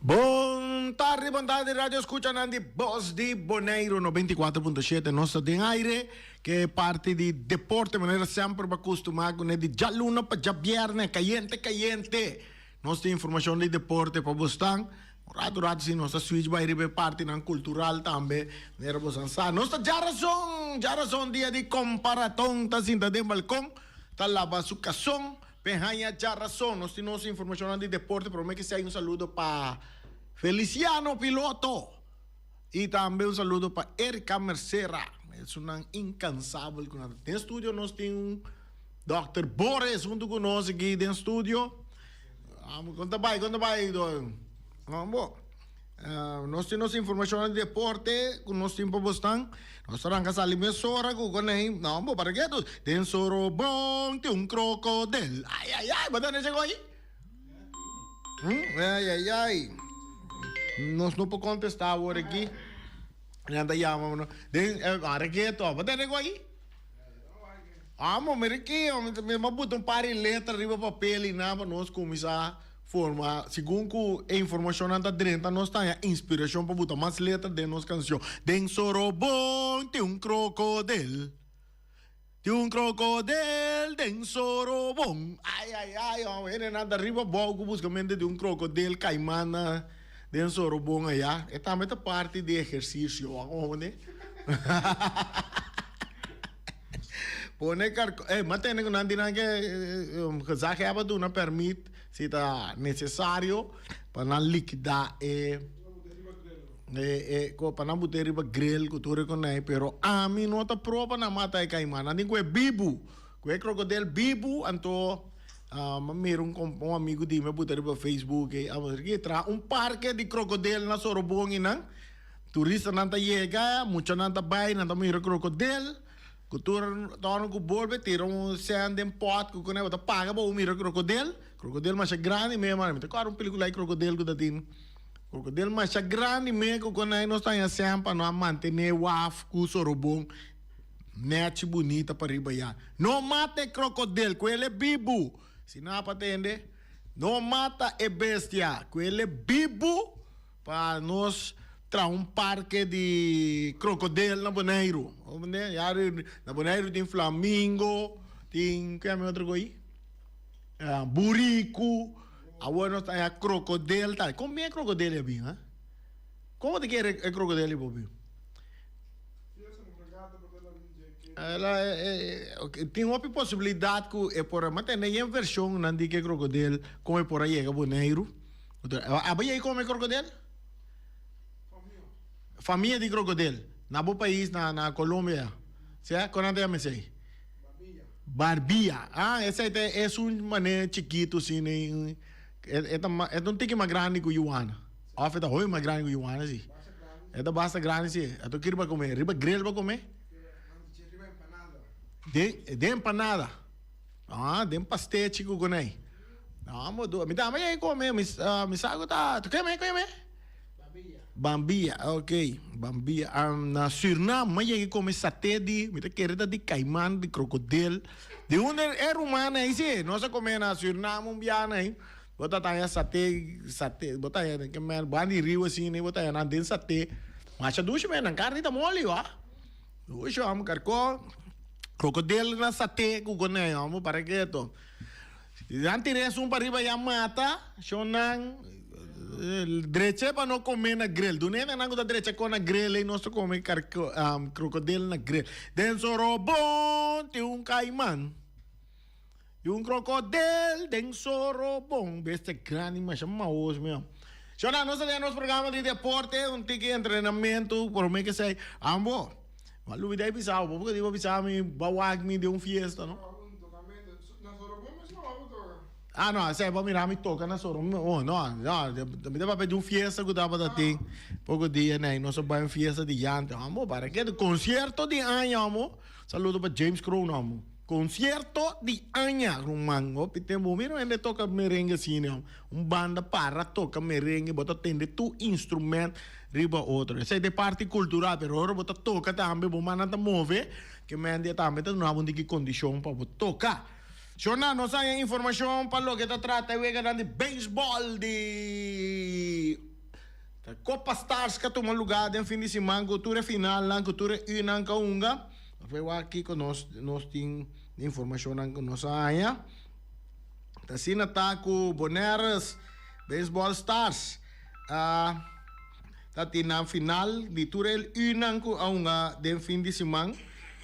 Bon tardi, bon tardi radio escuchanan di Bos di Boneiru 94.7 nos ta den aire ke parti di deporte manera semper bo a costuma cune di djaluna pa djabierne cayente cayente nos tin informacion di deporte pa bosnan un rato rato si nos ta switch bay riba e partinan cultural tambe manera bosan sa nos ta djarazon djarazon dia di comparaton ta sinta den balcon ta laba su cason. Pe haña djarason, nos tin nos informashonnan di deporte, promé ke sea un saludo pa Feliciano Piloto i tambe un saludo pa Erika Mercera, esunnan inkansabel ku nan ta. Den studio nos tin un Dòkter Boris huntu ku nos aki den studio. Kon ta bai, kon ta bai? Bo. Nos tin nos informashonnan di deporte ku nos tin pa bosnan. Nos ta ranka sali mesora ku konei. No, bo para ketu. Den Sorobon tin un krokodel. Ai, ai, ai, bo tende esei? Hm, ai, ai, ai. Nos no por kontestá awor aki. Nan ta yama nos. Den, para ketu, bo tende esei? Amo, mira aki, mi a buta un par di letra riba papel i nan pa nos kuminsá. Forma, Segun ku e informashonnan ta drenta nos ta haña inspirashon pa buta mas letra den nos kanshon. Den Sorobon tin un krokodel. Tin un krokodel den Sorobon. Ai, ai, ai, hòmber, hendenan ta riba bou ku buskamentu di un krokodel kaiman na den Sorobon ayá. E tambe ta parti di ehersisio, wak hòmber. Pone karko, eh, ma tende ku nan di nan ke gezaghebber duna pèrmit. Si ta necesario pa nan liquida e e pa nan bute riba grill cu tur e conai pero ami no ta pro pa nan mata e caiman nan tin cu e bibu cu e crocodil bibu anto mi mira un un amigo di mi a buta riba Facebook ey a traha un parke di crocodil na Sorobon eynan turistanan ta yega muchanan ta bay nan ta mira crocodil. Ku tur torno ku bolbe tira un sèn den pòt ku kuné bo ta paga pa bo mira krokodel. Krokodel masha grandi me mano. Mi ta kòrda un pelikula di krokodel ku ta tin krokodel masha grandi me ku kuné nos ta haña sèn pa no a mantené waf ku Sorobon nèchi bunita pariba ya. No mata e krokodel ku el e bibu. Si no a pa tende no mata e bestia ku el e bibu. Pa nos traha un parke di krokodel na Boneiru. Ya na Boneiru tin flamingo, tin ke otro koi? Buriku. Awor nos ta haña krokodel ta. Kon bien e krokodel a bin? Kon bo ta kere e krokodel ei por bin? Tin hopi posibilidat ku e por a mantene yen vershonnan di ke krokodel kon e por a yega Boneiru. Abo yei come krokodel? Famia di krokodel. Na bo pais, na na Colombia. Sea, kon nan ta yama esei? Barbilla. Ah, esei ta esun manera chikitu asina. E ta e ta un tiki mas grandi ku yuana. Of e ta hopi mas grandi ku yuana si. E ta basta grandi si. Ato kiri bo a come? Riba grill bo a come? Den den empanada. Ah, den pastechi ku konei. No, mo du. Mi dama yei kome, mi mi sa ku ta, tu keme, keme? Bambia. Bambia, ok. Bambia. Um, na Surinam, mi yegi kome saté di, mi ta kere ta di kaiman, di krokodil. Di un e ruman ei si, nos a kome na Surinam un biaha ei. Bo ta taña saté, saté, bo ta haña ke men, ban di riu asina, bo ta haña nan den saté. Masha dushi men, nan karni ta moli, wa. Dushi, amo karkó. Krokodil na saté ku konei, amo para keto. Nan tira esun pa riba ya mata, shonnan drecha pa no come na grill. Duna hende nan ku ta drecha kon na grill ei nos ta come krokodil na grill. Den Sorobon tin un kaiman i un krokodil den Sorobon. Bestia grandi masha maos mi. Shonnan nos ta den nos programa di deporte un tiki entrenamentu prome ke esei ambo. Bo a lubida e bisa bo, bo a bisa mi bo a wak mi den un fiesta no. Ah no, esei bo a mira mi toca na Sorobon, oh no, no, mi ta papia di un fiesta cu tabata tin poco dia ney, nos a bai un fiesta di yante, amo para ke concierto di aña amo, saludo pa James Kroon amo, concierto di aña ruman, hopi tempo bo mira hende toca merengue asina, un banda para toca merengue, bo ta tende tur instrument. Riba otro. Esei ta e parti kultural, pero ora bo ta toka tambe bo mannan ta move, ke mendia tambe ta duna bo un tiki kondishon pa bo toka. Shona, nos haña informashon pa loke ta trata e weganan di beisbòl di. Copa Stars ka tuma lugá den fin di siman ku tur e finalnan, ku tur e unan ka hunga. Nos bai wak kiko nos nos tin di informashonnan ku nos a haña. Ta asina ta ku Bonaires Baseball Stars a ta tin nan final di tur e unan ku a hunga den fin di siman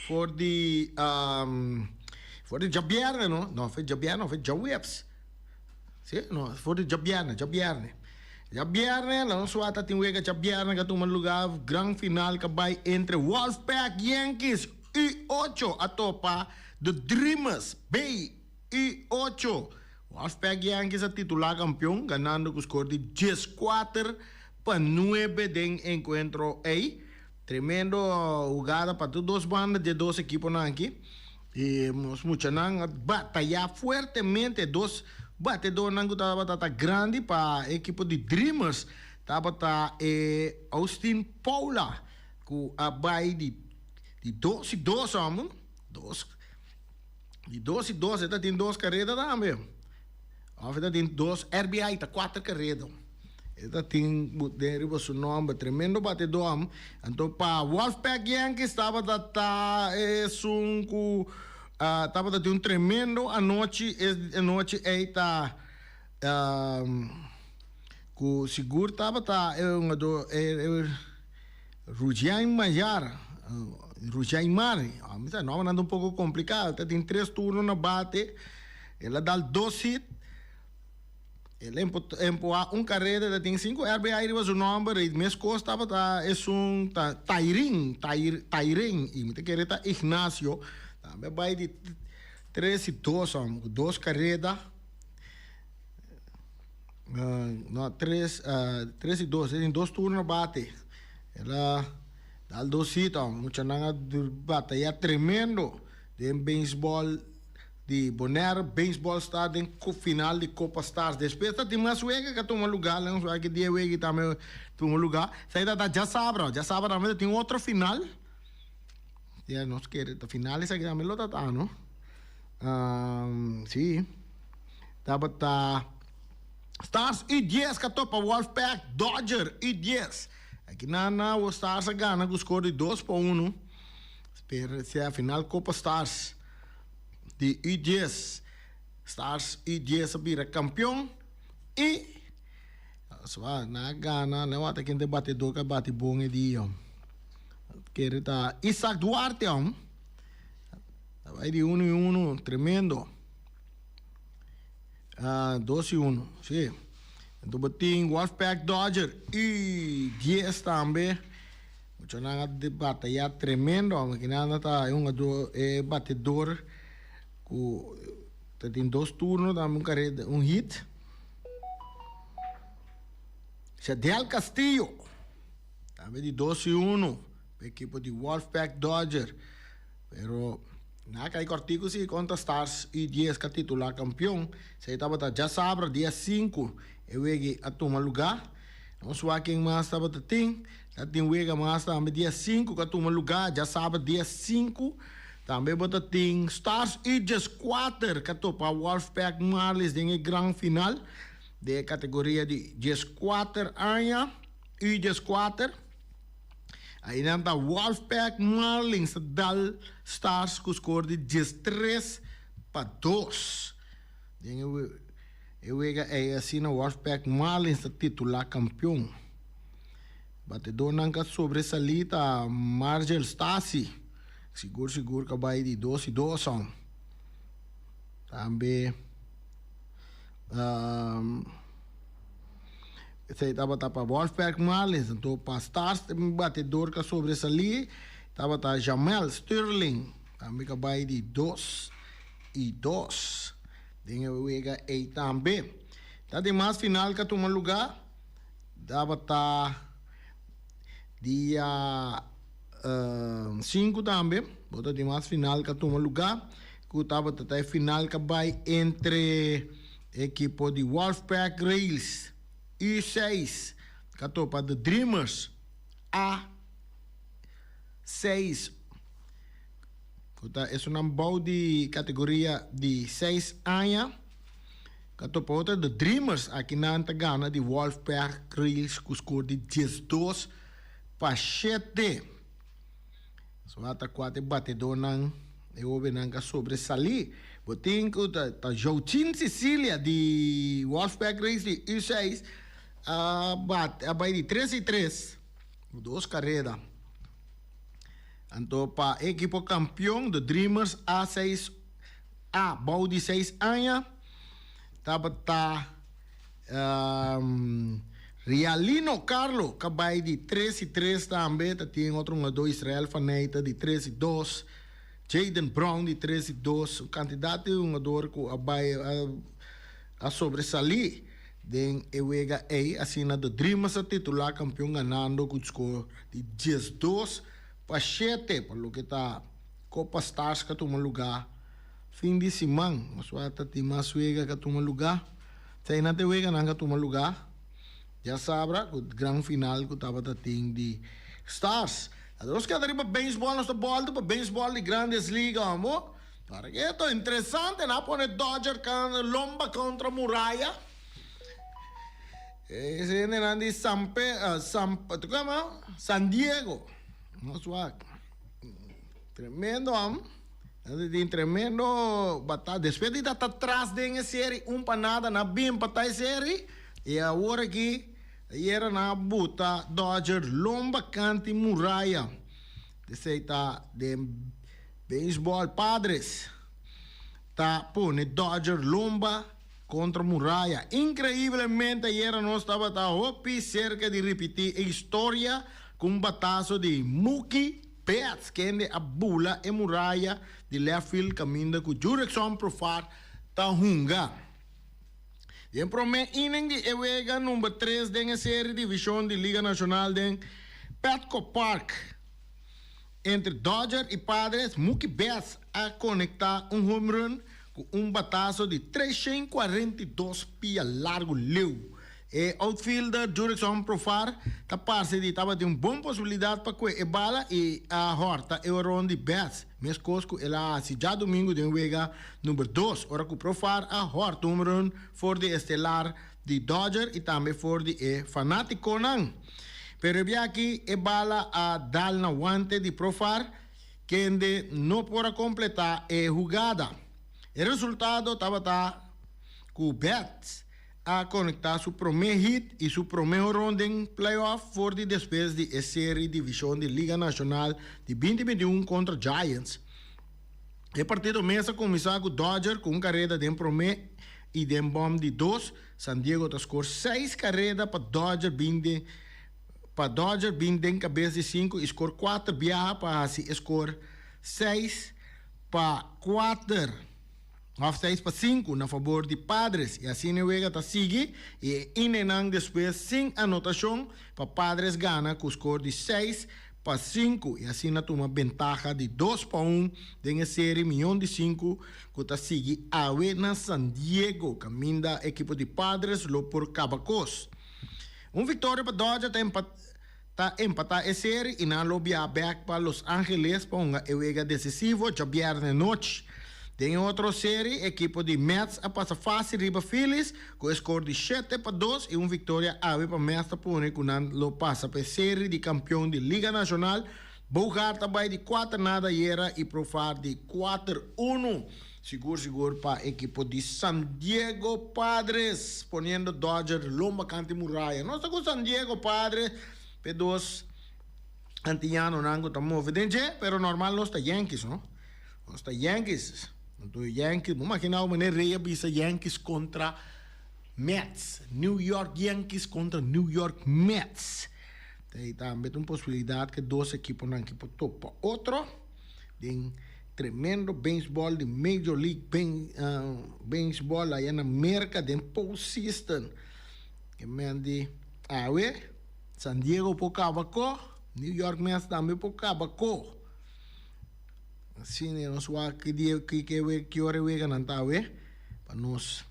for di for di djabièrnè no, no for di djabièrnè no for di djaweps. Si, no, for di djabièrnè, djabièrnè. Djabièrnè, la nos wak ta tin wega djabièrnè ka tuma lugá, gran final ka bai entre Wolfpack Yankees U8 a topa The Dreamers B U8. Wolfpack Yankees a titulá kampion ganando ku skor di 14-9 den enkuentro ei. Tremendo hugada pa tur dos banda dje dos ekiponan aki. E nos muchanan a batayá fuertemente. Dos batedornan ku tabata ta grandi pa e ekipo di Dreamers tabata e Austin Paula ku a bai di di dos i dos hòmber. Dos di dos i dos e ta tin dos kareda tambe. Òf e ta tin dos RBI ta kuater kareda. E ta tin den riba su nomber. Tremendo batedor am. Anto pa Wolfpack Yankees tabata ta esun ku tabata tin un tremendo anochi. E anochi ei ta ku sigur tabata e hungador Rugian Mayar, Rugiaimar. Mi sa nombernan ta un poko komplikado. Ta tin tres turno na bate. El a dal dos hit. El empuhá un kareda, ta tin sinku RBI riba su nòmber i meskos tabata esun ta Tairin, Tairen i mi ta kere ta Ignacio tambe a bai di tres i dos hòmber ku dos kareda, no tres tres i dos, e tin dos turno bate, el a dal dos hit hòmber, muchanan a bataya tremendo den beisbòl. Di Bonaire Baseball Stars den final di Copa Stars. Despues ta tin mas wega ka tuma luga. Lan nos wak ki dia wega tambe tuma luga. Esaki ta ta djasabra. Djasabra tambe ta tin otro final. Ya nos kere ta final esaki tambe lo ta ta no. Si. Tabata Stars U10 ka topa Wolfpack Dodger U10. Aki nan na Stars a gana ku skor di 2-1. Spera sea final Copa Stars. Di U10, Stars U10 a bira kampion i Swa nan a gana, nan wak ta ken ta e batedor ku a bati bon e dia. Kere ta Isaac Duarte hom. Ta bai di uno i uno, tremendo. Dos i uno, si. Anto bo tin Wolfpack Dodger U10 tambe. Muchanan a bataya tremendo amo kinan ta e hungador e batedor ku ta tin dos turno tambe un kareda un hit. Shadel Castillo tambe di dos i uno pa ekipo di Wolfpack Dodger pero nan a kai kòrtiku si kontra Stars U dies ka titulá kampion esei tabata djasabra dia sinku e wega a tuma lugá. Nos wak ken mas tabata tin. Ta tin wega mas tambe dia sinku ka tuma lugá djasabra dia sinku. Tambe bo ta tin Stars Udjes kuater ka topa Wolfpack Marlies den e gran final den e kategoria di djeskuater aña, Udjes kuater. Ainan ta Wolfpack Marlins ta dal Stars ku skor di 13-2. Den e wega ei asina Wolfpack Marlins ta titulá kampion. Batedornan ka sobresalí ta Margel Stasi, sigur sigur ka bai di dos i dos. Tambe esei tabata pa Wolfpack Marlins. Anto pa Stars batedor ka sobresalí tabata Jamel Sterling, tambe ka bai di dos i dos. Den e wega ei tambe. Ta di mas final ka tuma lugá tabata dia sinku tambe. Bo ta di mas final ka tuma lugá ku tabata ta e final ka bai entre ekipo di Wolfpack Rails U seis ka topa The Dreamers A seis. Ku ta esunnan bou di kategoria di seis aña. Ku a topa otro The Dreamers aki nan ta gana di Wolfpack Rails ku skor di 12-7. So ata kua ta e batedónan, e hóbennan ku a sobresalí. Bo tin ku ta ta Jouchin Cecilia di Wolfpack Rails di U6 a bate a bai di tres i tres ku dos kareda. Anto pa e ekipo kampion The Dreamers a seis a bou di seis aña tabata Rialino Carlo ka bai di tres i tres tambe ta tin otro hungadó Israel Faneyte di tres i dos Jayden Brown di tres i dos un kantidat di hungador ku a bai a sobresalí den e wega ei asina The Dreamers a titulá kampion ganando ku skor di 12-7 pa loke ta Copa Stars ka tuma lugá fin di siman. Nos wak ta tin mas wega ka tuma lugá. Esei nan ta e weganan ka tuma lugá djasabra ku gran final ku tabata tin di Stars. Nos keda riba beisbòl, nos ta bòlta pa beisbòl di Grandes Liga amo. Para ke ta interesante, nan a pone Dodger kan lomba kontra muraya. E hendenan di San Pe, San, San Diego. Nos wak. Tremendo am. Nan tin tremendo batalla. Despues di ta tras den e serie un pa nada nan a bin empata e serie y awor aki ayera nan a buta Dodger lomba kanti muraya. Esey ta den baseball Padres ta pone Dodger lomba kontra muraya. Increiblemente ayera nos tabata hopi cerca di ripiti e historia cu un batazo di Mookie Betts kende a bula e muraya di left field caminda cu Jurickson Profar ta hunga. Den prome inning di e wega number tres den e serie division di Liga Nacional den Petco Park entre Dodger y Padres, Mookie Betts a conecta un home run cu un batazo di 342 pia largo leu. E outfielder Jurickson Profar ta parse di tabatin un bon posibilidat pa kue e bala i a hòrta e oron di Betts, meskos ku el a hasi djadumingu den wega number dos, ora ku Profar a hòrta un run for di e stelar di Dodger i tambe for di e fanátikonan. Pero e biaha e bala a dal na wante di Profar, kende no por a kompletá e hugada. E resultado tabata ku Betts a konektá su promé hit i su promé horon den playoff for di despues di e seri divishon di Liga Nashonal di binti 21 kontra Giants. E partido mes a kuminsá ku Dodger ku un kareda den promé i den bòm di dos. San Diego ta skor seis kareda pa Dodger bin den pa Dodger bin den kabes di sinku i skor kuater biaha pa hasi e skor 6-4. Òf 6-5 na fabor di Padres i asina e wega ta sigui i e inennan despues sin anotashon pa Padres gana ku skor di 6-5 i asina tuma bentaha di 2-1 den e seri mion di sinku ku ta sigui awe na San Diego kaminda ekipo di Padres lo por kaba kos. Un viktoria pa Dodger ta ta empatá e seri i nan lo biaha bèk pa Los Angeles pa hunga e wega desisivo djabièrnè nochi. Den e otro seri, ekipo di Mets a pasa fásil riba Phillies ku e skor di 7-2 i un viktoria awe pa Mets ta pone ku nan lo pasa pa e seri di kampion di Liga Nashonal. Bogaerts a bai di kuater nada ayera i Profar di 4-1. Sigur sigur pa ekipo di San Diego Padres poniendo Dodger lomba kanti muraya. Nos ta ku San Diego Padres p'e dos antiñanonan ku ta move den dje, pero normal nos ta Yankees no. Nos ta Yankees. Anto Yankees, bo makina bo manera Rey a bisa Yankees kontra Mets. New York Yankees kontra New York Mets. Ei tambe ta un posibilidat ku e dos ekiponan ki por topa otro den tremendo beisbòl di Major League Baseball aya na Merka den postseason. E men di awe San Diego por kaba ko, New York Mets tambe por kaba ko. Asina nos wak ki dia ki ki ora e weganan ta awe pa nos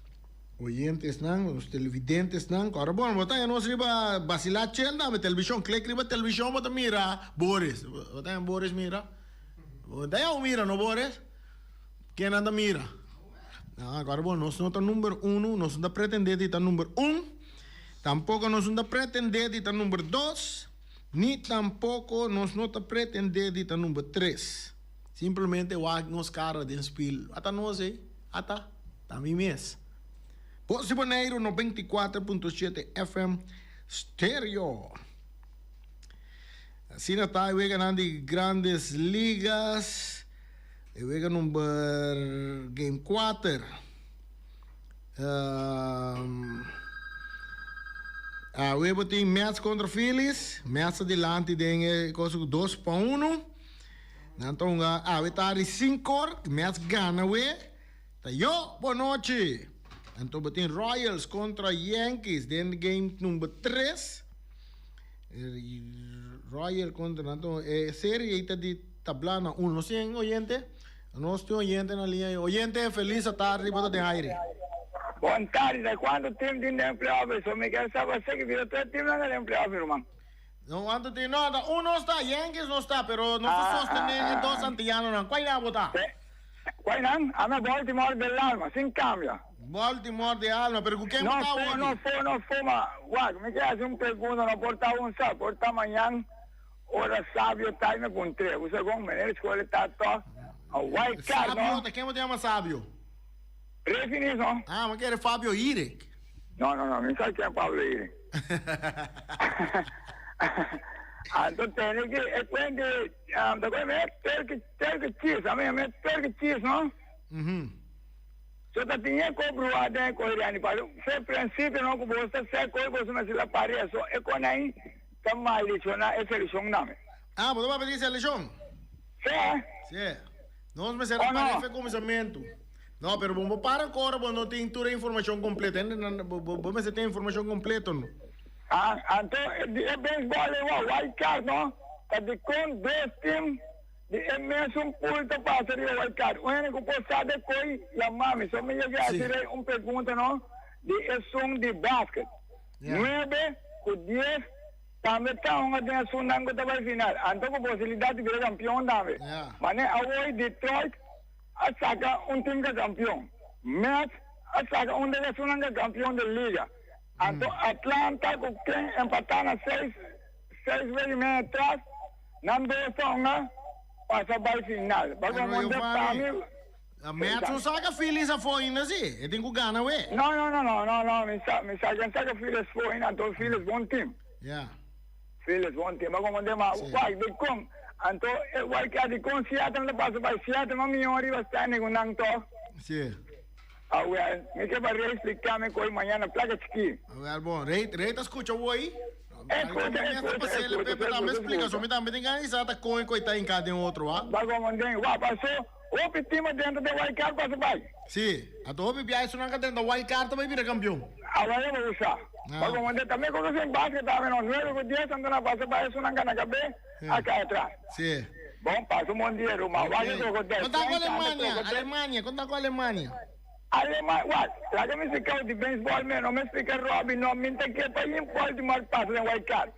oyentesnan, nos televidentesnan. Ku ora bon bo ta haña nos riba Basila Chel tambe televishon. Klik riba televishon bo ta mira Boris. Bo ta haña Boris mira? Bo ta haña mira no Boris? Ken nan ta mira? Agora bon, nos no ta number uno, nos no ta pretende di ta number un, tampoco nos no ta pretende di ta number dos, ni tampoco nos no ta pretende di ta number tres. Simplemente wak nos cara den spiel. Ata nos ey, ata, ta mi mes. Voz di Boneiru 94.7 FM Stereo. Asina ta e weganan di Grandes Ligas. E wega number game kuater. Awe bo tin Mets kontra Phillies. Mets ta dilanti den e cosa ku 2-1. Nan ta hunga awe tardi sinkor. Mets gana awe. Ta yo bo nochi. Anto bo tin Royals kontra Yankees den game number tres. Royal kontra nan ta e serie ei ta di tabla na uno. Nos tin oyente? Nos tin oyente na liña. Oyente, felis atardi, bo ta den aire. Bon tardi, ta cuanto team tin den playoff? So mi kier sa pa seki bira tur teamnan ta den playoff mi ruman. No cuanto team, no ta uno sta, Yankees no sta, pero nos ta sostene e dos Antillanonan. Cual nan bo ta? Cual nan? Ami Baltimore del alma, sin cambia. Baltimore de alma, pero cu ken bo ta awor? No fo, no fo, ma wak, mi kier haci un pregunta, no por ta un sa, por ta mañan ora sabio ta y mi puntr'e. Bo sa con meneer Scholle ta toch a wild card, no? Sabio, ta ken bo ta yama sabio? Rey Finis, no? Ah, mi kere Fabio Irek. No, no, no, mi sa ken Pablo Irek. Anto tene ki e cuenta, ta cu mi turkey, turkey cheese, ami yama turkey cheese, no? So ta tin e ko bruha den e koe riani pa fe principio no ku bos ta sek koe boso mester la paria so e konai ta maldiciona e seleccion name. Ah, bo ta papia di seleccion? Se. Se. Nos mester a paria fe cuminsamentu. No, pero bo para ancora bo no tin tur e informacion completo. Hende bo bo mester tin informacion completo no. Ah, anto di e baseball e wild card no ta dicon dos team Di e mesun pool ta pasa riba wild card. Un hende ku por sa de koi yama mi. So mi yega hasi rei un pregunta no di esun di basket. Nuebe ku dies tambe ta hunga den esunnan ku ta bai final. Anto ku posibilidat di bira kampion tambe. Mane awor Detroit a saka un team ka kampion. Mets a saka un den esunnan ka kampion di liga. Anto Atlanta ku ken empatá na seis seis wega i media atras. Nan dos ta hunga pasa bai final. Ba Pero como de pa Giovanni, mi. Mets no saca Phillies afo ainda si. E tin cu gana we. No, no, no, no, no, no, mi sa, mi sa ken saca Phillies afo ainda, anto Phillies bon team. Ya. Phillies bon team. Ba como de ma, Si. wak dicon, anto e wak a dicon Seattle no pasa bai Seattle ma miho riba standing cu nan toch. Si. Awel, mi ke pa Rey explica mi koe mañana placa chiki. Awel bon, Rey, Rey ta scucha woi. Escucha, escucha, escucha, escucha, escucha. Mi tambe tin gana di sa ta kon e koe ta hinca den otro, wa. Ba como den, wa paso, hopi team adentro den wild card pasa bai. Si, anto hopi bia esunnan ka drenta wild card ta bai bira campeon. Awel e bo sa. Ba como den, tambe koe sin basket tambe no, nuebe ku dies anto na pasa bai esunnan ka na kabe a kai atras. Si. Bon, pasa un bon dia, ruman. Wak e krokodel. Kon ta ku Alemania? Alemania, kon ta ku Alemania? Alemania, wak, laga mi splika di beisbòl men, no mi splika rugby no, mi ta ke pa yin Baltimore pasa den wild card.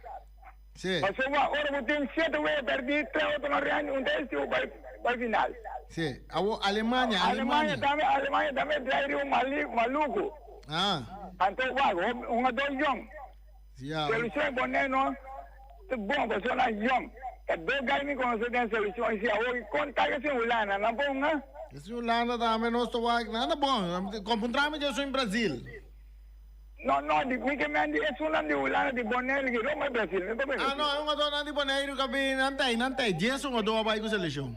Si. Pasobra wak, ora bo tin shete wega pèrdí, tres otro no rèn, un ta estivo bai bai final. Si. Awo, Alemania, Alemania Alemania. tambe, Alemania tambe drai riba mali, maluku. Ah. Anto wak, hopi, hungadó yòn. Ya. Solucion pone no ta bon pasobra nan yong. Ta dos gai mi conoce den solucion y si awor con ta que sin Hulanda nan por hunga? Sin Hulanda tambe nos ta wak nan ta bon. Compuntra mi cu esun Brazil. No no di mi ke men di esunnan di Hulanda di Bonaire ki Roma y Brazil mi papia Ah no e hungadornan di Bonaire ka bin nan ta nan ta dies hungador a bai cu seleccion.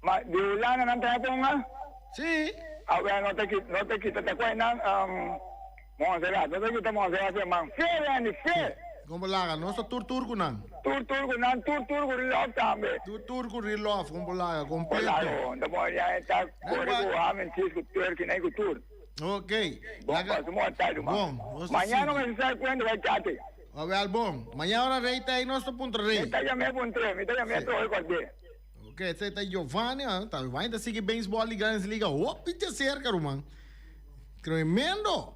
Ma di Hulanda nan ta por hunga? Si. Awel no ta no ta kita ta cuai nan Montserrat no ta kita Montserrat fe man fe Randy fe. Con bo laga nos ta tur tur cu nan. Tur tur cu nan tur tur cu Rilove tambe. Tur tur cu Rilove con bo laga completo. Bo laga ho ta bon ya e ta core cu hamen cheese cu turkey nan cu tur. Ok. Bon pasa un tardi man. Bon nos ta Mañana sigui. mester sa cuenta bay chate. Awel bon mañana ora Rey ta ey nos ta puntra Rey. Mi ta yam'e puntr'e mi ta yam'e trohe cord'e. Ok, esei ta Giovanni, ah, ta Giovanni ta sigui baseball di Grandes Ligas hopi te cerca, ruman. Tremendo!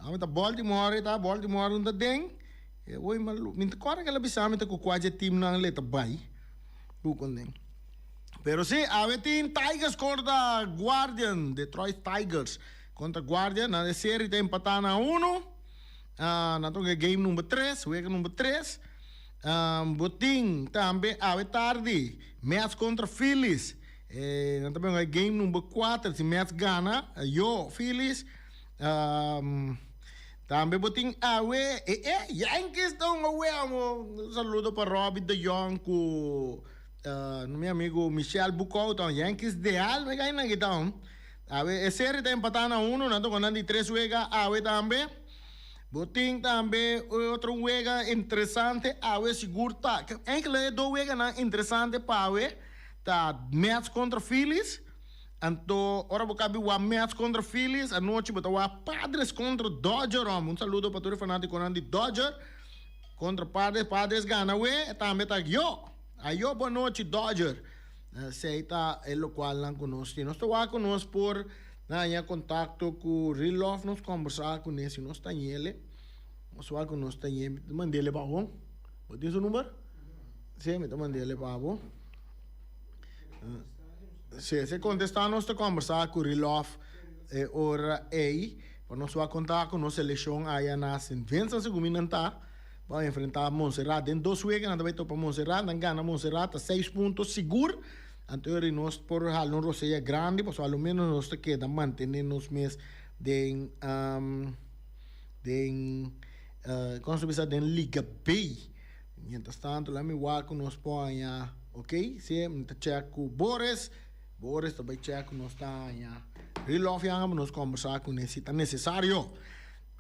Ame ta Baltimore, ta Baltimore un ta den. E oi malu, mi ta corda que la bisa mi ta cu cuaje team nan le ta bai. Bu con den. Pero si, awe tin Tigers kontra Guardian, Detroit Tigers kontra Guardian. Nan e serie ta empatá na uno. Nan ta hunga game number tres, wega number tres. Bo tin tambe awe tardi Mets kontra Phillies. Nan ta hunga game number kuater. Si Mets gana, yo Phillies. Tambe bo tin awe e e Yankees ta hunga awe amo. Un saludo pa Robbie de Jong ku mi amigo Michel Bucau ta Yankees deal mi kai nan kita hon. Awe e serie ta empata na uno nan ta hunga nan di tres wega awe tambe. Bo tin tambe otro wega interesante awe sigur ta enkele e dos weganan interesante pa awe ta Mets kontra Phillies. Anto ora bo kabi wak Mets kontra Phillies, anochi bo ta wak Padres kontra Dodger hòmber. Un saludo pa tur e fanatikonan di Dodger kontra Padres. Padres gana we, e tambe ta yo. Ayo bo anochi Dodger. Esei ta e lokualnan ku nos tin. Nos ta wak ku nos por haña kontakto ku Rilof, nos kòmbersá kuné si nos ta ñele. Nos wak ku nos ta ñe. Mi ta mand'é pa bo. Bo tin su number? Sí, mi ta mand'é pa bo. Si e kontestá nos ta kòmbersá ku Rilof e ora ei pa nos wak konta ku nos selekshon aya na Sint Vincent segun mi nan ta pa enfrentá Montserrat den dos wega nan ta bai topa Montserrat nan gana Montserrat ta seis punto sigur anto eri nos por hala un rosea grandi pasobra a lo menos nos ta keda mantené nos mes den den komo se bisa den liga B. Mientras tanto laat mi wak ku nos por haña ok si mi ta check ku Boris Boris ta bai check ku nos ta haña Rilof yanga pa nos kombersá kuné si ta nesesario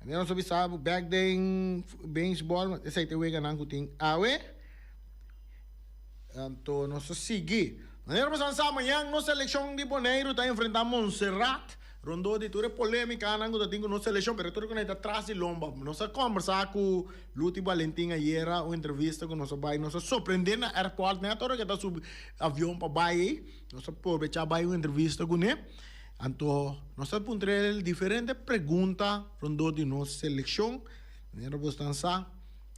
manera nos a bisa bo bek den beisbòl esei ta e weganan ku tin awe anto nos ta sigui manera bo sa mañan nos selekshon di Boneiru ta enfrentá Montserrat. Rondó di tur e polémikanan ku ta tin ku nos selekshon, pero tur ku nan ta tras di lomba. Nos a kòmbersá ku Luti Balentin ayera, un entrevista ku nos a bai, nos a sorprendé na airport nèt ora ku e ta subi avion pa bai ei, nos a probechá bai un entrevista kuné. Anto nos a puntra el diferente pregunta rondó di nos selekshon, manera bo esnan sa,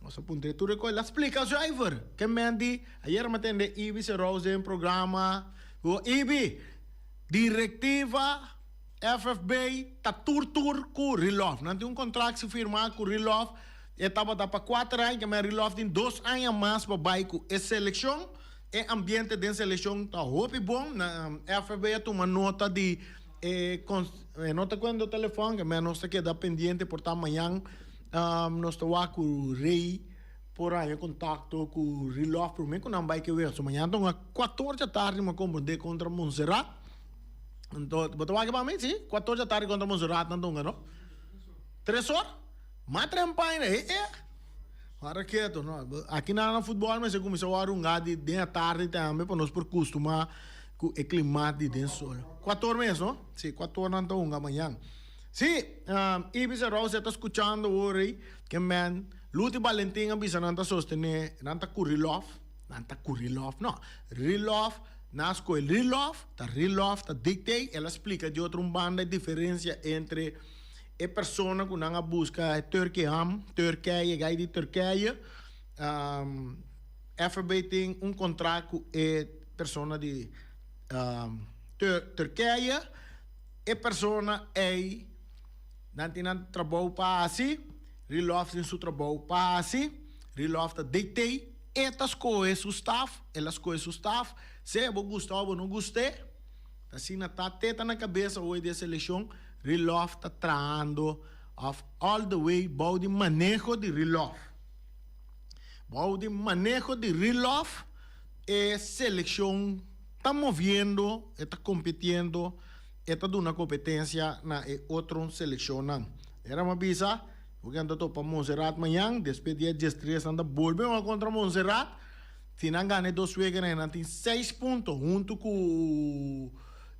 nos a puntra tur e kos, el a splika zuiver ke men di, ayera mi a tende Ibi Serous den programa, Ibi! Direktiva FFB ta tur tur ku Rilof. Nan tin un kontrakt si firmá ku Rilof. E tabata pa kuater aña, kemey Rilof tin dos aña mas pa bai ku e selekshon. E ambiente den selekshon ta hopi bon. FFB a tuma nota di e e no ta kuendo telefòn, kemey nos ta keda pendiente por ta mañan nos ta wak ku Rey por haña kontakto ku Rilof promé ku nan bai ke wega. So mañana ta un kuator dja tardi mi a komprondé kontra Montserrat. Anto bo ta wak pa mi? Si, kuator dja tardi kontra Montserrat nan ta hunga no. Tres or? Ma trempaina e e. Wara ketu no. Aki nan na futbòl mester kuminsá wòrdu hunga di den atardi tambe pa nos por kustumá ku e klimat di den sol. Kuator mes no? Si, kuator nan ta hunga mañan. Si, Ibis Arauza ta skuchando awor ei ke men. Luti Balentin a bisa nan ta sostené, nan ta ku Rilof, nan ta ku Rilof, no, Rilof, nan a skohe Rilof, ta Rilof ta dict'ei, el a splika di otro un banda e diferencia entre e persona ku nan a buska e Turkey ham, Turkije, gai di Turkije, FB tin un contract ku e persona di Turkije, e persona ei nan tin nan trabou pa hasi. Rilof tin su trabou pa hasi. Rilof ta dict'ei. E ta scohe su staf. El a scohe su staf. Sea bo gusta o bo no gust'é, ta asina ta. Te ta na cabesa hoy di e seleccion. Rilof ta trahando of all the way bou di maneho di Rilof. Bou di maneho di Rilof e seleccion ta moviendo, e ta competiendo. E ta duna kompetensia na e otro selekshonnan. Era mi a bisa, bo ke anta topa Montserrat mañan, despues dia diestres nan ta bolbe hunga kontra Montserrat. Si nan gana e dos weganan nan tin seis punto huntu ku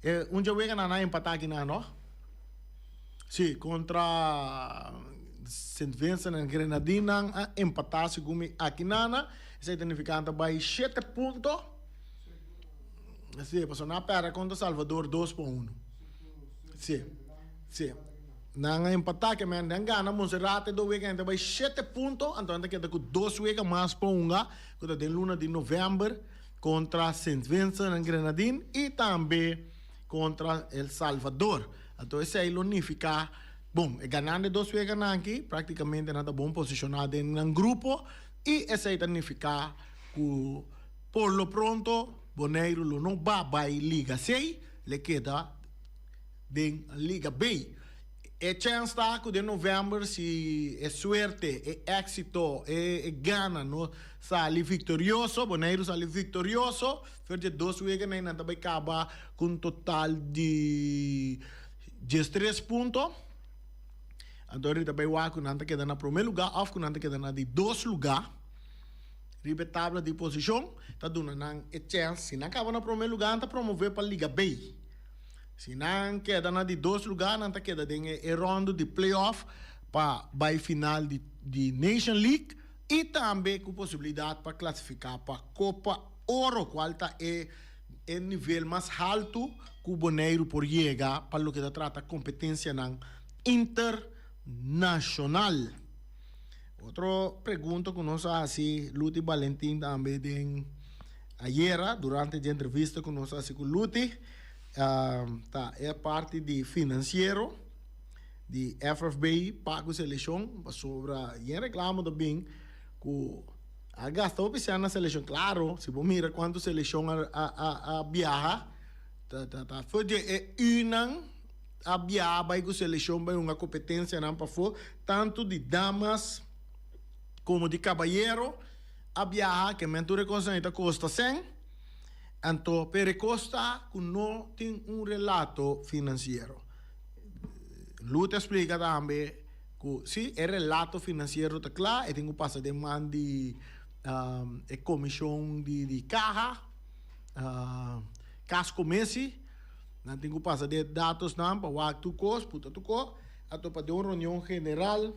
e un dje weganan nan a empatá akinan no. Si, kontra Sint Vincent en Grenadine nan a empatá segun mi akinana. Esei ta nifiká nan ta bai shete punto. Sí, pasobra nan a pèrdè kontra Salvador dos pa uno. Sí, sí. Nan a empatá ke men nan gana Monserrate dos wega nan ta bai shete punto, anto nan ta keda ku dos wega mas pa hunga ku ta den luna di novèmber. kontra Sint Vincent en Grenadine i tambe kontra El Salvador. Anto esei lo nifiká, bon, e ganando e dos weganan aki, práktikamente nan ta bon posishoná den nan grupo i esei ta nifiká ku por lo pronto Boneiru lo no ba bai Liga C, lo e keda den Liga B. E chèns ta ku den novèmber si e suerte, e éksito, e gana no sali viktorioso, Boneiru sali viktorioso, for di e dos weganan ei nan ta bai kaba ku un total di diestres punto. Anto ri ta bai wak ku nan ta keda na promé lugá òf ku nan ta keda na di dos lugá riba e tabla di posishon, ta duna nan e chèns. Si nan kaba na promé lugá nan ta promové pa Liga B. Si nan keda na di dos lugá, nan ta keda den e ròndu di play-off pa bai final di Nation League i tambe ku posibilidat pa klasifiká pa Kopa Oro, kual ta e e nivel mas haltu ku Boneiru por yega pa loke ta trata kompetensianan internashonal. Otro pregunta ku nos a hasi Luti Balentin tambe den ayera durante dje entrevista ku nos a hasi ku Luti ta e parti di finansiero di FFB pa ku selekshon pasobra yen reklamo ta bin ku a gasta hopi sèn na selekshon. Klaro si bo mira kuantu selekshon a biaha ta ta for dje e unan. A biaha bai ku selekshon bai hunga kompetensianan pafó, tantu di damas komo di kabayero a biaha, ke men tur e kosnan ei ta kosta sèn, anto pero e kos ta ku no tin un relato finansiero. Lu ta splika tambe ku si e relato finansiero ta kla e tin ku pasa den man di e komishon di kaha, Kas Komesi. Nan tin ku pasa den e datosnan pa wak tur kos, puta tur kos, anto pa den un reunion general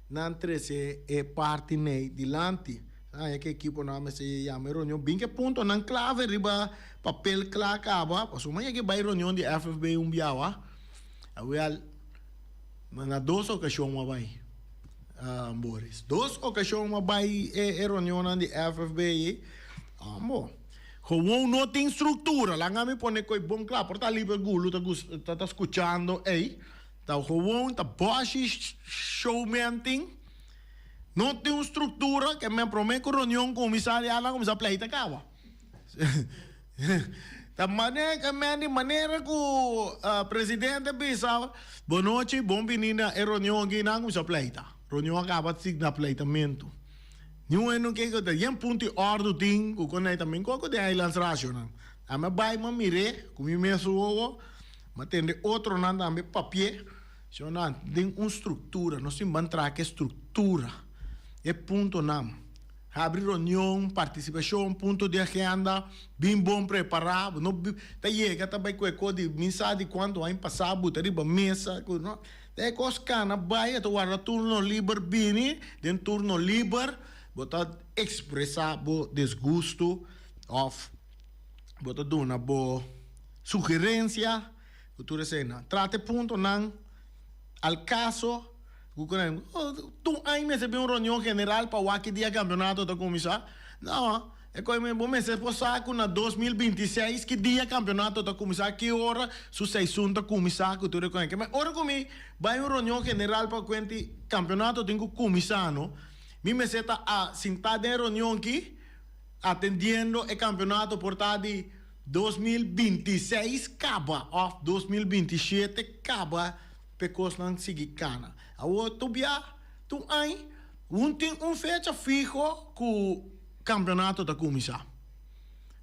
nan trese e parti nei dilanti. Haña ku ekiponan mester yama e reunion bin ku e puntonan klave riba papel kla kaba, pasobra maña ke bai reunion di FFB un biaha, awel na dos okashon a bai Boris, dos okashon a bai e reunionnan di FFB ei, ambo. Gewoon no tin struktura. Laga mi pone koe bon kla. Por ta liber Gulu ta gusta ta ta skuchando ei. Ta gewoon ta bòshi showman tin. No tin un struktura ke men promé ku reunion kuminsá ya nan kuminsá pleita kaba. Ta manera ke men di manera ku presidente bisa bonochi bon bini na e reunion aki nan kuminsá pleita. Reunion a kaba na pleitamentu. Niun hende no ke ku ta yen punto i òrdu tin ku konei ta min koko den eilands rasionan. Ami a bai mi a mir'é ku mi mes wowo, mi a tende otronan tambe papi'é. Shonnan, den un struktura, nos tin ban traha ku e struktura, e puntonan. Habri reunion, partisipashon, punto di agenda, bin bon prepará, bo no ta yega ta bai ku e kos di mi sa di kuantu aña pasá bo ta riba mesa ku no. Ta e kos kana bai, e ta warda turno liber bini, den turno liber bo ta ekspresá bo disgustu òf bo ta duna bo sugerensia ku tur eseinan. Trata e puntonan al kaso ku tur aña mester bin un reunion general pa wak ki dia kampionato ta kuminsá. No. E koe mi bo mester por sa ku na 2026 ki dia kampionato ta kuminsá, ki ora su seisun ta kuminsá ku tur e koe. Keme ora ku mi bai un reunion general pa kuenti kampionato tin ku kuminsá no, mi mester ta a sintá den e reunion ki atendiendo e kampionato por ta di 2026 kaba òf 2027 kaba p'e kosnan sigui kana. Awor tur bia tur aña un tin un fecha fiho ku. Campeonato ta cuminsa.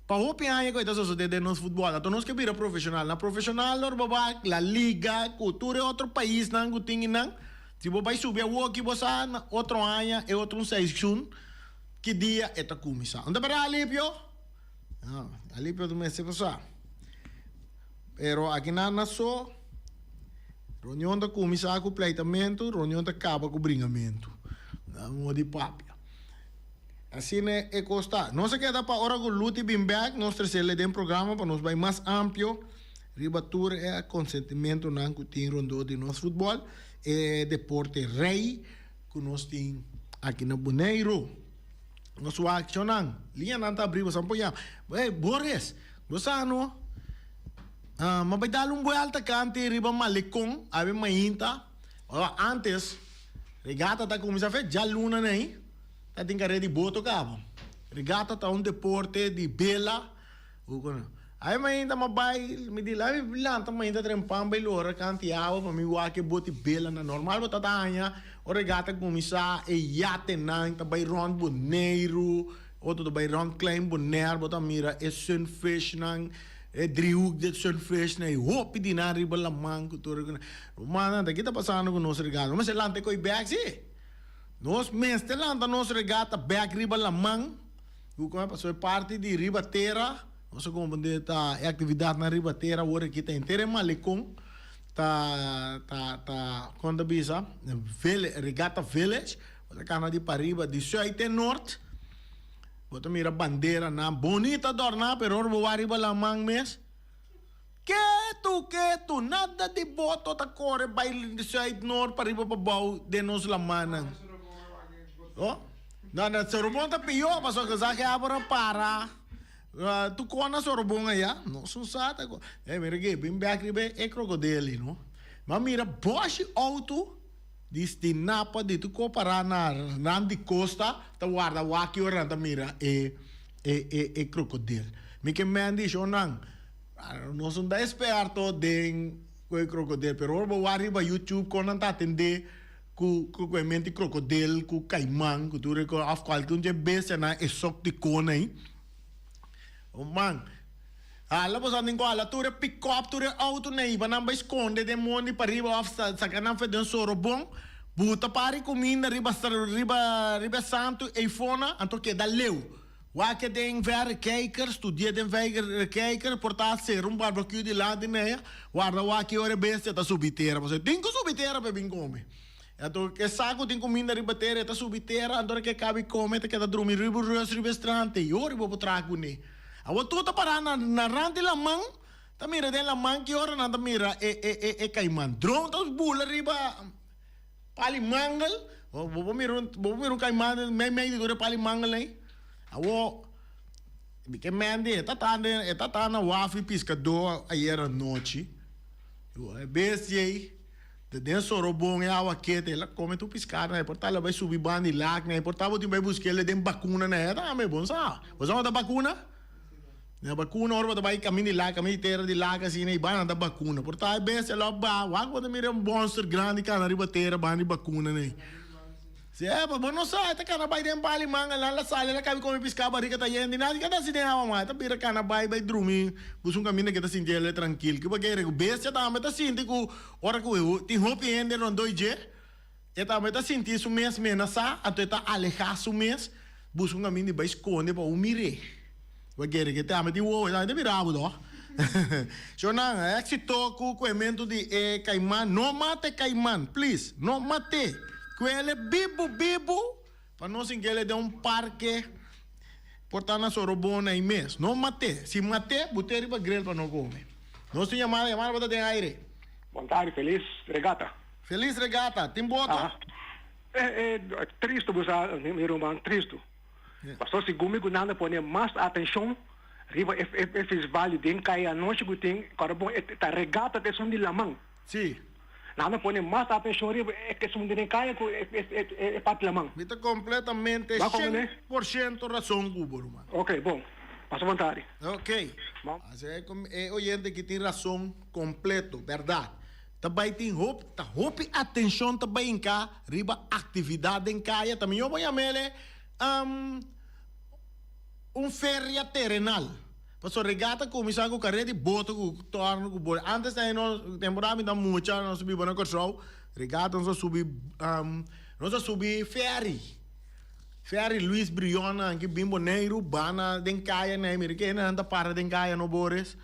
Pa hopi aña cu e ta sosode den nos futbol. Anto nos ke bira profesional. Na profesional ora bo bai La Liga cu tur e otro paisnan cu tin einan. Si bo bai subi awoki bo sa na otro aña e otro un seizoen ki dia e ta cuminsa. Unda berdad Alipio? Ah, Alipio ta mester por sa. Pero akinan na so reunion ta cuminsa cu pleitamento, reunion ta caba cu bringamento. Na modo di papia. Asina e kos ta. Nos a keda pa ora ku Luti bin bèk, nos tres'el den programa pa nos bai mas amplio riba tur e akonsentimentunan ku tin rondó di nos futbòl, e deporte rei ku nos tin aki na Boneiru. Nos wak shonnan, liñanan ta abrí, boso por yama. Hey, Boris, bo sa no? Mi a bai dal un buelta kanti riba Malecon, awe mainta. Ora antes, regata ta kuminsá fe djaluna nei, ta tin kare di boto kaba. Regata ta un deporte di bela. Awe mainta mi a bai, mi di laga mi lanta mainta trempan bai lora kanti awa pa mi wak e boti bela nan. Normal bo ta ta haña ora regata kuminsá e yatenan ta bai rònt Boneiru, otro ta bai rònt Klein Bonaire, bo ta mira e sunfishnan, e driehoek di sunfishnan, e hopi di nan riba laman ku tur. Rumannan, ta ki ta pasando ku nos regata? Nos mester lanta e koi bèk si. Nos mester lanta nos regata bèk riba laman. Ku kome pasobra e parti di riba tera, nos a komprendé ta e aktividatnan riba tera awor aki ta henter e malekon ta ta ta kon ta bisa village Regatta Village bo ta kana di pariba di sùit te nort bo ta mira banderanan bonita dòrná pero ora bo wak riba laman mes ketu ketu nada di boto ta kore bai sùit nort pariba pabou den nos lamannan. No, na Sorobon ta pió, pasobra kuzas ke abra para. Tu kon na Sorobon aya? No sun sa ta kon. Ey, mira aki, bin bek riba e krokodil ei, no. Mi a mira boshi outo di Stinapa di tur ko para na rand di kosta ta warda wak ki ora nan ta mira e e e e krokodil. Mi ke men di shownan, nos no ta esperto den ku e krokodil, pero ora bo wak riba YouTube kon nan ta atendé Ku ku e menti krokodil, ku kaiman, ku tur e kos, òf kualke un dje bestianan e sok di kona ei. Oh man, hala boso a tin ku hala tur e pikòp, tur e outonan ei, pa nan bai skonde den mondi pariba òf saka nan for den Sorobon, buta par di kuminda riba riba riba e santu eifona, anto keda leu. Wak den verrekijker, studia den verrekijker, por ta hacer un barbecue dilanti neya, warda wak ki ora e bestia ta subi tera, pasobra e tin ku subi tera pa e bin kome. Anto e sa ku tin kuminda riba tera, e ta subi tera, anto ora ke kabi kome e ta keda drumi riba un rus riba e strand, i ora bo por traha kuné. Awor tur ta pará na na rand di laman, ta mira den laman ki ora nan ta mira e e e e kaiman. Dron ta bula riba. Pali mangel, bo por mira un, bo por mira un kaiman mei mei di tur e pali mangel ei. Awor, mi ke mende, e ta ta den, e ta ta na waf di piskadó ayer anochi. E bestia ei, ta den Sorobon e awa kete, el a kome tur piskado nan, e por ta el a bai subi banda di lak nan, e por ta bo tin bai busk'el den bakuna nan, e ta ame bon sa. Bo sa unda ta bakuna? Na bakuna ora bo ta bai kaminda di lak, kaminda di tera di lak asina i banda ta bakuna. Por ta e bestia lo ba, wak bo ta mira un monster grandi kana riba tera banda di bakuna nei. Si e bo no sa, e ta kana bai den pali manga nan la sali la kabi kome piska barika ta yen di nada i ka ta hasi den awa mas. E ta bira kana bai bai drumi buska un kaminda ke ta sinti el trankil. Kiba kere ku bestia tambe ta sinti ku ora ku tin hopi hende rondoi dje e tambe ta sinti su mes menasá anto e ta alehá su mes buska un kaminda di bai skonde pa un mir'é. Bo kere ke te ame tin wowo, esaki ta bira bo toh. Shornan, éxito ku kuementu di e kaiman. No mata e kaiman, please. No mat'é. Kuel e bibu bibu pa nos sink'el e den un parke por ta na Sorobona ei mes. No mat'é. Si mat'é, but'é riba grill pa no kome. Nos tin yamada, yamada bo ta den aire. Bon tardi, felis regata. Felis regata. Tin boto? Aha. E, e, tristu bo sa, mi ruman, tristu. Pastor segun mi ku nan ta pone mas atenshon riba e e festival di den kaya anochi ku tin kòrda bon e ta regata ta esun di laman. Sí. Nan ta pone mas atenshon riba e esun di den kaya ku e e e parti laman. Mi ta kompletamente Ba komprendé? 100% rason ku bo ruman. Ok bon. Pasa bon tardi. Ok. Asina e oyente aki tin rason kompleto, bèrdat. Ta bai tin hopi, ta hopi atencion ta bai hinca riba actividad den caya. Ta mijo bo yamele un feria terenal. Pasobra regata cuminsa cu carera di boto cu torno cu boli. Antes ta nos temporada mi ta mucha nos a biba na Corsou, regata nos a subi nos a subi ferry. Ferry Luis Brion nan ki bin Boneiru bana den caya nan mira ke nan ta para den caya no Boris.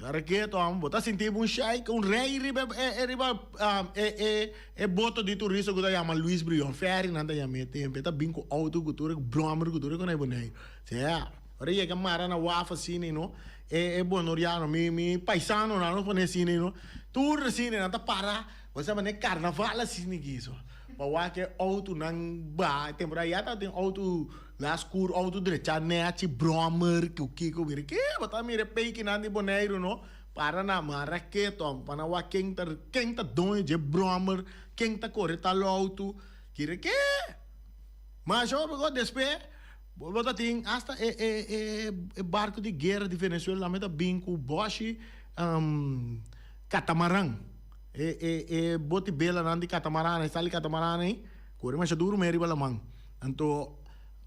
Ora keto amo, bo ta sinti bo un sheik, un rei riba e riba e e e boto di turista ku ta yama Luis Brion, ferry nan ta yama e tempu, e ta bin ku outo ku tur e bròmer ku tur e ku na e Boneiru. Sea, ora e yega mara na waf asina no, e e bonoriano, mi mi paisanonan nos pone asina no, tur asina nan ta para, bo sa manera karnaval asina kiso. Pa wak e outonan baha. E temporada ya tabatin outo las kur, outo drecha nechi, brommer, ku kiko. Mira ke bo ta mira e peikinan di Boneiru no. Para na mara keto pa nan wak ken ta ken ta doño dje brommer, ken ta kore tal outo. Kere ke? Masha hopi kos despues bo ta tin hasta e e e barco di guera di Venezuela tambe ta bin ku boshi catamaran. E e e boti belanan di catamaran e sali catamaran ei kore masha duru mei riba laman. Anto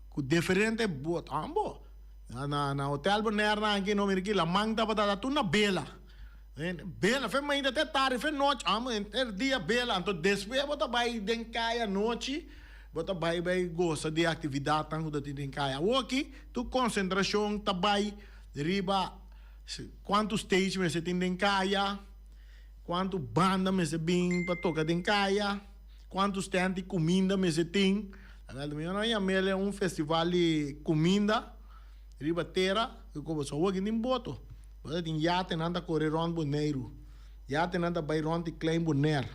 ku diferente bot ambo na na hotel Bonaire nan aki no mira ki laman tabata ta tur na bela. Bela fe mainta te tardi fe nochi amo henter dia bela anto despues bo ta bai den kaya anochi bo ta bai bai gosa di actividadnan ku ta tin den kaya awoki tur concentracion ta bai riba cuantu stage mester tin den kaya cuantu banda mester bin pa toca den kaya cuantu stand di cuminda mester tin mi no yam'el un festival di cuminda. Riba tera, ku koba so awor tin boto. Bo ta tin yatenan ta kore rònt Boneiru. Yatenan ta bai rònt di Klein Bonaire.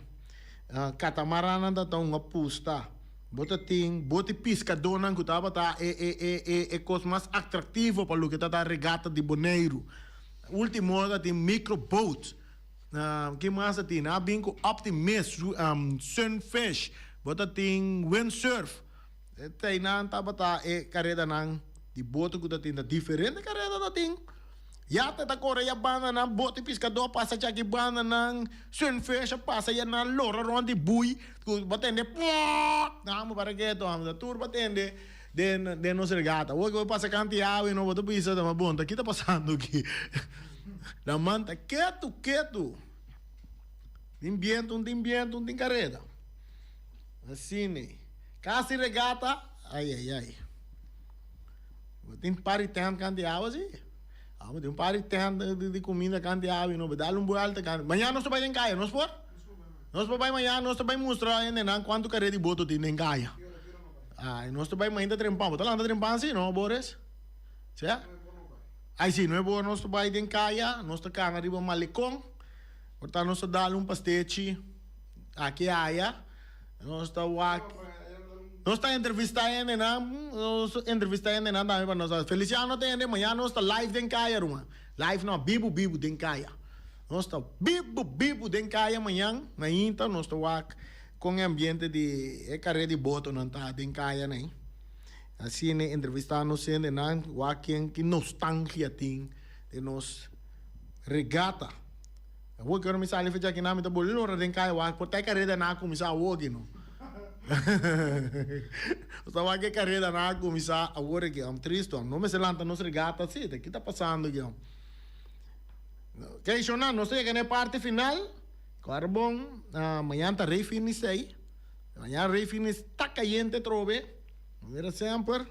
Katamarannan ta ta hunga pusta. Bo ta tin boti piskadónan ku tabata e e e e e kos mas atraktivo pa loke ta ta regata di Boneiru. Último ta tin micro boat. Ke mas ta tin? Nan a bin ku Optimist, Sunfish. Bo ta tin windsurf. E teinan tabata e karedanan di boto ku ta tin ta diferente kareda ta tin. Yate ta kore ya bandanan, boto di piskadó a pasa chaki bandanan, sunfish a pasa ya nan lora rònt di bui ku bo tende puuuut. Nan para ketu amo ta tur bo tende den den nos regata. Awor ku bo pasa kanti awa i no bo ta bisa ta bon ta ki ta pasando aki. Laman ta ketu ketu. Tin bientu un tin bientu un tin kareda. Asina. Kasi regata, ai ai ai. Bo tin par di tent kant di awa si? Ah, bo tin un par di tent di kuminda kant di awa i no bo dal un buelta kant. Mañana nos ta bai den kaya, nos por? Nos por bai mañana, nos ta bai mustra hendenan kuantu kare di boto tin den kaya. Ai, nos ta bai mainta trempan. Bo ta lanta trempan si, no, Boris? Sea? Ai si, no e por nos ta bai den kaya, nos ta kana riba malekon. Por ta nos ta dal un pastechi aki aya. Nos ta wak Nos ta entrevista hendenan, nos ta entrevista hendenan tambe pa nos sa. Feliciano ta hende, mañana nos ta live den kaya ruman. Live no, bibu bibu den kaya. Nos ta bibu bibu den kaya mañan, mainta nos ta wak kon e ambiente di e kare di botonan ta den kaya nai. Asina entrevista nos hendenan, wak ken ki nostalgia tin den nos regata. Awor ki ora mi sali fecha akinan mi ta boli lora den kaya wak por ta e kareda nan a kuminsá awor aki no. Nos ta wak e kareda nan a kuminsá awor aki am tristo am no mester lanta nos regata si ta ki ta pasando aki am. Kei shona nos ta yega na e parti final kòrda bon mañan ta rei finis ei mañan rei finis ta kayente atrobe manera semper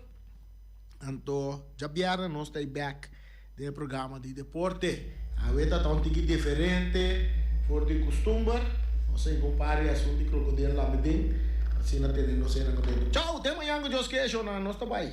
anto djabièrnè nos ta ei bèk. Den e programa di deporte awe ta ta un tiki diferente for di custumber. Nos a hinca un par di asunto di krokodil lambe den, asina tene nos hende contento. Chao! Te mañan cu Dios ke, shownan. Nos ta bay.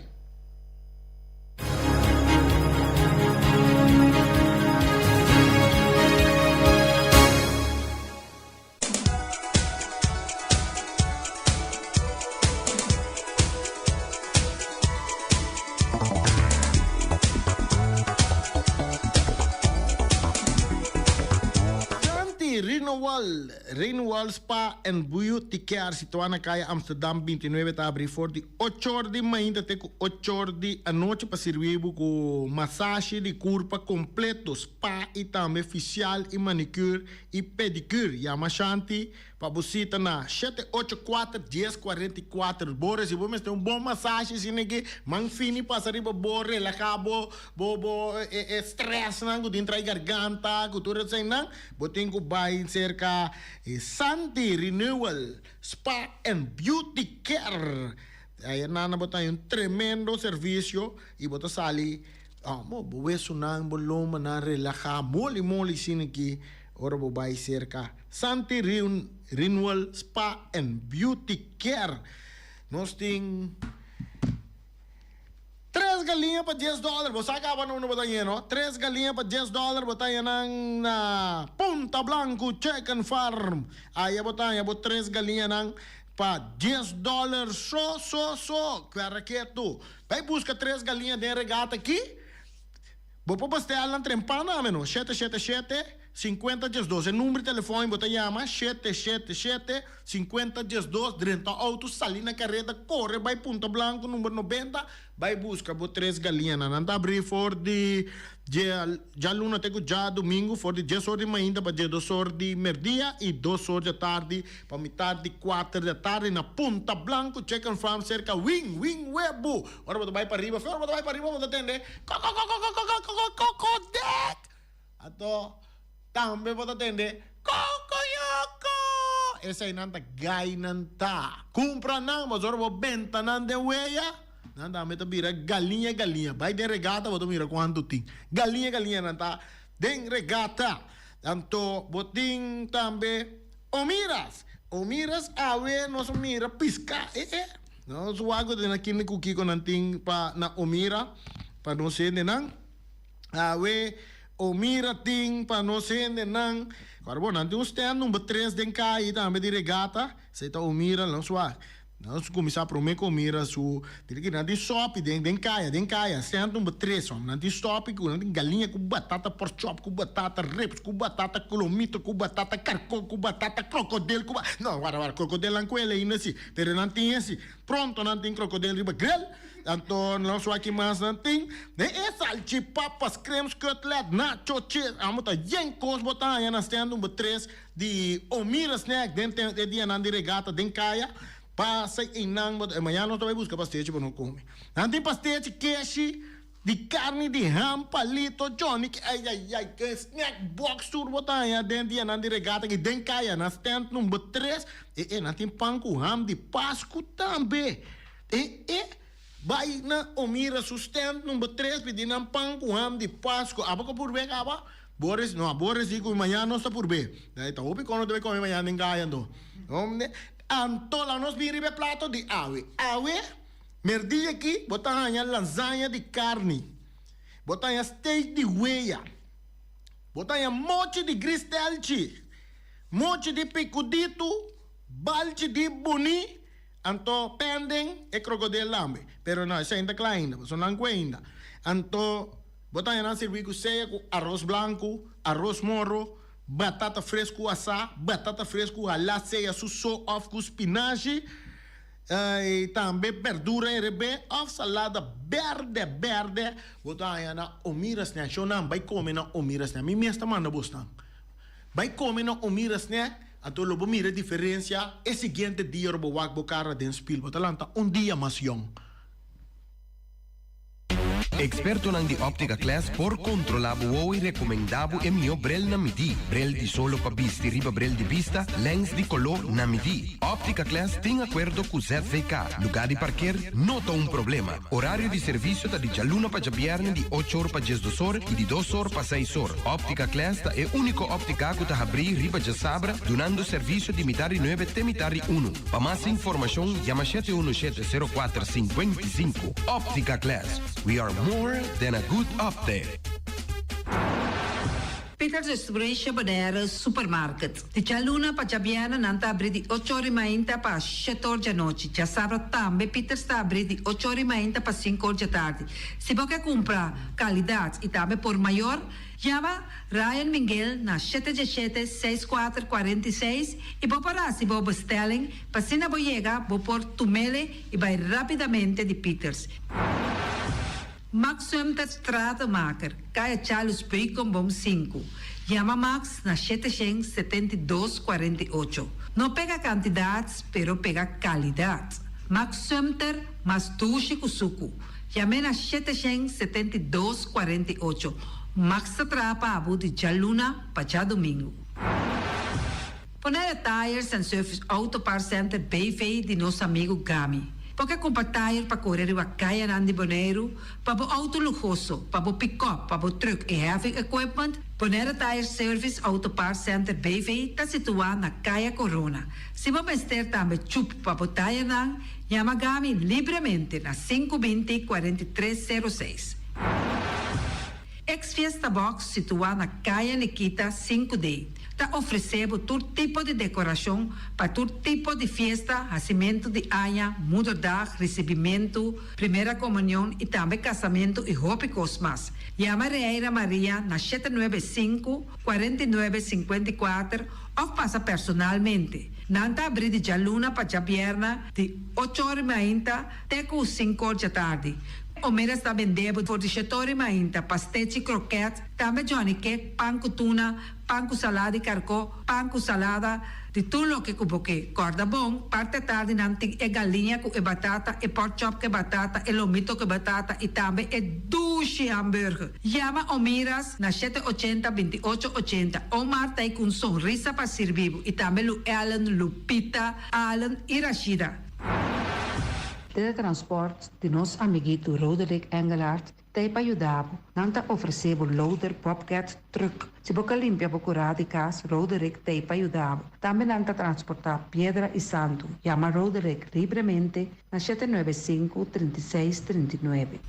Santi Renewal, Renewal Spa and Beauty Care situá na Kaya Amsterdam 29 ta abrí for di ocho or di mainta te ku ocho or di anochi pa sirbi bo ku masashi di kurpa kompleto, spa i tambe fisial i manicure i pedicure. Yama Shanti pa bo sita na shete ocho kuater dies kuarenta i kuater. Bo recibi bo mester un bon masashi asina ki man fini pasa riba bo relaha bo bo bo e stressnan ku tin trai garganta ku tur eseinan. Bo tin ku bai serka Santi Renewal Spa and Beauty Care. Ayanana bo ta haña un tremendo servisio i bo ta sali. Bo bo wesunan, bo lomanan relahá moli moli asina ki ora bo bai serka Santi Renewal Spa and Beauty Care. Nos tin tres galiña pa dies dòler. Bo sa kaba no bo ta haña no. Tres galiña pa dies dòler bo ta haña nan na Punta Blanco Chicken Farm. Aya bo ta haña bo tres galiñanan. Pa dies dòler so so so! Kuera ketu. Bai buska tres galiña den regata aki. Bo por bastea nan trempa name no, shete shete shete, sinkuenta diesdos. E number di telefòn bo ta yama, shete shete shete, sinkuenta diesdos, drenta outo, sali na kareda, kore bai Punta Blanco number nobenta, Bai buska bo tres galiñanan. Nan ta abrí for di djaluna te ku djadumingu, for di dies or di mainta pa diesdos or di merdia i dos or di atardi pa mitar di kuater di atardi na Punta Blanco Chicken Farm serka Wing Wing Webu. Ora bo ta bai pariba, fe ora bo ta bai pariba bo ta tende kokokokokokokokokodek. Anto tambe bo ta tende kokoyoko. Eseinan ta gainan ta. Kumpra nan, pasobra bo benta nan den weya. Nan tambe ta bira galiña galiña. Bai den regata bo ta mira kuantu tin. Galiña galiña nan ta den regata. Anto bo tin tambe omiras. Omiras awe nos a mira piska. E e. Nos wak ku den aki ku kiko nan tin pa na omira pa nos hendenan. Awe omira tin pa nos hendenan. Awor bo nan tin un stand number tres den kai tambe di regata. Esei ta omira nos wak. Nos kuminsá promé ku mira su dile ki nan tin sòpi den den kaya den kaya sènt number tres hòm nan tin sòpi ku nan tin galiña ku batata pork chop ku batata ribs ku batata kolomito ku batata karkó ku batata krokodil ku ba no wara wara krokodil nan kuel ainda si pero nan tin esi pronto nan tin krokodil riba grill anto nos wak ki mas nan tin den e salchipapas kremskutlet nacho cheese amo ta yen kos bo ta haña na sènt number tres. Di Omira Snack den e dianan di regata den kaya pasa einan bo ta mañana nos ta bai buska pastechi pa no kome. Nan tin pastechi, keshi, di karni, di ham, palito, johnny ai ai ai ke snack box tur bo ta haña den dianan di regata aki den kaya na stand number tres e e nan tin pan ku ham di pasku tambe e e bai na Omira su stand number tres pidi nan pan ku ham di pasku abo ka purbe kaba. Boris, no, Boris di cu mañana nos ta purbe. Dai ta hopi con nos debe come mañana den caya anto. Hombre, anto la nos bin riba e plato di awe. Awe, merdia aki, bo ta haña lasaña di carni. Bo ta haña steak di hueya. Bo ta haña mochi di gristelchi. Mochi di picuditu, balchi di buni, anto pending e krokodil tambe. Pero no, esei no ta cla ainda, pasobra nan cu ainda. Anto. Bo ta haña nan sirbi ku sea ku aros blanku, aros moro, batata fresku asá, batata fresku halá sea su so òf ku spinashi, i tambe berdura herebé òf salada bèrdè bèrdè. Bo ta haña na Omira Snack. Shownan, bai kome na Omira Snack. Mi mes ta manda bosnan. Bai kome na Omira Snack, anto lo bo mira e diferensia e siguiente dia ora bo wak bo kara den spil. Bo ta lanta un dia mas yòn. Ekspertonan di Optica Class por kontrolá bo wowo i rekomendá bo e mihó brel na midí. Brel di solo pa bisti riba brel di bista, lèns di koló na midí. Optica Class tin akuerdo ku ZVK. Lugá di parker no ta un problema. Orario di servisio ta di djaluna pa djabièrnè di ocho or pa diesdos or i di dos or pa seis or. Optica Class ta e úniko óptika ku ta habrí riba djasabra dunando servisio di mitar di nuebe te mitar di unu. Pa mas informashon yama shete unu shete sero kuater sinkuenta i sinku. Optica Glass, we are more than a good optic. Peters Restauration Bonaire Supermarket. Di djaluna pa djabièrnè nan ta abrí di ocho or di mainta pa shete or djanochi. Djasabra tambe Peters ta abrí di ocho or di mainta pa sinku or djatardi. Si bo ke kumpra kalidat i tambe por mayor, Yama Ryan Minguel na shete djeshete seis kuater kuarenta i seis i bo por hasi bo bestelling pa asina bo yega bo por tumele i bai rapidamente di Pieters. Max Sumter Stratenmaker, Kaya Charles Beukenboom sinku. Yama Max na shete shen 72 48. No pega kantidat pero pega kalidat. Max Sumter mas dushi ku suku. Yam'é na shete shen 72 48. Max ta traha pa bo di djaluna pa djadumingu. Bonaire Tires and Service Auto Parts Center BV di nos amigu Gami. Bo ke kumpra tire pa kore riba kayanan di Boneiru, pa bo auto luhoso, pa bo pikòp, pa bo trùk i heavy equipment? Bonaire Tire Service Auto Parts Center BV ta situá na Kaya Corona. Si bo mester tambe chup pa bo tayernan, yama Gami libremente na sinku binti 43 sero seis. Ex Fiesta Box situá na Kaya Nikita sinku D. Ta ofresé bo tur tipo di dekorashon pa tur tipo di fiesta, hasimentu di aña, moederdag, risibimentu, primera komunion i tambe kasamentu i hopi kos mas. Yama Reira Maria na 795, 49, 54 òf pasa personalmente. Nan ta abrí di djaluna pa djabièrnè di ocho or i mainta te ku sinku or djatardi. Omeras ta bendé bo for di shete or i mainta pastechi, krokèt, tambe johnny cake, pan ku tuna, pan ku salada di karkó, pan ku salada, di tur loke ku bo ke. Kòrda bon, parti atardi nan tin e galiña ku e batata, e pork chop ku e batata, e lomito ku e batata i tambe e dushi hamburger. Yama Omiras na shete ochenta, 28 ochenta. Omar ta ei ku un sonrisa pa sirbi bo i tambe Lu Ellen, Lupita, Allen i Rashida. Teletransport di nos amiguito Roderick Engelhardt Ta ei pa yuda bo. Nan ta ofresé bo loader, bobcat, truck. Si bo ka limpia bo kurá di kas, Roderick ta ei pa yuda bo. Tambe nan ta transportá piedra i santu. Yama Roderick libremente na 795, 36, 39.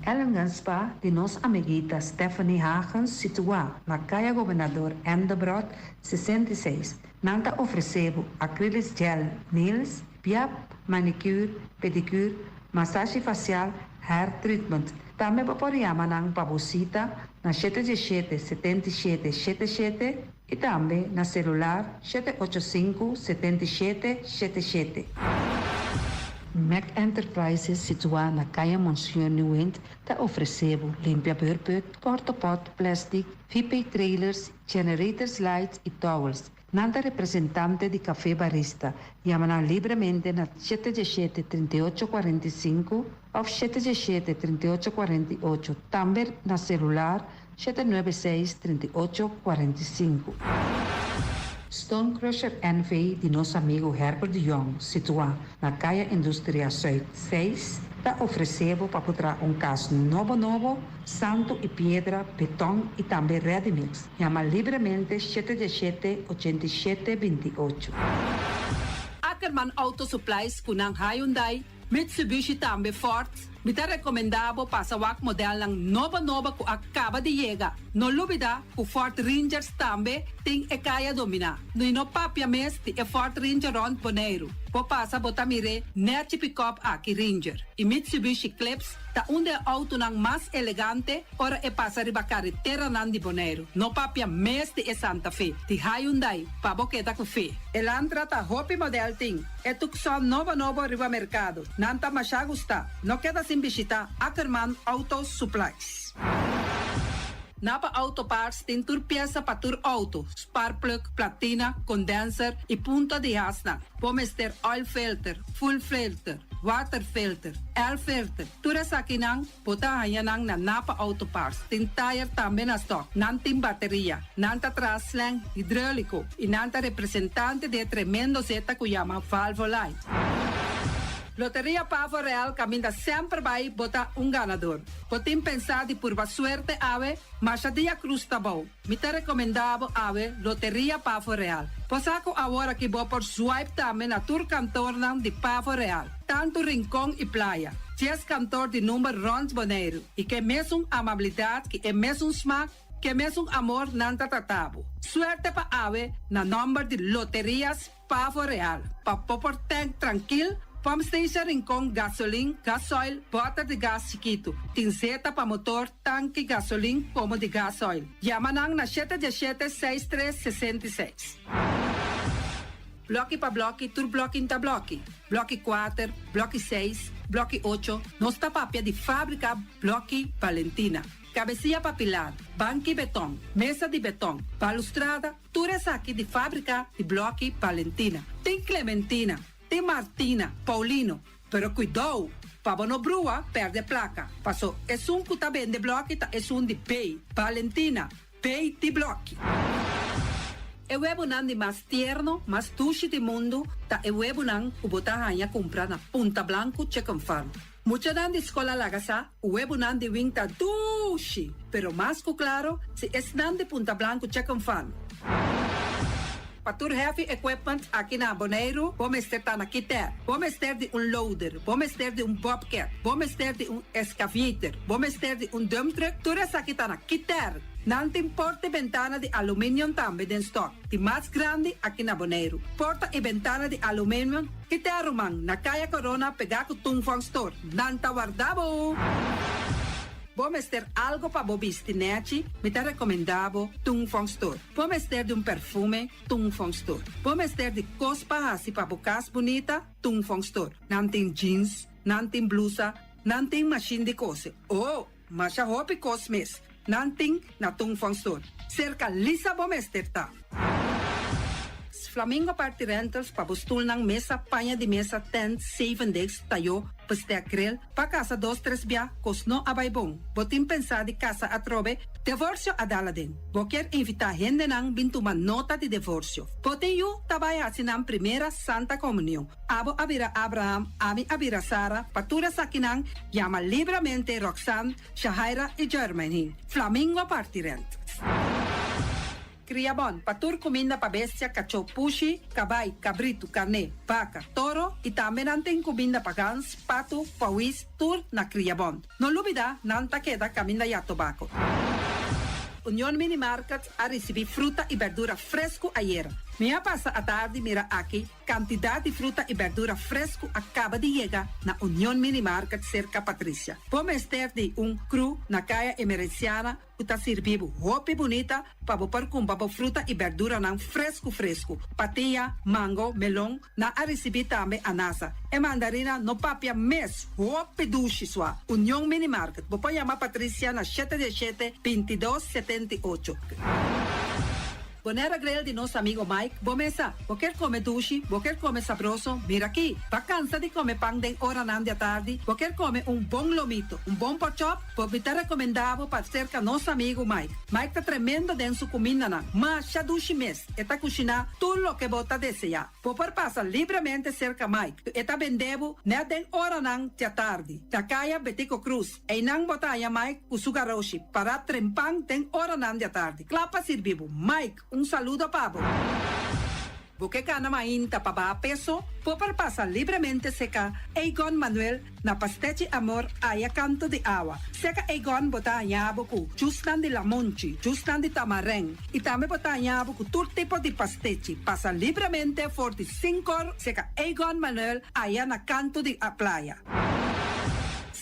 Ellingham Spa di nos amiguita Stephanie Hagens situá na Kaya Gobernador Endebrot 66. Nan ta ofresé bo acrylic gel nails, piap, manicure, pedicure, Masashi fasial, hair treatment. Tambe bo por yama nan pa bo sita na 717 77 77 i tambe na selular 785 77 77. Mac Enterprises situá na Kaya Monsignor Nieuwind ta ofresé bo limpia beurput, portapot, plastic, VP trailers, generators lights i towels. Nan ta representante di Café Barista. Yama nan libremente na 717 38 45 òf 717 38 48, tambe na selular 796 38 45. Stone Crusher NV di nos amigu Herbert de Jong, situá na Kaya Industria Zuid 6, ta ofresé bo pa por traha un kas nobo nobo, santu i piedra, beton i tambe ready mix. Yama libremente 717 87 28. Ackerman Auto Supplies ku nan Hyundai, Mitsubishi tambe Ford, mi ta rekomendá bo pasa wak modelnan nobo nobo ku a kaba di yega. No lubidá ku Ford Rangers tambe tin e kaya dominá. I no papia mes di e Ford Ranger rònt Boneiru. Bo pasa bo ta mir'é nèchi pikòp aki Ranger i Mitsubishi Eclipse ta un di e outonan mas elegante ora e pasa riba kareteranan di Boneiru. No papia mes di e Santa Fe, di Hyundai, pa bo keda ku fe. Elantra ta hopi model tin e Tucson nobo nobo riba merkado. Nan ta masha gustá. No keda sin bishitá Ackerman Auto Supplies. Napa Auto Parts tin tur piesa pa tur outo, sparkplug, platina, condenser i punta di hasnan. Bo mester oil filter, fuel filter, water filter, air filter, tur esakinan bo ta haña nan na Napa Auto Parts. Tin tayer tambe na stock. Nan tin bateria. Nan ta traha slang hidreulico y nan ta representante di e tremendo zeta cu yama Valvoline. Loteria Pavo Real caminda semper bay bo ta un ganador. Bo tin pensa di purba suerte awe? Masha dia cruz ta bou. Mi ta rekomendá bo awe Loteria Pavo Real. Bo sa ku awor aki bo por swipe tambe na tur kantornan di Pavo Real, tantu Rincon i Playa. Dies kantor di number rònt Boneiru i ke mesun amabilidat ki e mesun smak, ke mesun amor nan ta trata bo. Suerte pa awe na nòmber di Loterias Pavo Real, pa bo por tank trankil, pump station Rincon, gasolin, gasoil, bòter di gas chikitu. Tin zeta pa motor, tanki gasolin komo di gasoil. Yama nan na 717 6 3 66. Blòki pa blòki, tur blòki n'ta blòki. Blòki kuater, blòki seis, blòki ocho, nos ta papia di fábrika Blòki Valentina. Kabesia pa pilar, banki beton, mesa di beton, balustrada, Tur esaki di fábrika di blòki Valentina. Tin Clementina, tin Martina, Paulino. Pero kuidou, pa bo no brua pèrdè plaka, paso esun ku ta bende blòki ta esun di B, Valentina, B di blòki. E webunan di mas tierno, mas dushi di mundu ta e webunan ku bo ta haña kumpra na Punta Blanco Chicken Farm. Muchanan di skol a laga sa ku webunan di wing ta dushi, pero mas ku klaro si esnan di Punta Blanco Chicken Farm. Pa tur heavy equipment aki na Boneiru bo mester ta na Kitèr. Bo mester di un loader, bo mester di un bobcat, bo mester di un excavator, bo mester di un dump truck, tur esaki ta na Kitèr. Nan tin porta i bentana di aluminium tambe den stock, di mas grandi aki na Boneiru. Porta i bentana di aluminium ki te aruman na Kaya Corona pegá ku Tung Fong Store. Nan ta warda bo! Bo mester algo pa bo bisti nèchi? Mi ta rekomendá bo Tung Fong Store. Bo mester di un perfume? Tung Fong Store. Bo mester di kos pa hasi pa bo kas bunita? Tung Fong Store. Nan tin jeans, nan tin blusa, nan tin mashin di kose. Oh! Masha hopi kos mes nan tin na Tung Fong Store. Serka Lisa bo mester ta. Flamingo Party Rentals pa bo stulnan, mesa, paña di mesa, tent, zevendegs, tayó, bestek, grill, pa kasa dos tres bia, kos no a bai bon. Bo tin pensá di kasa atrobe? Devorsio a dal aden. Bo kier invitá hendenan bin tuma nota di devorsio. Bo tin yu ta bai hasi nan primera Santa Komunion. Abo a bira Abraham, ami a bira Sara, pa tur esakinan Yama libramente Roxanne, Shahaira i Jermaine. Flamingo parti rent. Kria bon pa tur kuminda pa bestia, kachó, pushi, kabai, kabritu, karné, baka, toro i tambe nan tin kuminda pa gans, patu, pawis, tur na Kria Bon. No lubida nan ta keda kaminda ya tobako. Union Mini Market a risibí fruta i berdura fresku ayera. Mi a pasa atardi mira aki Kantidat di fruta i bèrdura fresku a kaba di yega na Union Mini Market serka Patricia. Bo mester di un kru na Kaya Emerenciana ku ta sirbi bo hopi bunita pa bo por kumpra bo fruta i bèrduranan fresku fresku. Patia, mango, melon, nan a risibí tambe anasa. E mandarina no papia mes, hopi dushi sua. Union Mini Market, bo por yama Patricia na shete diesshete, bintidos, setentiocho. Bonera Grill di nos amigo Mike, bo mesa. Bo kier come dushi, bo kier come sabroso, mira aki. Ba cansa di come pan den oranan di atardi, bo kier come un bon lomito, un bon porkchop, bo mi ta recomenda bo pa cerca nos amigo Mike. Mike ta tremendo den su cumindanan, masha dushi mes, e ta cushina tur loke bo ta desea. Bo por pasa libremente cerca Mike, e ta bende bo net den oranan di atardi, na caya Betico Cruz. Einan bo ta haña Mike ku su garoshi pará trempan den oranan di atardi, kla pa sirbi bo. Mike, un saludo pa bo. Bo ke gana mainta pa baha peso? Bo por pasa libremente seka Egon Manuel na Pastechi Amor aya kanto di awa. Seka Egon bo ta haña bo ku jusnan di lamonchi, jusnan di tamarèn i tambe bo ta haña bo ku tur tipo di pastechi. Pasa libremente for di sinkor seka Egon Manuel aya na kanto di playa.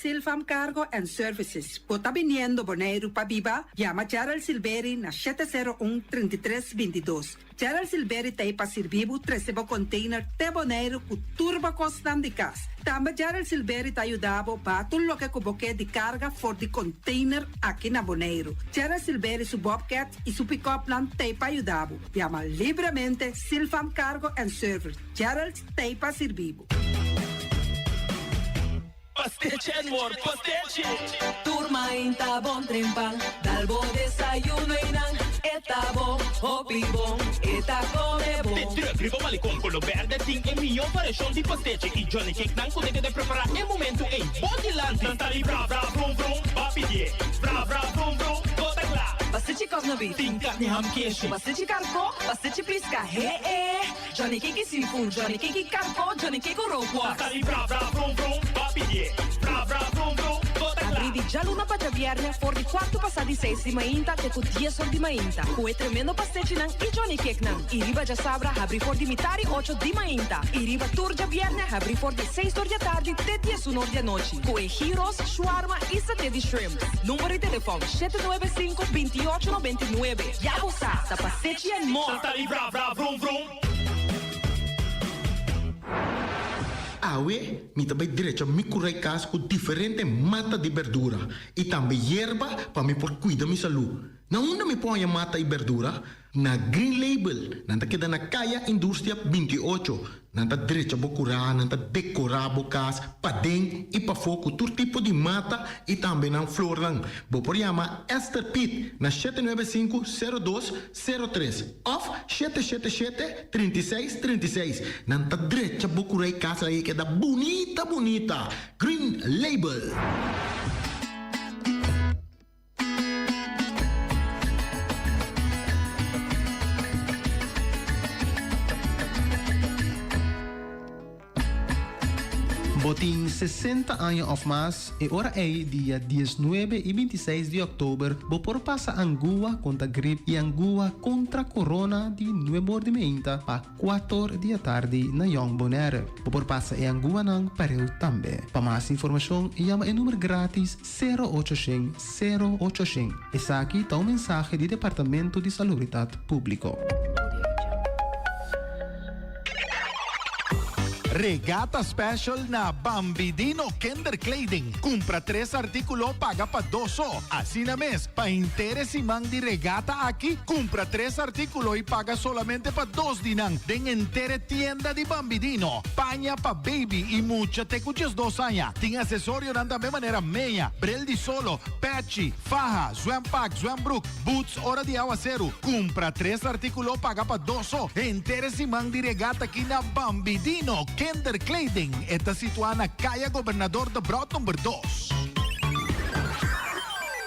Silfam Cargo and Services, Bo ta biniendo Boneiru pa biba? Yama Gerald Silberi na shete sero un, 33, 22. Gerald Silberi ta ei pa sirbi bo trese bo container te Boneiru ku tur bo kosnan di kas. Tambe Gerald Silberi ta yuda bo baha tur loke ku bo ke di karga for di container aki na Boneiru. Gerald Silberi su bobcat i su pick-upnan ta ei pa yuda bo. Yama libremente Silfam Cargo and Service. Gerald ta ei pa sirbi bo. Pastechi and more pastechi. Tur mainta bon trempan, dal bo desayuno y nan e ta bon, hopi bon, e ta come bon. De truck riba Malecon Colo Berde tin e miyo variacion di pastechi y Johnny Cake nan cu ta keda prepara e momento ey bo dilanti. Nan ta di bra bra vrum vrum, ba pidie, bra bra vrum vrum, bo ta cla. Pastechi cosna beef. Tin carni ham keshi. Pastechi carco, pastechi pisca, he e. Johnny Cake y seafood, Johnny Cake y carco, Johnny Cake cu rookworst. Ta di bra bra vrum vrum, ba pidié. Bra bra vrum vrum, bo ta kla. Abrí di djaluna pa djabièrnè for di kuartu pasá di seis di mainta te ku dies or di mainta ku e tremendo pastechinan i Johnny Cakenan. I riba djasabra habrí for di mitar i ocho di mainta. I riba tur djabièrnè habrí for di seis or di atardi te diesun or di anochi ku e gyros, shawarma i saté di shrimp. Number di telefòn, 795 28 99. Ya bo sa, ta pastechi and more! Ta di bra bra vrum vrum. Awe mi ta bai drecha mi kurai kas ku diferente mata di berdura i tambe yerba pa mi por kuida mi salú. Na unda mi por haña mata i berdura? Na Green Label. Nan ta keda na Kaya Industria 28. Nan ta drecha bo kurá, nan ta dekorá bo kas paden i pafó ku tur tipo di mata i tambe nan flornan. Bo por yama Esther Piet na 795 02 03 òf 777 36 36. Nan ta drecha bo kurá i kas laga e keda bunita bunita. Green Label. Bo tin. 60 aña òf mas, e ora ei dia diesnuebe i bintiseis di òktober bo por pasa angua kontra grip i angua kontra korona di nuebor di meinta pa kuator di atardi na Jong Bonaire. Bo por pasa e anguanan pareu tambe. Pa mas informashon yama e number gratis sero ocho shen sero ocho shen. Esaki ta un mensahe di Departamento di Salubritat Públiko. Regata special na Bambidino Kinderkleding. Cumpra tres articulo paga pa dos so. Asina mes, pa henter e siman di regata aki, cumpra tres articulo y paga solamente pa dos di nan den henter e tienda di Bambidino. Paña pa baby y mucha te cu 12 aña. Tin accesorionan tambe manera meña, bril di solo, pechi, faha, zwempak, zwembroek, Boots ora di awaseru. Kumpra tres artíkulo paga pa dos so. Henter e siman di regata aki na Bambidino Kinderkleding. E ta situá na Kaya Gobernador Debrot number dos.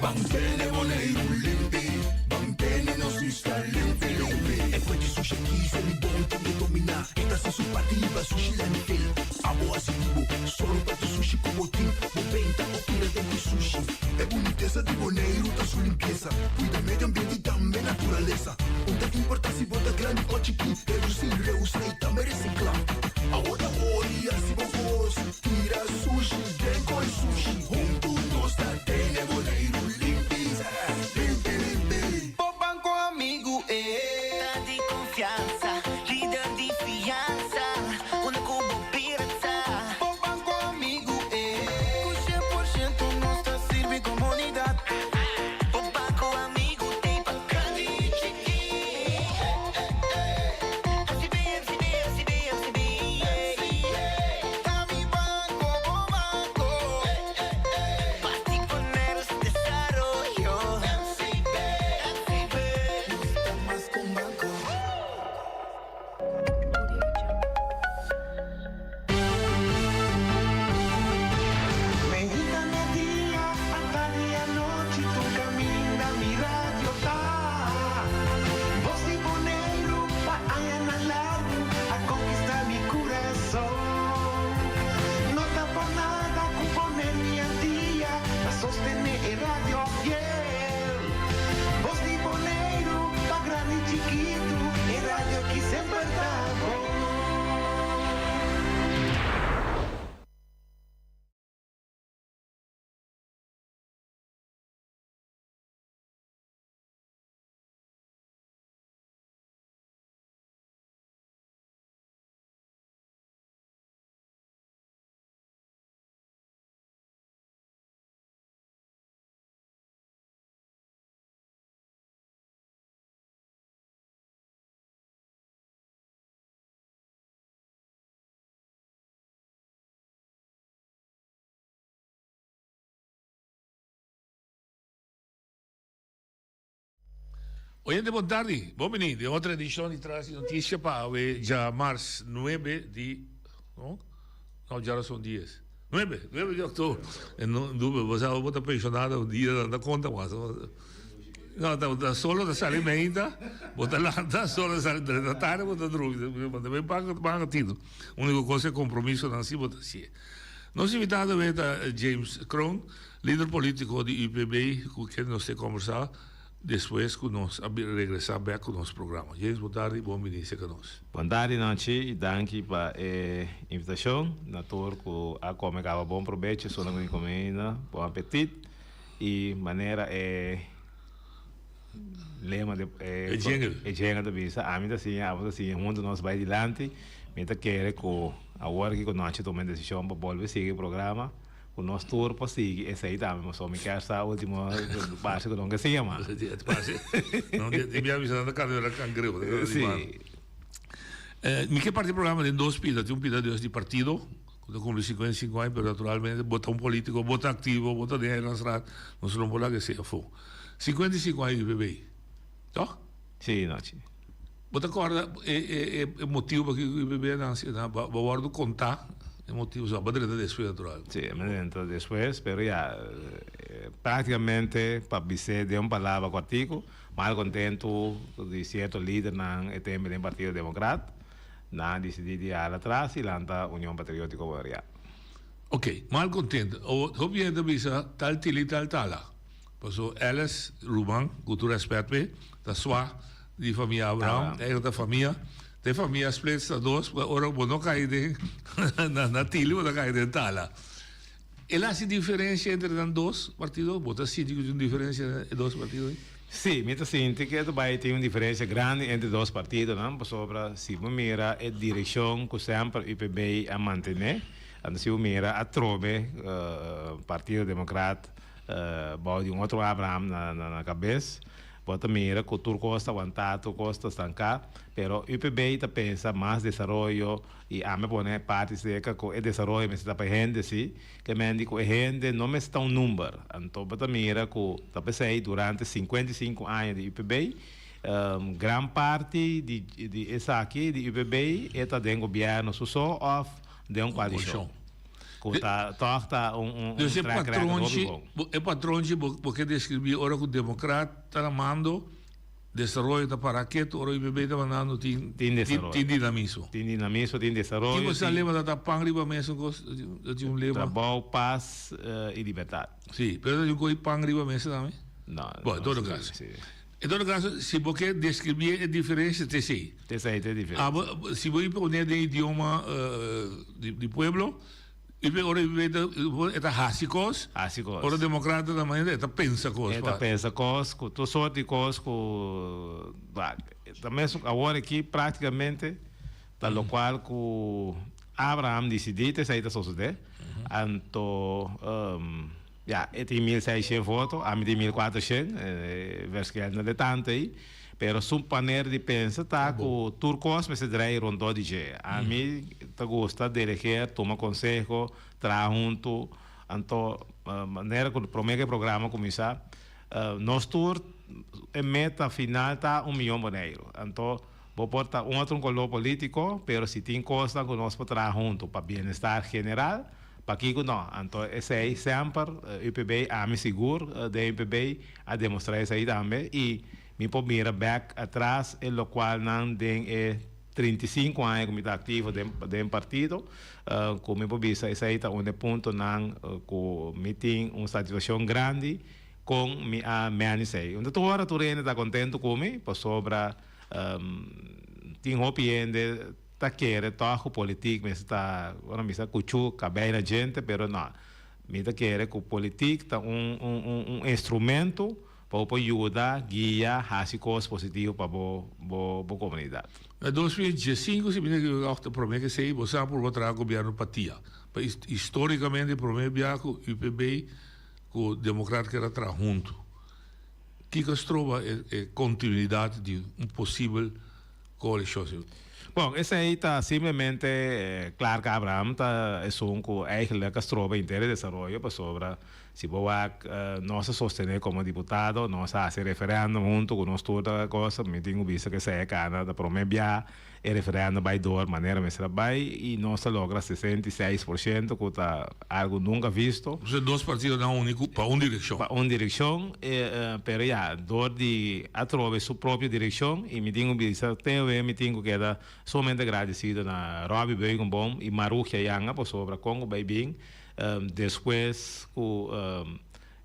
Ban tene Boneiru limpi, ban tene nos isla limpi limpi. E fuente sushi aki Selibon tin ke dominá. E ta hasi su parti riba sushi landfill. Abo hasi di bo, sòru pa tur sushi ku bo tin. Bo benta o tira den ku sushi. E bunitesa di Boneiru ta su limpiesa. Kuida medio ambiente i tambe naturalesa. Un ta importá si bo ta grandi o chikí. Redusí, reusá i tambe resiklá. Awor ta ori hasi bo kos. Tira sushi den koi sushi. Huntu nos ta tene Boneiru limpi. Limpi limpi. Bo banko amigu e. Ta di konfiansa, lider di fiansa, unda ku bo bira ta. Bo banko amigu e. Ku shen por shento nos ta sirbi komunidat. Bo banko amigu t'ei pa grandi i chikí. MCB, MCB, MCB, MCB, yeah. Ta mi banko, bo banko. Parti poner su desaroyo. MCB, MCB. Nos ta mas ku un banko. Meinta media, atardi anochi, tur kaminda mi radio ta. Bos di Boneiru pa añanan largu a konkistá mi kurason. No ta por nada ku Boneiru i Antia ta sostené e radio fiel. Bos di Boneiru pa grandi i chikitu, e radio ki semper ta bon. Oyente bon tardi, bon bini den otro edicion di Tras di Noticia pa awe djamars nuebe di, no? No, djarason dies. Nuebe, nuebe di october. E no dube, bo sa bo ta pensionado un dia nan ta conta mas. No, ta, ta solo ta sali meinta, bo ta lanta, solo ta sali drenta tarde bo ta drumi. Bo ta ben paga, paga tino. Unico cosa e compromiso nan si bo ta hacié. Nos invitado awe ta James Kroon, lider politico di UPB, cu ken nos te conversa Despues ku nos a regresá bèk ku nos programa. James bon tardi, bon bini serka nos. Bon tardi Nonchi y danki pa e invitacion. Na tur cu a come caba bon probecho, esunnan cu tin come ainda bon apetit y manera e lema di E jingle. E jingle ta bisa ami ta siña abo ta siña hunto nos bay dilanti. Mi ta kere cu awor aki cu Nonchi tuma e decision pa bolbe sigui e programa. Ku nos tur por sigui esei tambe pasobra mi kier sa ultimo parse ku no ke siña mas. Parse no di mi a bisa nan ta kanta na kangreu. Si. Mi ke parti e programa den dos pida tin un pida di partido ku ta kumpli 55 aña pero naturalmente bo ta un politiko bo ta aktivo bo ta den eilandsraad nos no por laga esei afó. 55 aña UPB toch? Si nochi. Bo ta corda e e motibo pakico cu bebe a nace? Bo a wordo conta e motibo, so bo a drenta despues natural. Si, mi a drenta despues, pero ya, practicamente pa bis'é den un palabra cortico, mal contento di cierto lidernan e tempo den Partido Democrat, nan a dicidi di hala atras y lanta Union Patriotico Bolivariano. Ok, malcontento. Hopi hende ta bisa tal tili tal tala. Paso Alice ruman, ku tur rèspèt p'e, ta swa di famia Abraham, e ta famia. Ta e famia splits na dos, pasobra ora bo no kai den na tili bo ta kai den tala. El a hasi diferensia entre nan dos partido? Bo ta sinti ku tin un diferensia entre e dos partido ei? Sí, mi ta sinti ku ta bai tin un diferensia grandi entre dos partidonan, pasobra si bo mira e direkshon ku semper UPB a mantené, anto si bo mira atrobe Partido Demokrat Bou di un otro Abraham na kabes, bo ta mira ku tur kos ta wantá, tur kos ta stanká, pero UPB ta pensa mas desaroyo i ami a pone parti seka ku e desaroyo mester ta pa e hende si, ke men di ku e hende no mester ta un number. Anto bo ta mira ku ta p'esei durante 55 aña di UPB, gran parti di esaki di UPB e ta den gobièrnu su so òf den un koalishon. Ku ta tòg ta un un Dus e track record hopi patronchi, bon. bo e patronchi bo bo ke deskribí ora ku demokrat ta na mando, desaroyo ta para ketu, ora UPB ta mandando tin Tin desaroyo. tin dinamismo. Tin dinamismo, tin desaroyo, Kiko sa tin lema ta ta pan riba mesa un kos, ta tin un lema. Trabou, pas i libertat. Sí, pero ta tin un kos di pan riba mesa tambe? No, Bo, en no todo si, kaso. si. En todo kaso, si bo ke deskribí e diferensia ta esei. Ta esei ta e diferensia. Abo, si bo pone den idioma di pueblo, ora e ta e ta hasi kos, Hasi kos. ora demokrata ta manera e ta pensa kos. E ta pensa kos, ku tur sort di kos ku ta mesun awor aki praktikamente ta lokual ku Abraham disidí ta esei ta sosodé. Anto. Ya, e tin 1600 voto, ami tin 1400, e verschil no ta tantu ei, pero su manera di pensa ta ku tur kos mester drai rondó di dje. Ami ta gusta delegeer, tuma konseho, traha huntu, anto manera ku promé ku e programa kuminsá, nos tur e meta final ta un miyon Boneiru. Anto bo por ta un otro koló polítiko, pero si tin kosnan ku nos por traha huntu pa bienestar general, Pakiko no? Anto esei semper UPB, ami sigur den UPB a demostra esei tambe y mi por mira bek atras e locualnan den e 35 aña cu mi ta activo den den partido cu mi por bisa esei ta un de puntonan cu mi tin un satisfaccion grandi con mi a meni esei. Unda tur ora tur hende ta contento cu mi pasobra tin hopi hende. Ta kere tòg ku politik mester ta, ora mi sa kuchú kabei na djente, pero no. Mi ta kere ku politik ta un un un un instrumento pa bo por yuda, guia, hasi kos positivo pa bo bo bo komunidat. Na 2015 si mi ta ekivoká òf ta promé ke esei, bo sa por bo traha gobièrnu pa tia. Pa histórikamente promé bia ku UPB ku Demokrat keda traha huntu. Kiko a stroba e e kontinuidat di un posibel Coalition. Bon, esei ta simplemente Clark Abraham ta esun ku eigenlijk a stroba henter e desaroyo pasobra si bo wak nos a sostene komo diputado, nos a hasi referendum huntu ku nos tur ta cosa, mi tin ku bisa ku esei a kana ta prome bia e referendum bai door manera mester a bai i nos a logra 66% ku ta algu nunka visto. Entonces dos partidonan uni ku pa un direkshon. Pa un direkshon, pero ya, dor di atrobe su propio direkshon i mi tin ku bisa te awe mi tin ku keda sumamente agradesido na Robby Beukenboom i Marugia Janga pasobra kon ku bai bin despues ku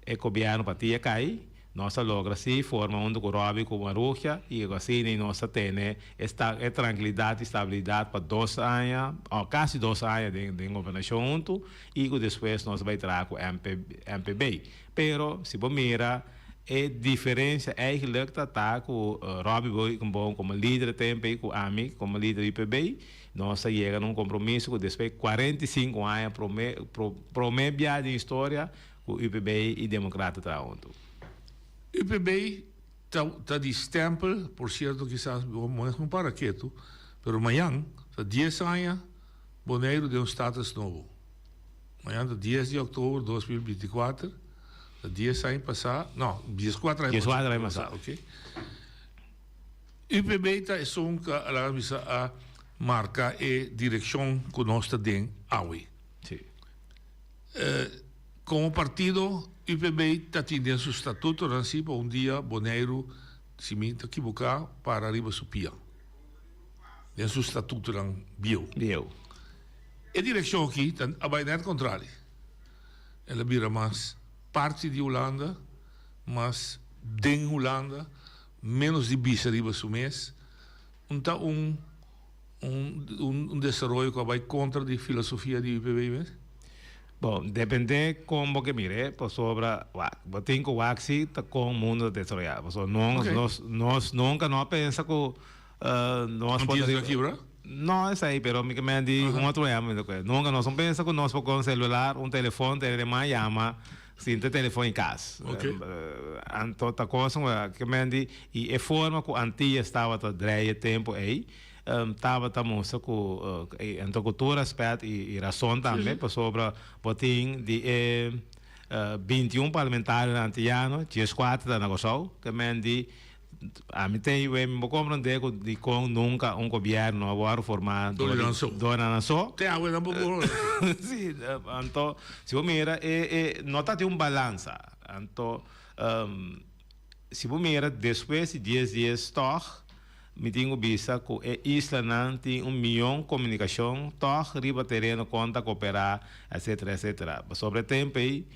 e gobièrnu Patria kai. Nos a logra si forma huntu ku Robby ku Marugia i asina i nos a tene e e trankilidat i stabilidat pa dos aña o kasi dos aña den den gobernashon huntu i ku despues nos a bai traha ku MP MPB. Pero si bo mira e diferensia eigenlijk ta ta ku Robby Beukenboom komo lider tempo ei ku ami komo lider UPB nos a yega na un kompromiso ku despues 45 aña prome prome bia den historia Ku UPB i Demokrat ta traha huntu. UPB ta ta di stempel, por sierto kisas bo no un para ketu, pero mañan ta dies aña Boneiru den un status nobo. Mañan ta dies di oktober 2024, ta dies aña pasá, no, dieskuater aña Dieskuater aña pasá. Ok. UPB ta esun ku a laga bisa a marka e direkshon ku nos ta den awe. Sí. Komo partido UPB ta tin den su statutonan si pa un dia Boneiru, si mi ta kiboká, para riba su pia. Den su statutonan bieu. Bieu. E direkshon aki ta a bai nèt kontrali. El a bira mas parti di Hulanda, mas den Hulanda, ménos di bisa riba su mes. Un ta un un desaroyo ku a bai kontra di filosofia di UPB mes? Bon, dependé kon bo ke mir'é, pasobra wak, bo tin ku wak si ta kon mundu ta desaroyá. Pasobra nos, nos, nos nunka no a pensa ku nos por. Antias lo a kibra? No esei, pero mi ke men di un otro ehempel mi ta kohe. Nunka nos no pensa ku nos por kon selular, un telefon, tene den man yama sin te telefon in kas. Anto ta kos ke men di, i e forma ku Antias tabata drei e tempu ei, tabata mustra ku anto ku tur respet i rason tambe pasobra bo tin di e 21 parlamentarionan antiano dieskuater ta na Kòrsou ke men di ami ta e mi bo komprondé ku dikon nunka un gobièrnu a wòrdu formá dor di nan so. Te awe nan bo por. Si anto si bo mira e e no ta tin un balansa anto si bo mira despues di dies dies tòg Mi tin ku bisa ku e islanan tin un mion komunikashon tòg riba tereno kon ta koperá etsetera etsetera. Pasobra e tempu ei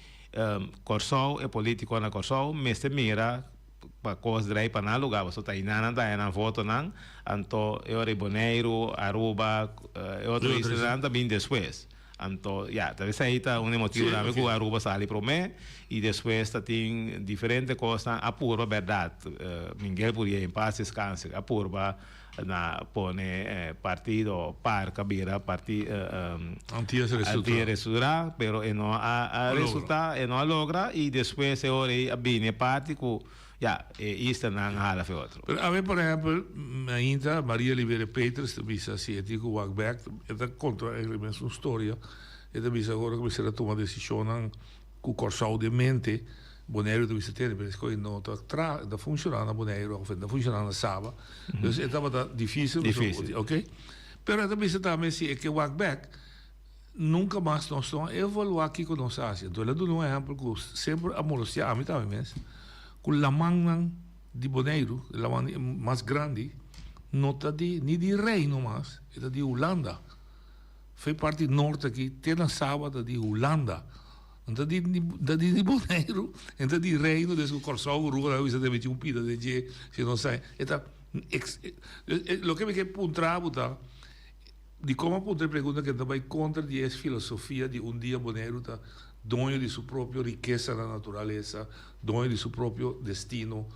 Kòrsou e polítiko na Kòrsou mester mira pa kos drei pa nan lugá pasobra ta einan nan ta haña nan votonan anto e ora ei Boneiru, Aruba e otro islanan ta bin despues. Anto ya ta esei ta un e motibu tambe ku Aruba sali promé i despues ta tin diferente kosnan a purba bèrdat Miguel Purié en pas deskanse a purba na pone partido par ka bira parti Antias Reestructurá pero e no a resultá e no a logra i despues e ora ei a bini e parti ku Ya, e islanan a hala fe otro. Pero awe por ehempel, ainda Maria Liberia Peters ta bisa si e tin ku wak bek, e ta konta eigenlijk mesun storia, e ta bisa ora ku mester a tuma desishonnan ku Kòrsou den mente, Boneiru ta bisa tene, pero esei no ta tra, no ta funshoná na Boneiru òf no ta funshoná na Saba. Dus e tabata difísil, oke. Pero e ta bisa tambe si e ke wak bek, Nunka mas nos no a evaluá kiko nos a hasi. Anto el a duna un ehèmpel ku semper a molestiá ami tambe mes, ku lamannan di Boneiru, e laman mas grandi, no ta di ni di Reino mas, e ta di Hulanda. Fe parti nort aki te na Saba ta di Hulanda. No ta di ta di Boneiru, no ta di Reino, des ku Kòrsou, Aruba nan a bisa ta miti un pida den dje, si nos sa. E ta loke mi ke puntra bo ta. Dikon a puntra e pregunta ke ta bai kontra di es filosofia di un dia Boneiru ta doño di su propio rikesanan naturalesa, doño di su propio destino?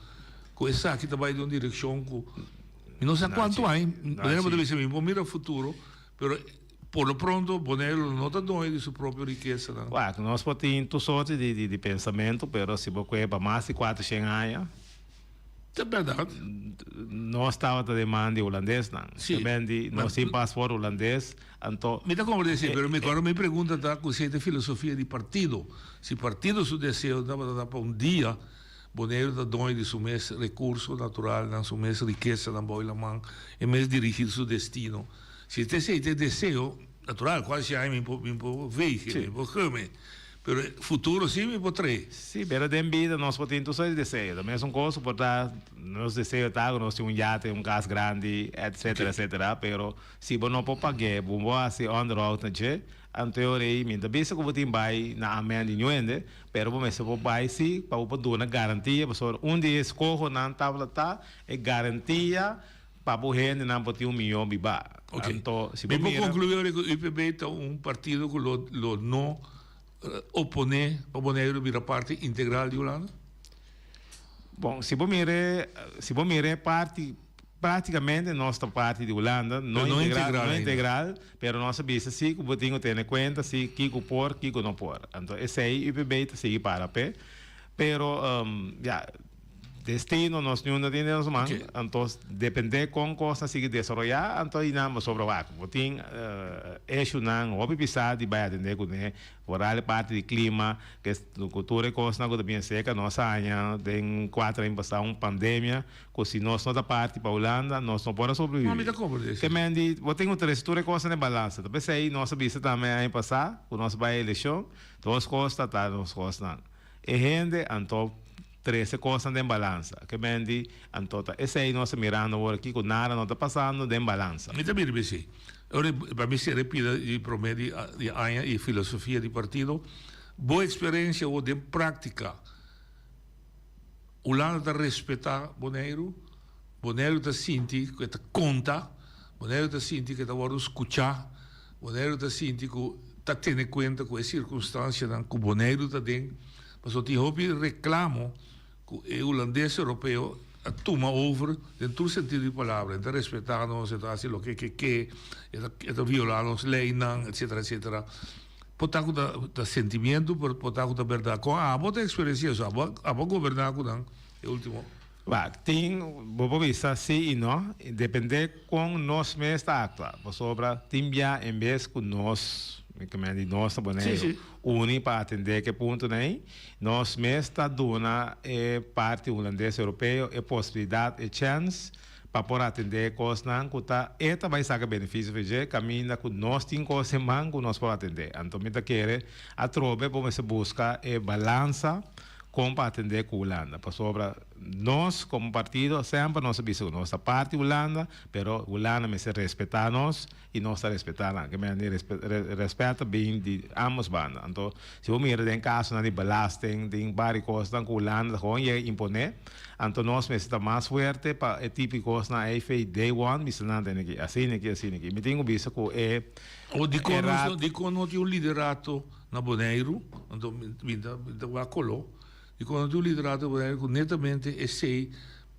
Ku esaki ta bai den un direkshon ku mi no sa kuantu aña, Boneiru bo ta bisa mi por mira futuro, pero por lo pronto Boneiru no ta doño di su propio rikesanan. Wak, nos por tin tur sorti di pensamentu, pero si bo kue pa mas di kuatershen aña, Ta bèrdat. Nos tabata den man di hulandesnan. Sí. Ta ben di nos tin paspoort hulandes, anto. Mi ta komprendé esei, pero mi kòrda mi pregunta ta ku esei ta filosofia di partido. Si partido su deseo tabata ta pa un dia Boneiru ta doño di su mes rekurso naturalnan, su mes rikesanan bou e laman, e mes dirigí su destino. Si ta esei ta e deseo, natural, kual si aña mi por mi por veeg, mi por geme. Pero futuro sí mi por trae. Sí, pero den bida nos por tin tur soort di deseo. Ta mesun cos cu por ta nos deseo ta cu nos tin un yate, un cas grandi, etcetera, etcetera. Pero si bo no por pag'é, bo por haci onderhoud na dje, anto e ora ei mi no ta bisa cu bo tin bai na amen di ñuende, pero bo mester por bai sí pa bo por duna garantia, pasobra un di e escohonan tabata ta e garantia pa bo hendenan por tin un mihó bibá. Ok. Anto si bo Mi por mira. conclui ora cu UPB ta un partido cu lo lo no oponé pa Boneiru bira parti integral di Hulanda? Bon, si bo mira, si bo mira e parti, prácticamente nos ta parti di Hulanda, no Pero no integral, integral no ainda. integral, pero nos a bisa si cu bo tin cu tene cuenta si kico por, kico no por. Anto esey UPB ta sigui para p'e, pero ya. Destino nos niun no tin den nos man, anto depende kon kos ta sigui desaroyá, anto einan bo sobra wak. Bo tin eshunan hopi pisá di bai atendé kuné, foral e parti di klima, ku tur e kosnan ku ta bien seka. Nos a haña den kuater aña pasá un pandemia ku si nos no ta parti pa Hulanda nos no por a sobreviví. Ke men di bo tin ku trese tur e kosnan den balansa. Ta p'esei nos a bisa tambe aña pasá ku nos bai elekshon, dos kos ta ta nos kosnan. E hende anto. Trese kosnan den balansa. Ke men di, anto ta esei nos ta mirando awor aki ku nada no ta pasando den balansa. Mi ta bira bisí. Ora pa mi sera e pida di promé di di aña i filosofia di partido, bo eksperensia awor den práktika, Hulanda ta respetá Boneiru, Boneiru ta sinti ku e ta konta, Boneiru ta sinti ku e ta wòrdu skuchá, Boneiru ta sinti ku ta tene kuenta ku e sirkunstansianan ku Boneiru ta den, pasobra tin hopi reklamo ku e hulandes europeo a tuma over den tur sentido di palabra, e ta respetá nos, e ta hasi loke ke ke, e ta violá nos leinan, etsetera, etsetera. Por ta ku ta sentimiento, pero por ta ku ta bèrdat. Kon abo ta eksperensiá eso? Abo a goberná ku nan e último? Wak, tin, bo por bisa sí i no, dependé kon nos mes ta aktua. Pasobra tin bia en bes ku nos, mi ke men di nos ta Boneiru, uni pa atendé ke puntonan ei, nos mes ta duna e parti hulandes europeo e posibilidat, e chèns pa por atendé e kosnan ku ta e ta bai saka benefisio for dje, kaminda ku nos tin kos den man ku nos por atendé. Anto mi ta kere atrobe bo mester buska e balansa kon pa atendé ku Hulanda. Pasobra nos komo partido semper nos a bisa ku nos ta parti Hulanda, pero Hulanda mester respetá nos i nos ta respetá nan. Ke mende rèspèt ta bin di ámbos banda. Anto si bo mira den kasonan di belasting, den bari kosnan ku Hulanda ta gewoon yega imponé, anto nos mester ta mas fuerte pa e tipo di kosnan ei fei day one bisa nan tene ki asina aki, asina aki. Mi tin ku bisa ku e O dikon nos, dikon no tin un liderato na Boneiru, anto mi ta mi ta wak koló, dikon no tin un liderato na Boneiru ku netamente esei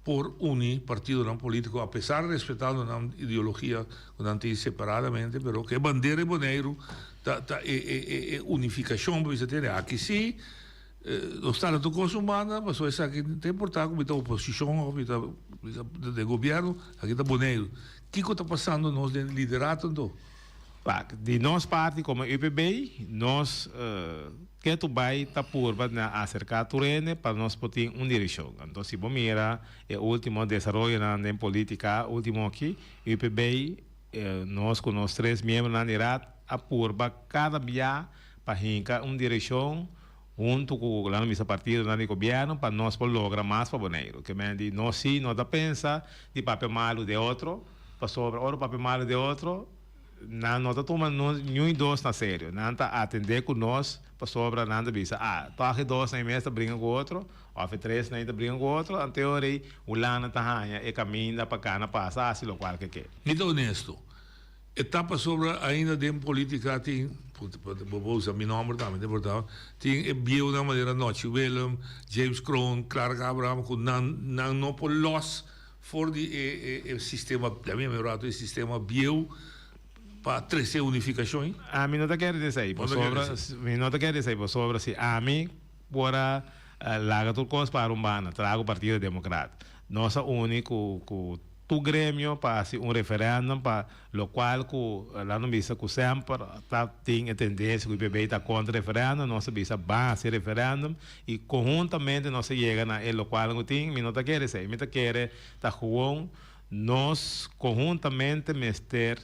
por uni partidonan polítiko apesar respetando nan ideologia ku nan tin separadamente, pero ku e bandera di Boneiru ta ta e e e e unifikashon pa bisa tene aki si nos ta na tur kos un banda pasobra esaki no ta importá ku mi ta oposishon òf mi ta mi ta den gobièrnu aki ta Boneiru. Kiko ta pasando nos den liderato anto? Wak, di nos parti komo UPB, nos ketu bai ta purba na aserká tur hende pa nos por tin un direkshon. Anto si bo mira e último desaroyonan den polítika último aki, UPB, nos ku nos tres miembronan di raad a purba kada bia pa hinka un direkshon huntu ku nan bisa partidonan di gobièrnu pa nos por logra mas pa Boneiru. Ke men di nos si no ta pensa di papia malu den otro, pasobra ora papia malu den otro nan no ta tuma nos niun dos na serio. Nan ta atendé ku nos pasobra nan ta bisa, ah, tòg e dos nan mes ta bringa ku otro òf e tres nan ta bringa ku otro, anto e ora ei Hulanda ta haña e kaminda pa kana pasa hasi lokual ke ke. Mi ta honesto, E ta pasobra ainda den politica tin, bo por usa mi nomber tambe ta importa, tin e bieunan manera Nochi Willem, James Kroon, Clark Abraham cu nan nan no por los for di e e sistema, ya mi a mira rato e sistema bieu pa trece unificacion. Ami no ta kere di esey, pasobra mi no ta kere di esey pasobra si ami por a laga tur cos para un banda, traha cu Partido Democrat, nos a uni cu cu. Tur gremio pa hasi un referendum pa locual cu nan a bisa cu semper ta tin e tendencia cu IPB ta contra referendum, nos a bisa ban hasi referendum y conhuntamente nos a yega na e locual cu tin, mi no ta kere esey, mi ta kere ta gewoon nos conhuntamente mester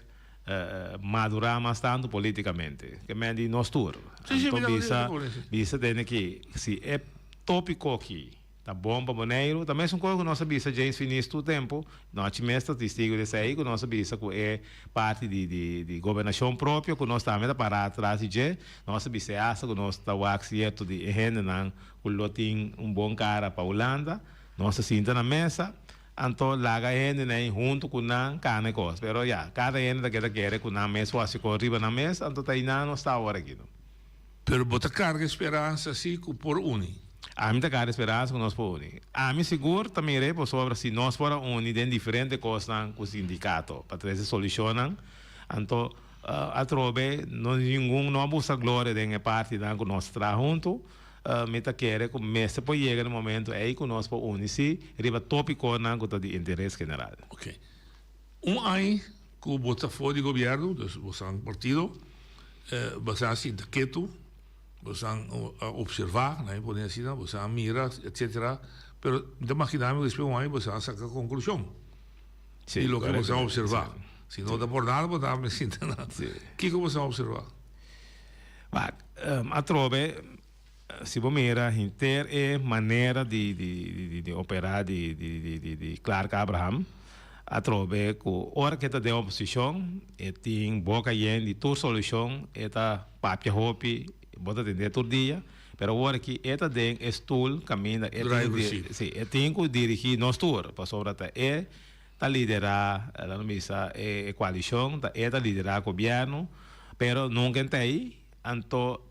madura mas tanto politicamente, ke men di nos tur. Anto bisa bisa tene ki si e topico aki. Ta bon pa Boneiru. Ta mesun kos ku nos a bisa James Finies tur tempu, nochi mes ta testigu di esei, ku nos a bisa ku e parti di di di gobernashon propio ku nos tambe ta pará atras di dje. Nos a bisa e asta ku nos ta wak sierto di e hendenan ku lo tin un bon kara pa Hulanda. Nos ta sinta na mesa, anto laga e hendenan ei huntu ku nan kana e kos. Pero ya, kada hende ta keda kere ku nan mes por hasi kos riba nan mes, anto ta einan nos ta awor aki. Pero bo ta carga e speransa si cu por uni? Ami ta carga e speransa cu nos por uni. Ami sigur ta mira e pasobra si nos por a uni den diferente cosnan cu sindicato pa trece solucionnan, anto atrobe no ningun no a busca gloria den e partinan cu nos ta traha hunto. Mi ta kere cu mester por yega na e momento ey cu nos por uni si riba topiconan cu ta di interes general. Ok. Un aña cu bo ta for di gobierno, dus bo san partido, bo sa sinta ketu, bo san a observa, nan e pone asina, bo sa mira, etcetera, pero mi ta magina mi cu despues un aña bo sa saca conclusion di loke bo sa observa. Si no ta por nada bo ta sinta na. Kico bo sa observa? Wak, atrobe. si bo mira henter e manera di di di opera di di di di Clark Abraham atrobe ku ora ku e ta den oposishon e tin boka yen di tur solushon e ta papia hopi bo ta tende tur dia pero awor aki e ta den e stul kaminda e tin ku si e tin ku dirigi nos tur pasobra ta e ta lidera laga nos bisa e koalishon ta e ta lidera gobièrnu pero nunka e ta ei anto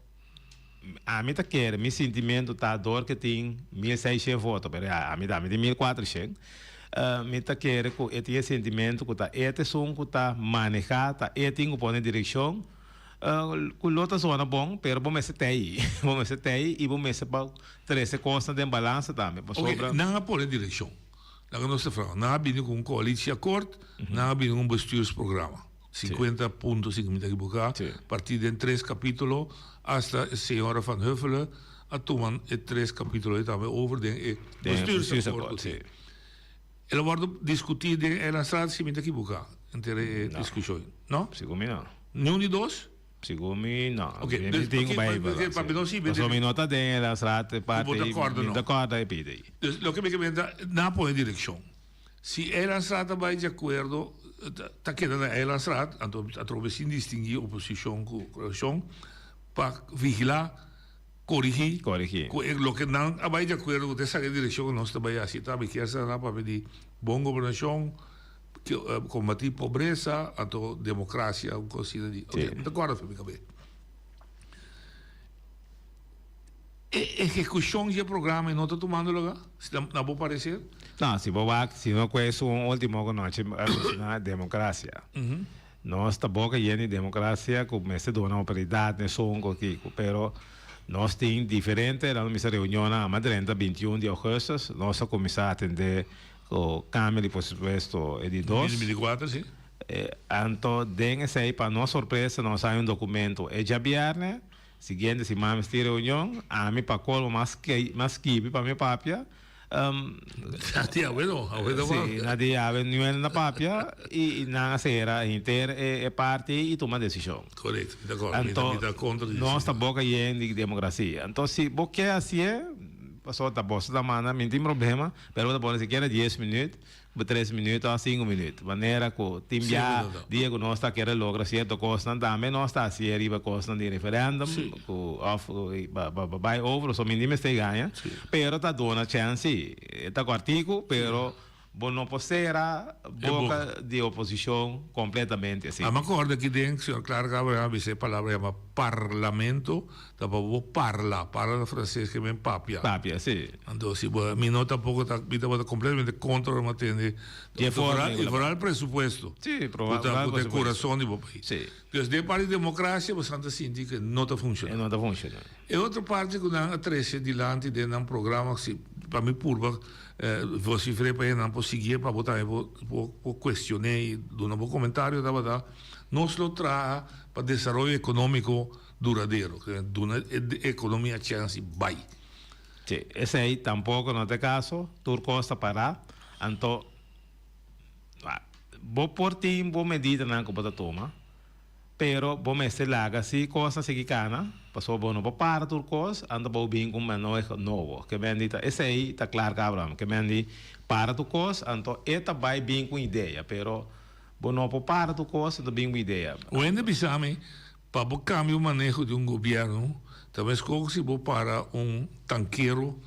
Ami ta kere, mi sintimentu ta dor ke tin 1600 voto, pero ya ami ta, ami tin 1400, mi ta kere ku e tin e sintimentu ku ta e ta esun ku ta maneha, ta e tin ku pone direkshon, ku lo ta zona bon, pero bo mester ta ei, bo mester ta ei i bo mester pa trese kosnan den balansa tambe, pasobra. Oke, nan a pone direkshon, laga nos ta franko, nan a bini ku un koalitieakkoord, nan a bini ku un bestuursprogramma. 50 punto, si mi ta ekiboká, partí den tres kapítulo, hasta e señora Van Huffelen a tuma e tres kapítulo ei tambe over den e bestuursakkoord ku tin. El a wòrdu diskutí den Eilandsraad, si mi ta ekiboká, henter e diskushon, no? Segun mi no. Niun di dos? Segun mi no. Oké, Mi dus tin ku bai papi no si Pasobra mi no ta den Eilandsraad e Ku bo parti ta ei, kòrda mi no. ta kòrda e pida ei. Dus loke mi ke menta, nan a pone direkshon. Si Eilandsraad ta bai di akuerdo, ta keda na Eilandsraad, anto atrobe sin distinguí oposishon ku koalishon, pa vigilá, korigí, ku e loke nan a bai di akuerdo ku ta esaki e direkshon ku nos ta bai hasi. Ta mi kier sa nan papia di bon gobernashon, kombatí pobresa, anto demokrasia, un kos asina di. Oke, mi ta kòrda for mi kabes. E ehekushon di e programa no ta tumando lugá, na bo pareser? No, si bo wak, si no ku esun ultimo ku nochi a menshoná, demokrasia. Nos ta boka yen di demokrasia ku mester duna oportunidat na esun ku kiko, pero nos tin diferente, nan mester reunionnan, ama drenta 21 di augustus nos a kuminsá atendé ku kambio di presupuesto e di dos. 2024, si. Anto den esei pa nos sorpresa nos haña un dokumento e djabièrnè. Siguiente siman mi tin reunion, ami pa colmo mas mas skibi pa mi papia. Na di awe no, awe ta Si, na di awe niun na papia y nan a cera henter e parti y tuma decision. Correcto, mi ta acuerdo, mi ta contra di Nos ta boca yen di democracia. Anto si bo ke hacié, pasobra ta boso ta manda, mi no tin problema, pero bo ta pone sikiera dies minuut. Bo tres minuut of sinku minuut. Manera ku tin bia dia ku nos ta kere logra sierto kosnan tambe nos ta hasié riba kosnan di referendum ku of pa bai over so mi ni mester gaña pero ta duna chèns si. E ta kòrtiku pero bo no por sera boka di oposishon kompletamente asina. Ami a kòrda aki den señor Clark Abraham a bisa e palabra yama parlamento ta pa bo parla, parla na franses ke men papia. Papia, si. Anto si bo, mi no tampoco ta, mi tabata completamente contra ora mi a tende, Di e forma y vooral el presupuesto. Si, Cu ta, cu ta e curason di bo pais. Si. Dus den parti di democracia bosan ta sinti cu no ta funciona. E no ta funciona. E otro parti cu nan a trece dilanti den nan programa, si, pa mi purba vocifr'e pa nan por sigui'e pa bo tambe por, por, por cuestion'e y duna bo comentario tabata, nos lo traha pa desaroyo economico duradero, duna e economia chance bai. Sí, esei tampoco no ta e caso, tur cos ta pará, anto bo por tin bo medidanan cu bo ta tuma, pero bo mester laga si cosnan sigui cana, pasobra bo no por para tur cos, anto bo bin cu un maneho nobo. Ke men di ta esei ta Clark Abraham, ke men di para tur cos, anto e ta bai bin cu un idea, pero bo no por para tur cos anto bin cu un idea. Un hende bisa mi, Pa bo cambia un maneho di un gobierno ta mesco cu si bo para un tankero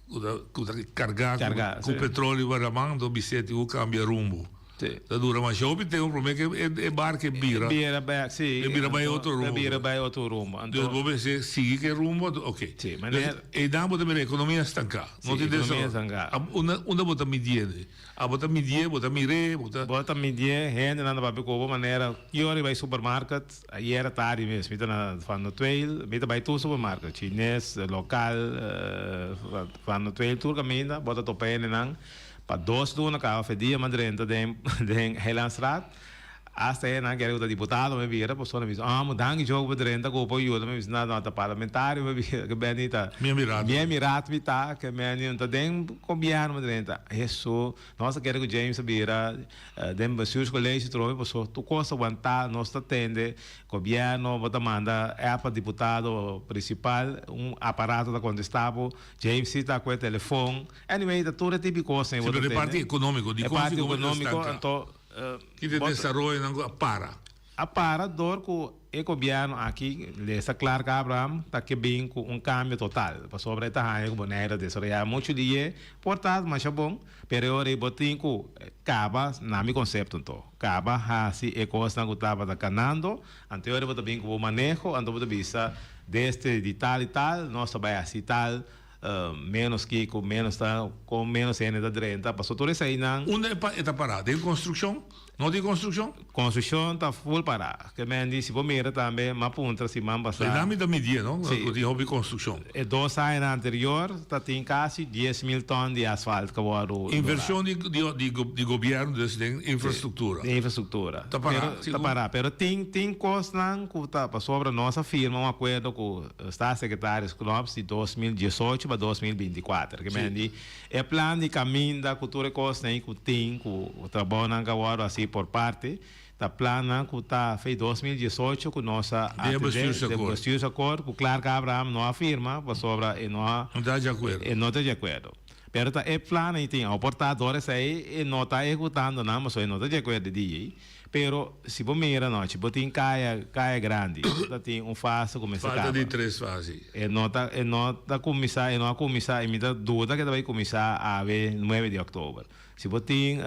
cu ta cu ta carga cu petroleo riba laman do bis'e tin cu cambia rumbo. Ta dura masha hopi tempo prome cu e barco e bira. E bira bek si. E bira bay otro rumbo. E bira bay otro rumbo. Dus bo mester sigui cu e rumbo anto ok. Dus einan bo ta mira economia stanca. Si economia stanca. Unda bo ta midiendo? Abo ta midié, bo ta mir'é, bo ta. Bo ta midié, hendenan ta papia ku bo manera. Ki ora i bai supermarket? Ayera tardi mes mi ta na Van der Tweel, mi ta bai tur supermarket, chines, lokal, Van der Tweel, tur kaminda bo ta topa hendenan pa dos luna kaba fe dia mi a drenta den den Heilandstraat. Hasta e nan kere ku ta diputado mi bira, pasobra mi bisa, ah, mo danki Joe ku bo drenta ku bo por yuda. Mi bisa, no, no, ta parlamentario mi bira, ke beni ta. Mi emirat. Mi emirat mi ta, ke beni no ta den gobièrnu mi drenta. Hesu, nos a kere ku James a bira den bestuurscollege trobe, pasobra tur kos ta wantá, nos ta tende gobièrnu, bo ta manda app pa diputado prinsipal, un aparato ta kontestá bo, James si ta ku e telefon. Anyway, ta tur e tipo di kosnan ku bo ta tende. Si, pero e parti ekonómiko, E parti ekonómiko, anto. Ki ta desaroyonan ku a para? A para dor ku e gobièrnu aki, lesa Clark Abraham, ta ke bin ku un kambio total. Pasobra e ta haña ku Bonaire a desaroyá muchu di e por ta masha bon, pero e ora ei bo tin ku kaba, na mi konsepto anto, kaba hasi e kosnan ku tabata kanando, anto e ora bo ta bin ku bo maneho, anto bo ta bisa desde di tal i tal nos ta bai hasi tal. Menos kiko, menos ta, kon menos hende ta drenta, pasobra tur eseinan. Unda e pa e ta pará? Den konstrukshon? No tin konstrukshon? Konstrukshon ta ful pará. Ke men di, si bo mira tambe, m'a puntra siman pasá. Einan mi ta midié, no? Si. Ku tin hopi konstrukshon. E dos añanan anterior ta tin kasi 10,000 tòn di asfalt ku a wòrdu dorá. Invershon di di di gobièrnu dus den infrastruktura. Den infrastruktura. Ta pará, Pero, ta sigur. pará. Pero tin tin kosnan ku ta pasobra nos a firma un akuerdo ku. Staatssecretaris Knops di 2018 pa 2024. Ke men di e plan di kaminda ku tur e kosnan ei ku tin ku trabounan ku a wòrdu hasi por parti ta plannan ku ta fei 2018 ku nos a Den e atendé den bestuursakkoord. bestuursakkoord ku Clark Abraham no a firma pasobra e no a No ta di akuerdo. e no ta di akuerdo. Pero ta e plan ei tin. Awor por ta dor esei e no ta ehekutando nan pasobra e no ta di akuerdo di ei. Pero si bo mira nochi, bo tin kaya, kaya grandi, bo ta tin un fase ku mester Falta kaba. di tres fase. E no ta, e no ta kuminsá, e no a kuminsá i mi ta duda ku e ta bai kuminsá awe nuebe di òktober. Si bo tin.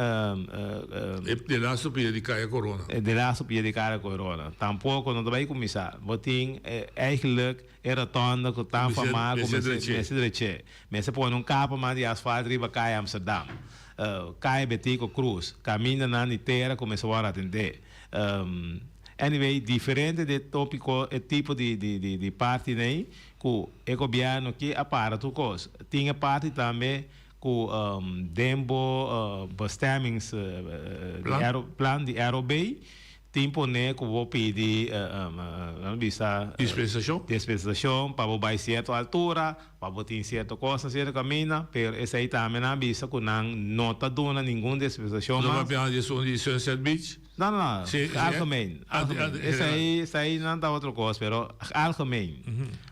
E de lastu pia di kaya korona. E de lastu pia di kaya korona. Tampoko no ta bai kuminsá. Bo tin eigenlijk e rotonda ku tan famá ku mester mester dreché. Mester pone un kapa mas di asfalt riba kaya Amsterdam. Kaya Betico Cruz, kamindanan di tera ku mester wòrdu atendé. Anyway, diferente di e tópiko, e tipo di di di partinan ei ku e gobièrnu ki a para tur kos. Tin e parti tambe ku den bo bestemmings plan di ROB Tin pone ku bo pidi, nan bisa. Dispensashon? Dispensashon pa bo bai sierto altura, pa bo tin sierto kos na sierto kaminda, pero esei tambe nan a bisa ku nan no ta duna ningun dispensashon Bo ta mas. papia di esun di Sunset Beach? No, no, no, Si, si, algemeen, ah, di- ah, algemeen. di- Esei, esei nan ta otro kos, pero algemeen.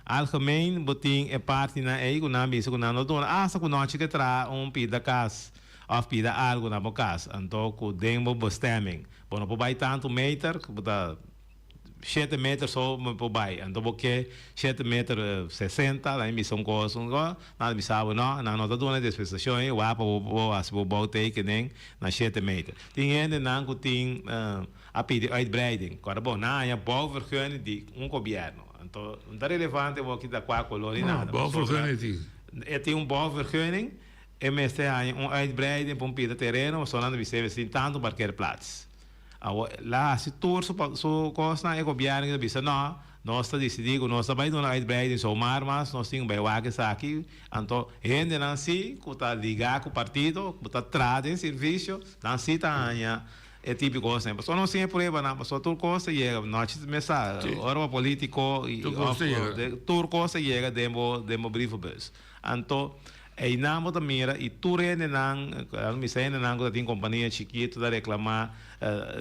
Algemeen bo tin e partinan ei ku nan a bisa ku nan no duna, asta ku nochi ke traha un pida kas òf pida algu na bo kas, anto ku den bo bestemming. Bo no por bai tantu meter, bo ta shete meter so bo por bai. Anto bo ke shete meter sesenta, nan bisa un kos, un kos, nan ta bisa bo no, nan no ta duna dispensashon ei, wak pa bo bo hasi bo bouwtekening na shete meter. Tin hendenan ku tin a pidi uitbreiding, kòrda bon, nan haña bouwvergunning di un gobièrnu. Anto no ta relevante bo kita kua kolor ni nada, pasobra e tin un bouwvergunning. E mester haña un uitbreiding pa un pida tereno pasobra nan ta bis'é mester tin tantu parkeerplaats. Awor la hasi tur su su kosnan e gobièrnu ta bisa no, nos ta disidí ku nos ta bai duna uitbreiding zomaar mas nos tin ku bai wak esaki. Anto hendenan si ku ta ligá ku partido ku ta traha den servisio nan si ta haña e tipo di kosnan. Pasobra nos tin e pruebanan pasobra tur kos ta yega nochi mester sa ora bo politiko i òf tur kos ta yega den bo den bo brievenbus. Anto, einan bo ta mira i tur hendenan, a misa hendenan ku ta tin kompania chikitu ta reklamá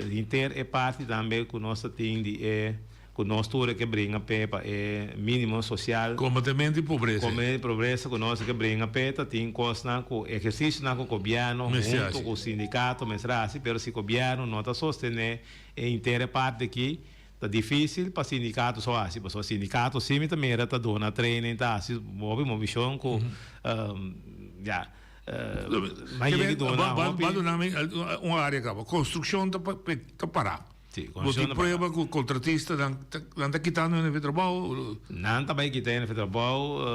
henter e parti tambe ku nos ta tin di e ku nos tur e ke bringa p'e pa e mínimo sosial. Kombatementu di pobresa. Kombatementu di pobresa ku nos ke bringa p'e ta tin kosnan ku ehersisionan ku gobièrnu huntu ku sindikato mester hasi pero si gobièrnu no ta sostené e henter e parti aki Ta dificil pa sindicato so haci, pasobra sindicato si mi ta mira ta duna training, ta haci hopi movicion cu ya, nan yega duna hopi. Ba duna mi un area caba, construccion ta ta para. Si, Bo tin construccion ta para. prueba cu contratistanan nan ta kitando hende fi trabao? Nan ta bay kita hende fi trabao.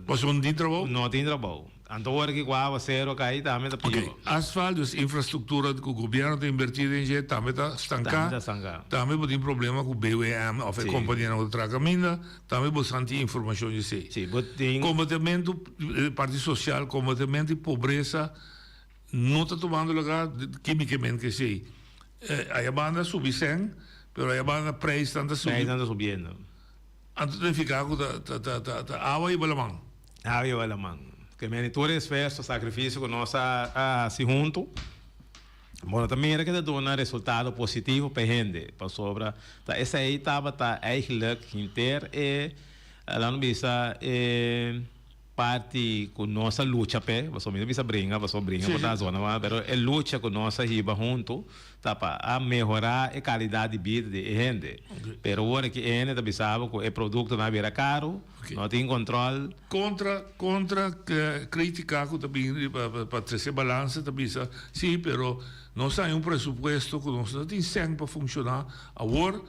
Pasobra no tin trabao? No tin trabao. Anto ora ki ku awasero kai tambe ta Ok, pió. asfalt, dus infrastruktura ku gobièrnu ta invertí den dje tambe ta stanká. Tambe ta stanká. Tambe bo tin problema ku BWM òf e Sí. kompanianan ku ta traha kaminda, tambe bo san tin informashon di esei. Sí, bo tin. Kombatementu, e parti sosial, kombatementu di pobresa no ta tumando lugá, ke mi ke men ku esei? Aya banda subi sèn, pero aya banda prijsnan ta subi. Prijsnan ta subiendo. Anto ta nifiká ku ta awa hiba laman. Awa hiba laman. Ke meni tur esfuerso, sakrifisio ku nos a hasi huntu, bo no ta mira ke ta duna resultado positivo pa e hende. Pasobra ta esei tabata eigenlijk henter e, laat nos bisa, e. Parti ku nos a lucha p'e, pasobra mi ta bisa bringa, pasobra bringa por ta zona mal, pero e lucha ku nos a hiba huntu ta pa a mehorá e kalidat di bida di e hende. Pero ora ki e hende ta bisa bo ku e produktonan a bira karu, no tin kontròl. Kontra, kontra kritika ku ta bini pa trese balansa ta bisa, si, pero nos a haña un presupuesto ku nos no tin sèn pa funshoná awor.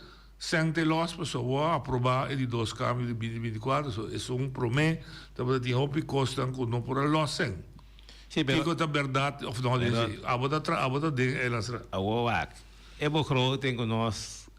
Sèn te lòs pasobra bo a aprobá e di dos kambio di binti 24, so esun promé tabata tin hopi kosnan ku no por a lòs sèn. Sí, pero. Kiko ta bèrdat òf no den esei? Abo ta tra abo ta den e lastra. Awor wak, e begroting ku nos,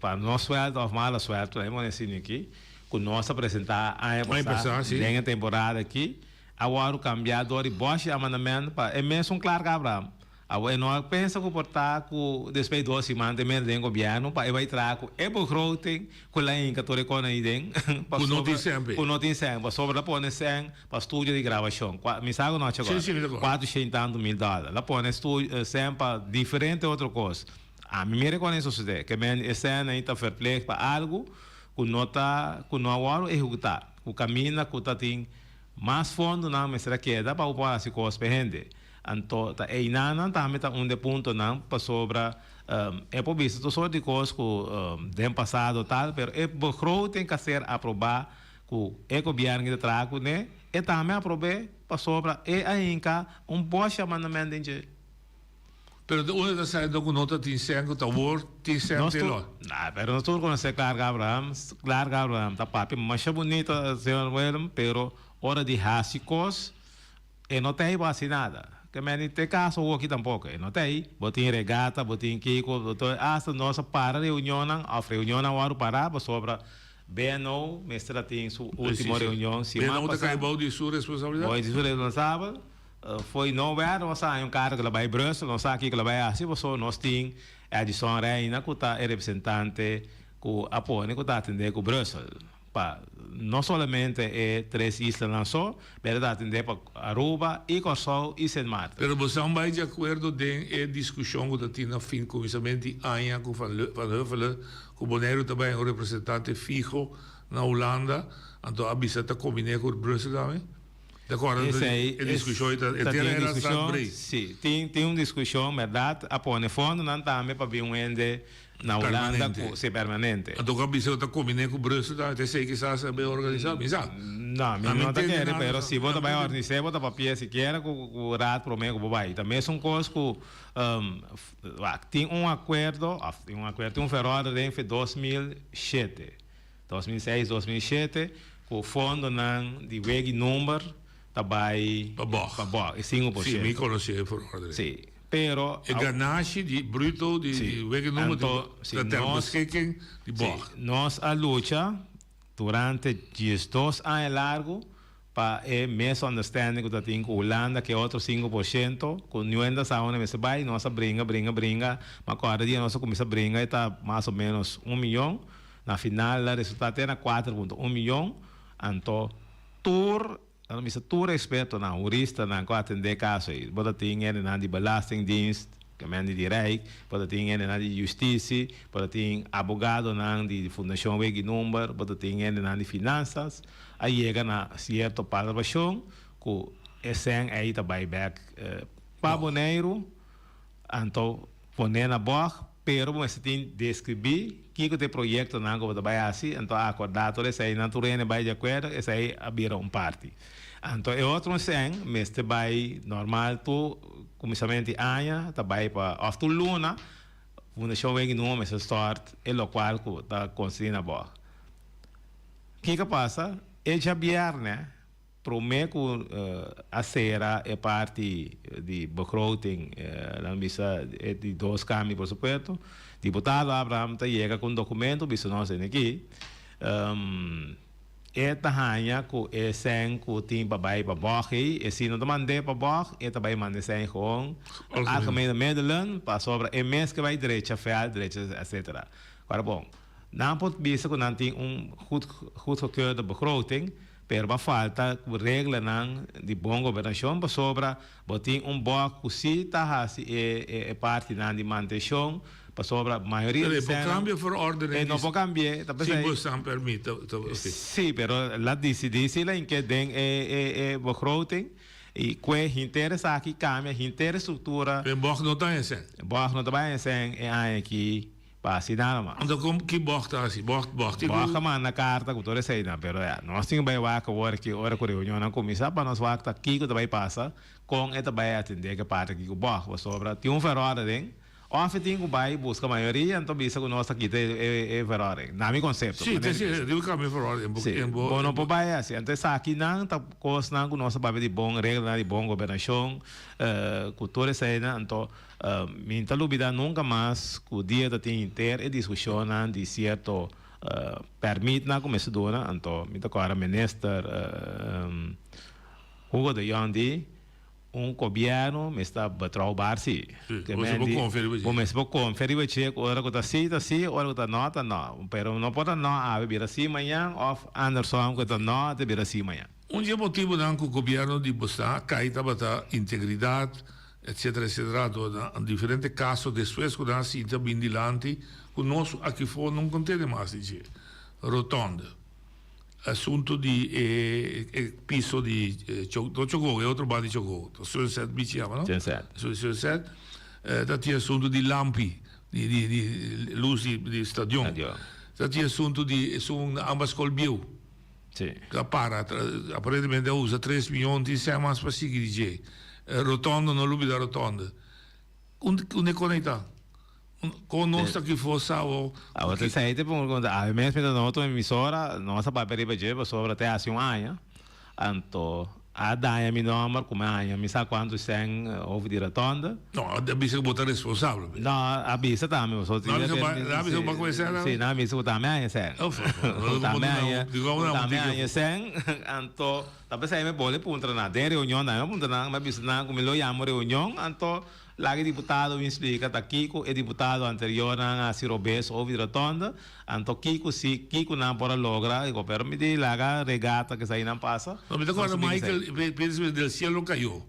pa nos suèlte òf mala suèlte, laga mi pone asina aki, ku nos a presentá aña pasá den e temporada aki, a wòrdu kambiá dor di bòshi amandament pa e mesun Clark Abraham. Awor e no a pensa ku por ta ku despues di dos siman ta mete den gobièrnu pa e bai traha ku e begroting ku la hinka tur e kos ahí den Ku no tin sèn p'e. Ku no tin sèn pasobra la pone sèn pa studio di grabashon kua mi sa ku no Sí, sí, mi ta kòrda. Kuatro shen tantu mil dòler la pone sèn pa diferente otro kos ami mi rekonosé sosodé ke men e sèn ahí ta verpleeg pa algu ku no ta ku no a wòrdu ehekutá ku kaminda ku ta tin mas fondonan mester a keda pa bo por hasi kos pa e hende. Anto ta einanan tambe ta un de puntonan pasobra e por bisa tur sort di kos ku den pasado tal pero e begroting ka ser aprobá ku e gobièrnu ki ta traha kuné e tambe aprob'é pasobra e a hinka un bòshi amandament den dje. Pero di unda ta sali ku no ta tin sèn ku ta wor tin sèn te lòt? Nah, pero nos tur konosé Clark Abraham. Clark Abraham ta papia masha bunito señor Willem pero ora di hasi kos E no ta ei bo hasi nada. Ke men ni te kaso awoki tampoko. E no ta ei. Bo tin regata, bo tin kiko, bo tin asta nos a para reunionnan òf reunionnan a wòrdu pará pasobra BNO mester a tin su último reunion siman BNO ta pasá. kai bou di su responsabilidat? Bou di su responsabel. Fo'i nowhere nos a haña un karta ku lo bai Brussel, nos sa kiko lo bai hasi pasobra nos tin Edison Reina ku ta e representante ku a pone ku ta atendé ku Brussel. Pa no solamente e tres islanan so, pero ta atendé pa Aruba i Kòrsou i Sint Maarten. Pero bosan bai di akuerdo den e diskushon ku ta tin na fin kuminsament di aña ku Van Huffelen ku Boneiru ta bai un representante fiho na Hulanda, anto a bisa ta kombiné ku Brussel tambe? Ta kòrda e diskushon ei ta e tera era stad breed. Si, tin un diskushon bèrdat, a pone fondonan tambe pa bin un hende Na Hulanda Permanente. ku si permanente. Anto ku a bisa ku ta kombiné ku Brussel ta esei kisas a bay organisá, mi sa. No, mi A mi no ta ntende kere, nada pero sa. si bo A ta mi bai ntende. organis'é bo ta papia sikiera ku ku raad promé ku bo bai. Ta mesun kos ku wak tin un akuerdo òf tin un akuerdo tin un verordening for 2007, 2006, 2007 ku fondonan di wegi number ta bai Pa bòg. pa bòg, e sinku por Si, mi shento. konosé e verordening. Si. Pero E ganashi di bruto di Sí. wegenummer di Anto, si ta ter nos beschikking di Sí, bòg. nos a lucha durante 12 aña largu pa e misunderstanding ku ta tin ku Hulanda ku e otro 5% ku niun ta sa unda mester bai. Nos a bringa, bringa, bringa. Ma kòrda dia nos a kuminsá bringa e ta mas o ménos un miyon. Na final a resultá te na 4.1 miyon. Anto tur Nan a bisa tur ekspertonan, huristanan ku a atendé e kaso ei. Bo ta tin hendenan di Belastingdienst, gemeente di Rijk, bo ta tin hendenan di Justitie, bo ta tin abogadonan di Fundashon Wegi Number, bo ta tin hendenan di Finansas, a yega na sierto palabrashon ku e sèn ei ta bai bèk pa Boneiru. Anto pon'é na bòg, pero bo mester tin deskribí kiko ta e proyektonan ku bo ta bai hasi, anto a akordá tur esei, nan tur hende bai di akuerdo, esei a bira un parti. Anto e otro sèn mester bai normal tur kuminsamentu di aña ta bai pa òf tur luna Fundashon Wegen Numa mester stòrt e lokual ku ta konstruí na bòg. Kiko a pasa? E djabièrnè Promé ku a sera e parti di begroting, nan bisa e di dos kambio presupuesto, diputado Abraham ta yega ku un dokumento bisa nos den aki. E ta haña ku e sèn ku tin pa bai pa bòg ei, e si no ta mand'é pa bòg, e ta bai manda e sèn gewoon Algemene Middelen, pasobra e mes ke bai drecha vèlt, drecha etcetera. Ora bon, nan por bisa ku nan tin un goed goedgekeurde begroting, pero ba falta reglanan di bon gobernashon pasobra bo tin un bòg ku si ta hasi e partinan di mantenshon, Pasobra mayoria di esnan. Pero e por cambia verordening. E no por cambi'é, ta Si bo staan permit, ta ta oké. Sí, pero la dicidí si la hinké den e e e begroting i kue henter esaki cambia, henter e structura. Pero bog no ta hesèn. Bog no ta bai hesèn e aña aki pa hasi nada mas. Anto kon ki bog ta hasi? Bog bog tin ku. Bog a manda carta ku tur eseinan, pero ya, nos tin ku bai wak awor aki ora ku reunionnan kuminsá pa nos wak ta kiko ta bai pasa, kon e ta bai atendé ku e parti aki ku bog, pasobra tin un verordening. Of e tin ku bai buska mayoria anto bisa ku nos ta kita e verordening. Na mi konsepto. Sí, te si, riba kambia verordening. Sí, bo no por bai asi. Anto esakinan ta kosnan ku nos ta papia di bon reglanan di bon gobernashon, ku tur eseinan. Anto mi ta lubida nunka mas ku dia ta tin henter e diskushonnan di sierto pèrmitnan ku mester duna. Anto mi ta kòrda minister Hugo de Jong di. Un gobièrnu mester ta betrouwbaar si. Sí, bo mester por konfia riba dje. Bo mester por konfia riba dje ku ora ku ta sí ta sí, ora ku ta nò ta nò. Pero no por ta nò awe bira sí mañan òf andersom ku ta nò ta bira sí mañan. Un dje motibunan ku gobièrnu di Bosna a kai tabata integridat etcetera etcetera anto na diferente kaso despues ku nan a sinti a bin dilanti ku nos akifó no kontende mas di dje. Rotonde. Asunto di e e piso di no Chogogo, e otro banda di Chogogo, ta Sunset Beach yama no? Sunset. Sunset, ta tin asunto di lampi, di di di luz di di stadion. Stadion. Ta tin asunto di esun na amba skol bieu. Si. Ta para, aparentemente a usa tres miyon tin sèn mas pa sigui di dje. Rotonde, no lubida rotonde. Unda e conecta? Kon nos ta kifo sa o. Awor ta esei te pongo konta awe mes mi ta na otro emisora nos a papia riba dje pasobra te hasi un aña anto a daña mi nomber ku mi a haña mi sa kuantu sèn over di rotonde. No a bisa ku bo ta responsabel. No a bisa tambe pasobra No a bisa ba no a bisa ku bo a kome sèn Si no a bisa ku tambe a haña sèn. Ku tambe a haña ku tambe a haña sèn anto ta p'esei mi bole puntra nan den reunion tambe mi a puntra nan mi a bisa nan ku mi lo yama un reunion anto Laga e diputado bin splika ta kiko e diputado anteriornan a hasi robes over di rotonde, anto kiko si, kiko nan por a logra, digo, pero mi di laga regata kesai nan pasa. No, mi ta corda Michael Pérez del cielo cayó.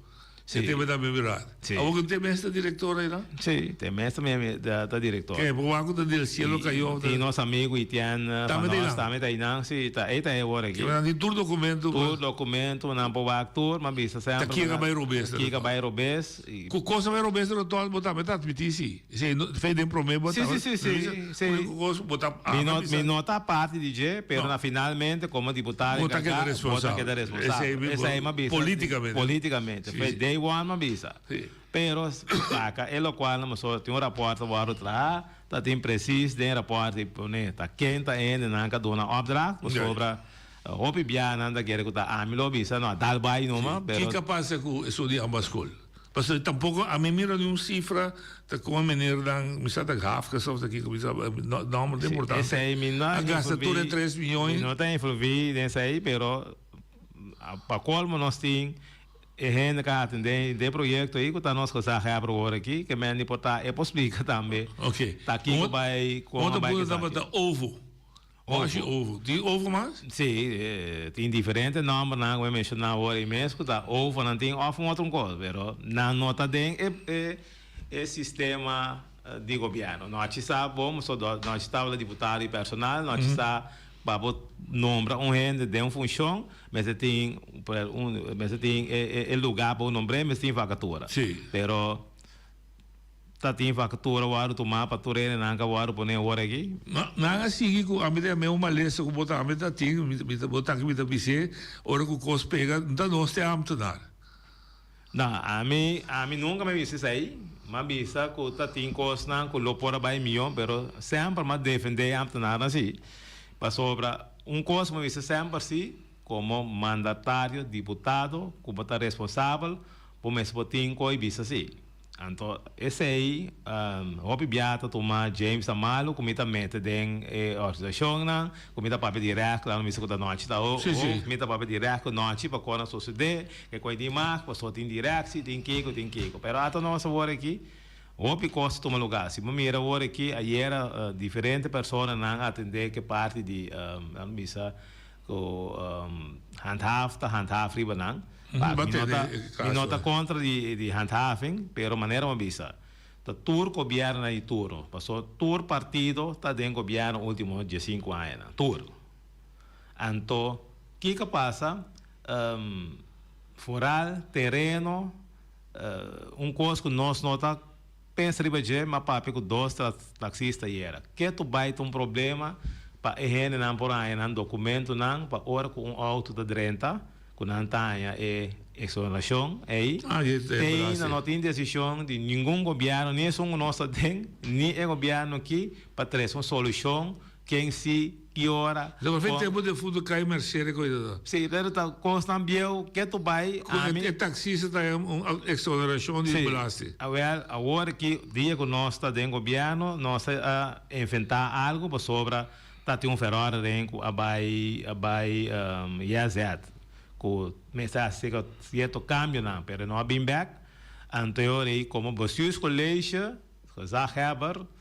Sí. E tema tambe berdad. Sí. Awor cu te mes ta director ahí, no? Sí, te mes tambe ta director. Ke, por wak cu ta del cielo cayó. Y nos amigo Etienne Tambe ta Van Os einan. tambe ta einan, sí, ta, ey ta e awor aki. Ke nan tin tur documento. Tur documento, nan por wak tur, m'a bisa semper. Ta kier a bay robes. Ta kier a bay robes. Ku kos a bai robes den otòl bo tambe ta atmití si. Esei no fei den promé bo Sí, sí, sí, sí, sí. Ku kos bo ta Mi no, mi no ta parti di dje, pero na finalmente komo diputado Bo ta keda enkargá, bo ta responsabel. keda responsabel. Esei Esei m'a bisa. Polítikamente. Polítikamente. Sí, Fei sí. day one m'a bisa. Sí. Pero saka e lokual nan pasobra tin un rapòrt ta wòrdu traha, ta tin presis den e rapòrt di pone ta ken ta hende nan ka duna opdracht pasobra hopi bia nan ta kere ku ta ami lo bisa, no a dal bai numa, pero. Kiko a pasa ku esun di ambas skol? Pasobra tampoco ami mira ni un cifra ta con e meneernan, mi sa ta Hafkes of ta kico, mi sa, nomber ta importante. Esey mi no a gasta tur e tres miyon. Mi no ta envolvi den esey, pero pa colmo nos tin e hende ka atende den proyecto ey cu ta nos gezaghebber awor aki, ke men di por ta e por splica tambe ta kico bay, con a Otro bay punto esaki. tabata ovo. Washi ovo. Tin ovo mas? Sí, tin diferente nòmbernan ku mi a menshoná awor ei mes ku ta ovo nan tin òf un otro kos, pero nan no ta den e e e sistema di gobièrnu. No a chisa bo, pasobra no a chisa tabata diputado i personal, no a chisa pa bo nombra un hende den un funshon mester tin un mester tin e e lugá pa bo nombr'é, mester tin vakatura. Sí. Pero. Ta tin factura wòrdu tumá pa tur hendenan ka wòrdu poné ora aki? Nan a sigui ku ami ta yam'é un malesa ku bo tambe ta tin, mi ta bo ta aki mi ta bis'é ora ku kos pega, no ta nos te ámtenar. No, ami ami nunka mi a bisa esei, mi a bisa ku ta tin kosnan ku lo por a bai mihó, pero semper mi a defendé e ámtenarnan si, pasobra un kos mi a bisa semper si, komo mandatario, diputado, ku bo ta responsabel, bo mester por tin ku a bisa si. Anto esei hopi bia ta tuma James ta malu ku mi ta mete den e organisashonnan, ku mi ta papia dirèkt, nan bisa ku ta nochi ta ho, mi ta papia dirèkt ku nochi pa kon a sosodé, ke koi tin mag, pasobra tin dirèksi, tin kiko, tin kiko. Pero ata nos awor aki, hopi kos ta tuma lugá. Si bo mira awor aki, ayera diferente personanan a atendé ku e parti di, nan bisa ku handhaaf ta handhaaf riba nan. Pa mi no ta mi no ta kontra di di handhaving, pero manera mi a bisa, ta tur gobièrnunan di turno, paso tur partido ta den gobièrnu ultimo diesinku añanan, tur. Anto kiko a pasa? Foral tereno, un kos ku nos no ta Pensa riba dje, m'a papia ku dos taksista ayera. Ketu bai ta un problema pa e hendenan por haña nan dokumentunan pa ora ku un outo ta drenta, ku nan ta haña e eksonerashon ei. Te ainda no tin desishon di ningun gobièrnu, ni esun ku nos ta den, ni e gobièrnu aki, pa trese un solushon Ken si, ki ora, Lo kon. fe tempo de fundo kai Mercedes koe ta ta. Si, pero ta kosnan bieu ke tu bai, Ku ami. e taxista ta un exoneracion di belasting. Si, awel awor ki dia ku nos ta den gobierno nos a inventa algo pasobra ta tin un verordening ku a bai a bai JZ ku mester hasi cierto cambionan pero no a bin bek anto e ora ei komo bestuurscollege gezaghebber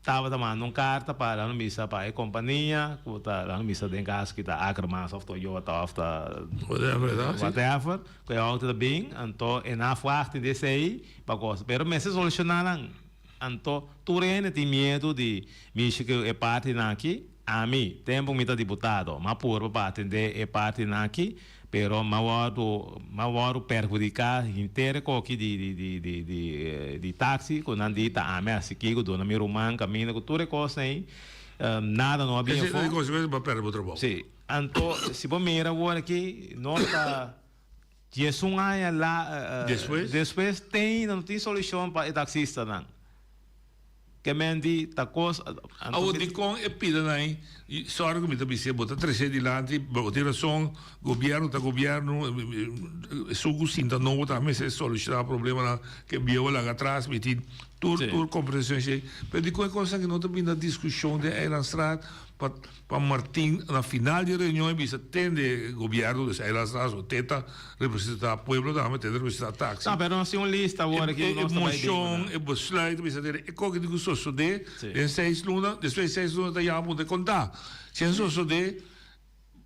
Tabata manda un karta pa nan bisa pa e kompania ku ta nan bisa den kaso ki ta Ackermans of Toyota of ta whatever ku e outo ta bin anto e nan a wachti di esei pa kos pero mester solushoná nan anto tur hende tin miedu di mishi ku e partinan aki ami tempu mi ta diputado mi a purba pa atendé e partinan aki. Pero m'a wòrdu m'a wòrdu perhudiká henter e koki di di di di di di taxi ku nan di ta ami a hasi kiko duna mi ruman kaminda ku tur e kosnan ei nada no a bin Esei afó. ta di konsekuensia bo a pèrdè bo trabou. Sí. Anto si bo mira awor aki nos ta diesun aña la Despues? despues te ainda no tin solushon pa e taksistanan. Ke men di ta kos. Awor dikon e pida nan ei? Sorry ku mi ta bis'é, bo ta tres'é dilanti, bo tin rason, gobièrnu ta gobièrnu, esun ku sinta nobo ta mester solushoná problemanan ku e bieu a laga atras, mi tin tur tur komprenshon esei. Pero dikon e kosnan aki no ta bini na diskushon den Eilandstraat pa Pa Martin na final di e reunion e bisa tende gobierno dus Eilandsraad so te ta representa pueblo tambe te ta representa taxi. No pero nos tin un lista awor aki E nos ta bai den ku mocion nan. e besluit bisa tende e koke tin ku sosode den seis luna despues di seis luna ta yama punta e konta si a sosode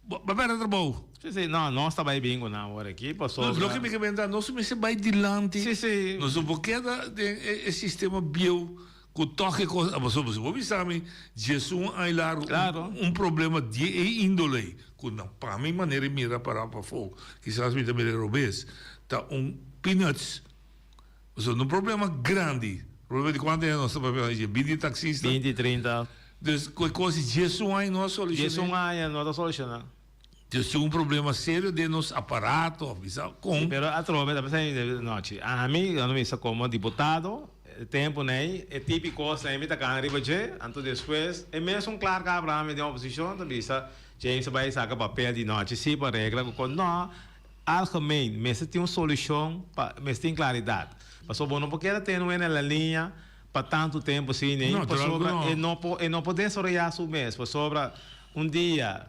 bo a perde trabou. Si si no nos ta bai bin ku nan awor aki pasobra. Loke mi ke menta nos mester bai dilanti Si si. nos no por keda den e sistema bieu. Ku tòg e kos a pasobra si bo bisa mi djesun aña largu un problema di e índole ei ku na pa mi manera di mira pará pafó kisas mi ta mira robes ta un peanuts pasobra un problema grandi problema di kuantu aña nos ta papia dje binti taksista binti trinta dus ku e kos di djesun aña no a solushoná djesun aña no ta solushoná. Dus tin un problema serio den nos aparato of bisa con. Si, pero atrobe ta pensá di nochi. Ami, cuando mi sta como diputado, e tempo nei, e tipi cos nei mi ta cana riba dje, anto despues e mesun Clark Abraham den oposicion ta bisa, James a bay saca papel di nochi si pa regla cu con. No, algemeen mester tin un solucion pa, mester tin claridad. Pasobra bo no por keda tene un hende na liña pa tanto tempo asina nei, No, claro cu pasobra no. e no por, e no por desaroya su mes, pasobra un dia.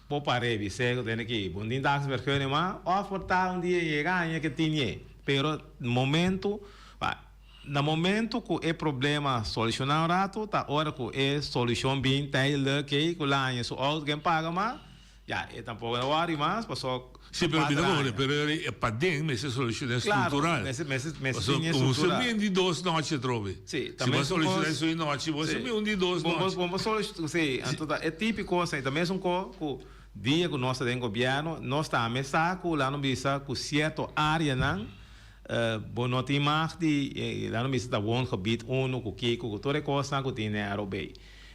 Bo pa revis'é ku tene ki bo tin taxvergunning mas òf por ta un dia yega aña ke tin ye. Pero momento pa na momento ku e problema solushoná un ratu ta ora ku e solushon bin tijdelijk ei ku laña su outo ken paga mas ya e tampoko ta wòri mas paso Sí, pero mi ta kore, pero e paden mester solushoná Claro, estruktural. mester mester mester Paso tin bo estruktura. bin di dos nochi atrobe. Sí, Si tambe bo es un solushoná kos. esun di nochi, bo Sí. bin un di dos Bo bo nochi. bo bo solush sí, anto ta e típiko esei ta mesun ko ku dia ku nos ta den gobièrnu, nos tambe sa ku laat nos bisa ku sierto áreanan bo no tin mag di laat nos bisa ta woongebied unu ku kiko ku tur e kosnan ku tin den ROB.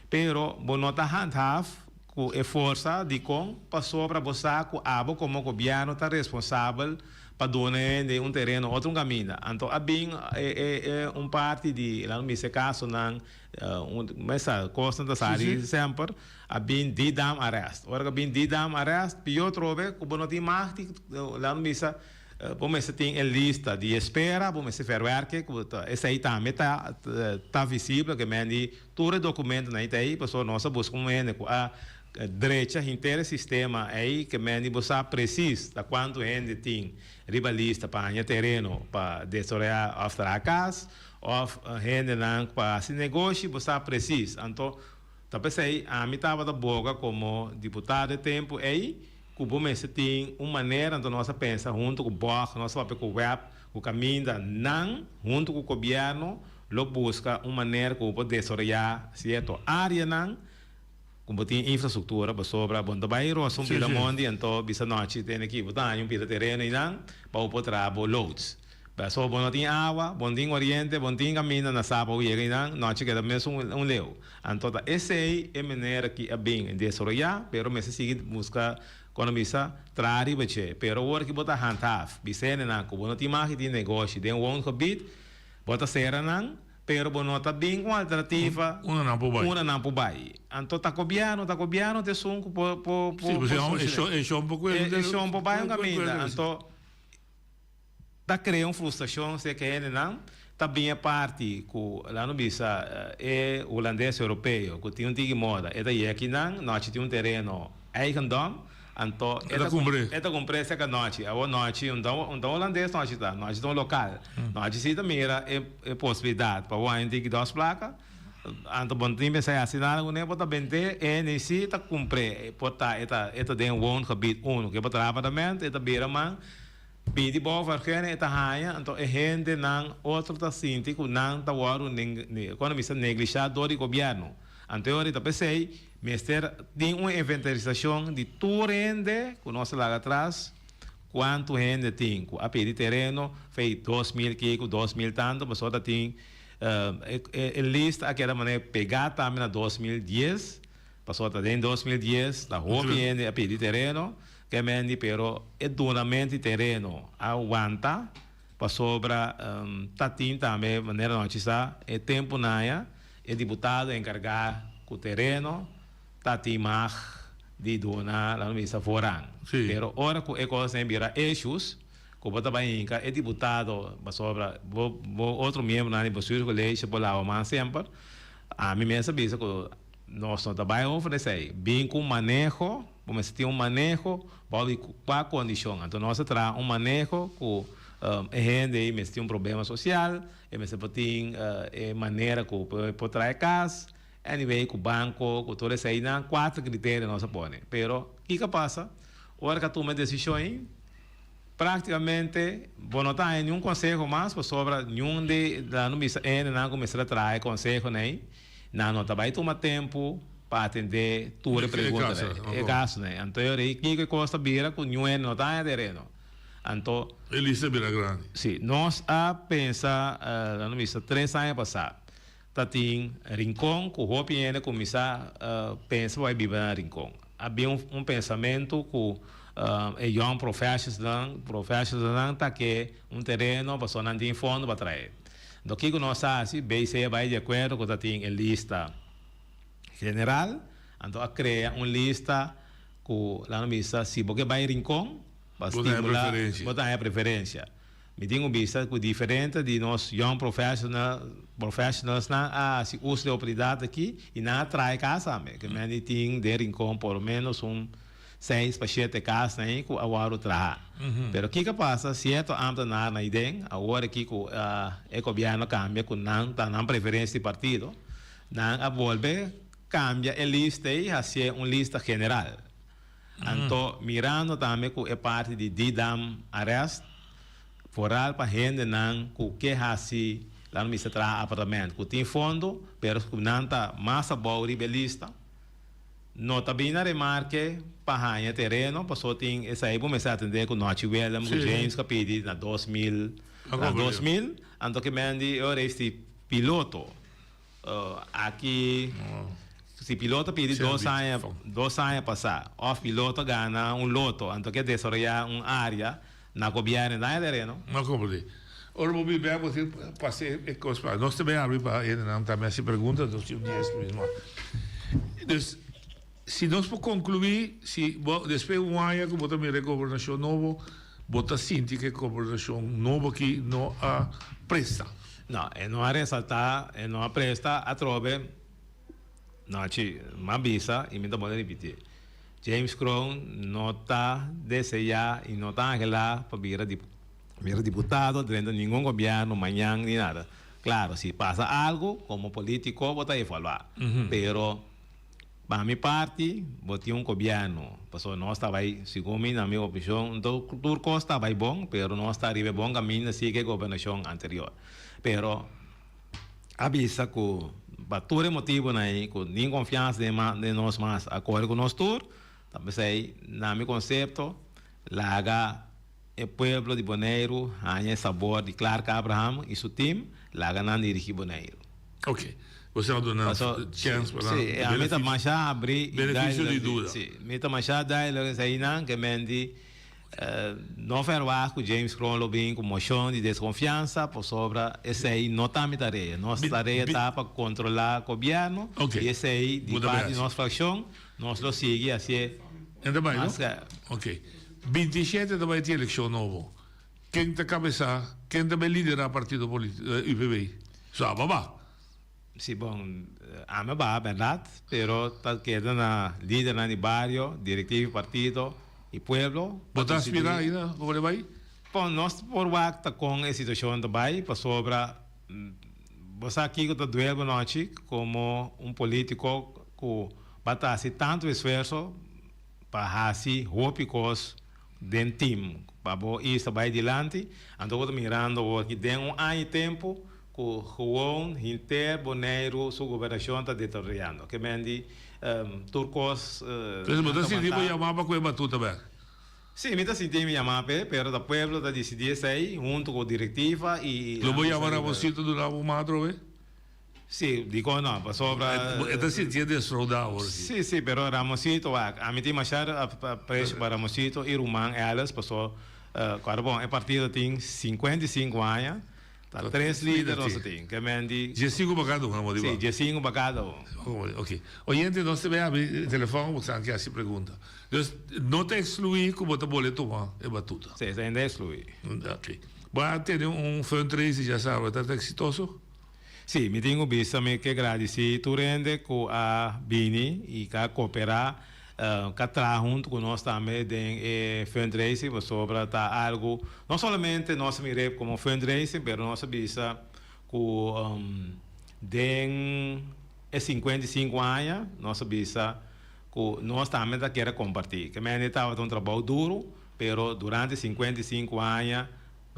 Pero bo no ta handhaaf ku e forsa dikon pasobra bo sa ku abo komo gobièrnu ta responsabel pa duna hende un tereno otro un kaminda. Anto a bin e e e un parti di laat mi bisa e kasonan un mesa kosnan ta sali semper a bin Didam arrest. Ora ku a bin Didam arrest pió trobe ku bo no tin mag di laat mi bisa. Bo mester tin e lista di espera, bo mester verwerke ku ta esei tambe ta ta visibel ke men di tur e dokumentonan ei ta ei pasobra nos a buska un hende ku a drecha henter e sistema ei ke men di bo sa presis ta kuantu hende tin riba lista pa haña tereno pa desaroyá òf traha kas òf hendenan pa hasi negoshi bo sa presis. Anto ta p'esei ami tabata boga komo diputado e tempu ei ku bo mester tin un manera, anto nos a pensa huntu ku bog, nos a papia ku web, ku kaminda nan huntu ku gobièrnu lo buska un manera ku bo por desaroyá sierto áreanan ku bo tin infrastruktura pasobra bo no ta bai rosa un pida mondi anto bisa nochi tene ki bo ta haña un pida tereno einan pa bo por traha bo loods. Pasobra bo no tin awa, bo no tin oriente, bo no tin kaminda na sa pa bo yega einan, nochi keda mes un leu. Anto ta esei e manera ki a bin desaroyá, pero mester sigui buska kon a bisa traha riba dje. Pero awor ki bo ta handhaaf, bisa hendenan ku bo no tin mag di tin negoshi den woongebied, bo ta sera nan, pero bo no ta bin ku un alternativa Unda nan por bai. unda nan por bai. Anto ta gobièrnu, ta gobièrnu ta esun ku por por Sí, por pasobra solushon'é. e shon e shon por E e shon por bai un kaminda. Anto. Ta crea un frustracion si e hendenan ta bin e parti cu laat nos bisa e Hulandes europeo cu tin un tiki moda e ta yega akinan nochi tin un tereno eigendom anto E ta cumpr'e. e ta cumpr'e cerca nochi awor nochi un ta un ta Hulandes nochi ta nochi ta un local nochi si ta mira e e posibilidad pa wou haña un tiki dos placa anto bo no tin pensa haci nada cune bo ta bende e hende si ta cumpr'e por ta e ta e ta den woongebied uno ke bo traha apartamento e ta bira man. Pidi bouwvergunning e ta haña, anto e hendenan otro ta sinti ku nan ta wòrdu kono bisa neglishá dor di gobièrnu. Anto e ora ta p'esei mester tin un inventarisashon di tur hende ku nos a laga atras, kuantu hende tin ku a pidi tereno fei 2000 kiko, 2000 tantu, pasobra ta tin e lista a keda manera pegá tambe na 2010, pasobra ta den 2010 ta hopi hende a pidi tereno. Ke mendi pero e dunamento di tereno a wanta pasobra ta tin tambe manera nochi sa e tempo naya e diputado encarga cu tereno ta tin mag di duna laga nos bisa voorrang pero ora cu e cosnan bira issues cu bo ta bay hinca e diputado pasobra bo bo otro miembronan di bestuurscollege por laba man semper ami mes a bisa cu nos no ta bay over esey bin cu maneho. Bo mester tin un maneho bou di kua kondishon. Anto nos a traha un maneho ku e hende ei mester tin un problema sosial, e mester por tin e manera ku por traha e kas, anyway ku banko, ku tur eseinan, kuater kriterio nos a pone. Pero kiko a pasa? Ora ku a tuma e desishon ei, Práktikamente bo no ta haña niun konseho mas pasobra niun di nan no bisa hendenan ku mester a traha e konsehonan ei, nan no ta bai tuma tempu pa atendé tur e preguntanan, e kasonan ei. Anto e ora ei kiko e kos ta bira ku niun hende no ta haña tereno. Anto. E lista a bira grandi. Sí. Nos a pensa, nan no bisa tres aña pasá ta tin Rincon ku hopi hende kuminsá pensa pa bai biba na Rincon. A bin un pensamentu ku e young professionalsnan professionalsnan ta ke un tereno pasobra nan tin fondo pa trae. Enton kiko nos a hasi? BC a bai di akuerdo ku ta tin e lista general, anto a krea un lista ku laga nos bisa si bo ke bai Rincon pa stimula bo ta haña preferensia. Mi tin un bista cu diferente di nos young professional professionalsnan a haci uso di e oportunidad aki y nan a trae cas tambe. Ke men di tin den Rincon por lo menos un seis pa shete casnan ahi cu a wordo traha. Pero kico a pasa? Cierto ambtenaarnan ahi den, awor aki cu e gobierno a cambia cu nan ta nan preferencia di partido, nan a bolbe cambia e lista ahi hacié un lista general. Anto mirando tambe ku e parti di Didam arrest, foral pa hendenan ku ke hasi laat mi bisa traha apartament ku tin fondo pero ku nan ta mas abou riba e lista, no ta bin na remarke pa haña tereno paso tin esei bo mester atende ku Nochi Willem ku James ku a pidi na 2000 na 2000 anto ke men di e ora esti piloto. Aki si piloto pidi dos aña dos aña pasá òf piloto gana un loto anto ke desaroyá un área na gobièrnu e daña tereno. No komprendí. Ora bo bin bèk bo tin pasa e kos pa nos ta bin abri pa hendenan tambe hasi pregunta nos tin un dies minüt mas. Dus si nos por konkluí si bo despues un aña ku bo ta mira e gobernashon nobo. Bo ta sinti ku e gobernashon nobo aki no a presta? No, e no a resaltá, e no a presta atrobe. Nochi, m'a bisa i mi ta bolbe ripití, James Kroon no ta deseá i no ta anhelá pa bira bira diputado drenta ningun gobièrnu mañan ni nada. Klaro, si pasa algu, komo polítiko bo ta evaluá, pero pa mi parti bo tin un gobièrnu, pasobra nos ta bai, segun mi, na mi opinion, tur kos ta bai bon, pero nos ta riba e bon kaminda si ke gobernashon anterior. Pero. A bisa ku pa tur e motibunan ei ku nin konfiansa den den nos mas a kore ku nos tur, ta p'esei na mi konsepto laga e pueblo di Boneiru haña e sabor di Clark Abraham i su tim, laga nan dirigí Boneiru. Ok, bo sa duna chèns pa nan. Si, ami ta masha abrí i Benefisio di duda. Si, mi ta masha duidelijk eseinan ke men di. No verwagt ku James Kroon lo bin ku moshon di deskonfiansa pasobra esei no ta mi tarea. Nos tarea ta pa kontrolá gobièrnu i esei di parti di nos frakshon nos lo sigui hasié mas. Ok. 27 ta bai tin elekshon nobo. Ken ta kabesá, ken ta bai liderá partido polítiko UPB? So aba ba. Si bon, ami a baha bèrdat, pero ta keda na lidernan di bario, direktiva di partido i pueblo pa disidí. Bo ta aspirá ainda pa por bai? Bon, nos por wak ta kon e situashon ta bai, pasobra bo sa kiko ta duel bo nochi komo un polítiko ku ba ta hasi tantu esfuerso pa hasi hopi kos den tim pa bo isla bai dilanti, anto bo ta mirando awor ki den un aña i tempu Ku gewoon henter Boneiru su gobernashon ta deteriorando. Ke men di tur kos Entonces bo ta sinti bo yamá pa ku e batuta bek? Sí, mi ta sinti mi yamá p'e, pero ta pueblo ta disidí esei huntu ku direktiva i. Lo bo yama Ramosito duna bo man atrobe? Sí, dikon no? Pasobra. E ta sintié desfraudá awor aki. Sí, sí, pero Ramosito wak, ami tin mashá apresio pa Ramosito i ruman Alice, paso kòrda bon, e partido tin 55 aña. Ta tres lider nos ta tin. Ke men di. Diesinku pa kada un, amo di Sí, diesinku pa kada un. Ok. Oyente, nos ta bay habri telefon bo sa ke hasi pregunta. Dus, no ta exclui ku bo ta bole tuma e batuta. Sí, esei no ta exclui. Ok. Bo a tene un fundraising ya sabra, ta exitoso? Sí, mi tin ku bisa mi ke gradisí tur hende ku a bini i ka koperá. Ka traha huntu ku nos tambe den e fundraising pasobra ta algu no solamente nos a mir'é komo fundraising pero nos a bisa ku den e 55 aña nos a bisa ku nos tambe ta kere kompartí. Ke mende tabata un trabou duru pero durante 55 aña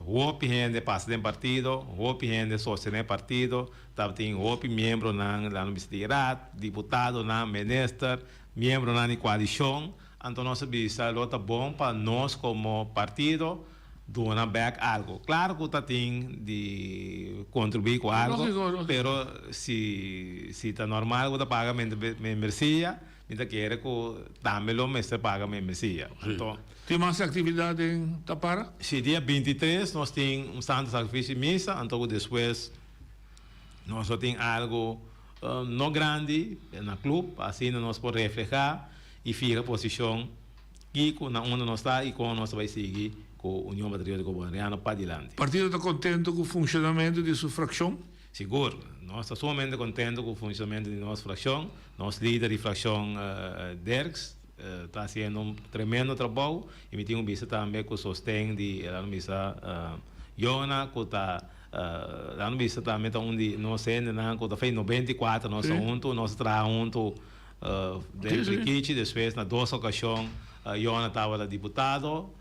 Hopi hende pasa den partido, hopi hende sostené partido, tabatin hopi miembronan la no bisa di raad, diputadonan, minister, miembronan di koalishon, anto nos a bisa lo ta bon pa nos komo partido duna bek algo. Klaro ku ta tin di kontribuí ku algo, pero si si ta normal ku ta paga membresia, Mi ta kere ku tambe lo mester paga membresia. Anto. Tin mas aktividat den Tapara? Si, dia 23 nos tin un Santo Sakrifisio di Misa, anto ku despues nos lo tin algu no grandi na klup, asina nos por reflehá i fiha posishon kiko na unda nos ta i kon nos ta bai sigui ku Union Patriótiko Boneriano padilanti. Partido ta kontento ku funshonamentu di su frakshon? Sigur, nos ta sumamente contento cu funcionamento di nos fraccion. Nos lider di fraccion Dirks ta haciendo un tremendo trabou y mi tin un bista tambe cu sosten di laat mi bisa Jona cu ta laat mi bisa tambe ta un di nos hendenan cu ta fei 94 nos ta hunto, nos a traha hunto den Prikichi, despues na dos ocasion Jona tabata diputado.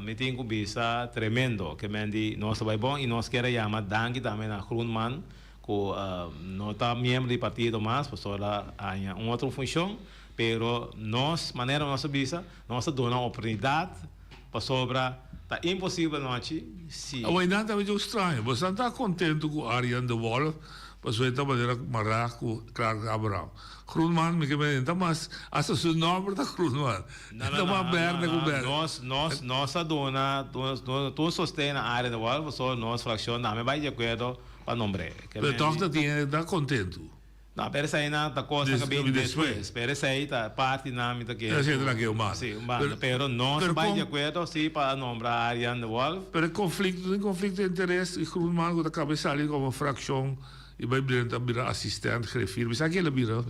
Mi tin cu bisa tremendo ke men di nos ta bay bon y nos kier a yama danki tambe na Groenman cu no ta miembro di partido mas pasobra a haña un otro funcion pero nos manera nos a bisa nos ta duna oportunidad pasobra ta imposibel nochi si. Awor nan ta medio straño bo esnan ta contento cu Arjan de Wolf pasobra e ta manera mará cu Clark Abraham. Groenman mi ke mende ta mas hasta su nomber ta Groenman. No, no, no, no, no, nos, nos, nos a duna, tur sosten na Arjen de Wolf, pasobra nos fraccion tambe bai di acuerdo pa nombr'é. Pero toch ta tin hende ta contento. No, pero esei nan ta cosa Des, ku bin despues. despues. Pero esei ta parti nan mi ta kere Esei ta ku. laga un banda. Sí, un banda. Pero, Pero nos pero bai kon. di akuerdo sí pa nombra Arjan de Wolff. Pero e konflikto, tin konflikto di interes i Groenman ku ta kaba di sali komo frakshon i bai drenta bira asistent griffier. Mi sa ke el a bira.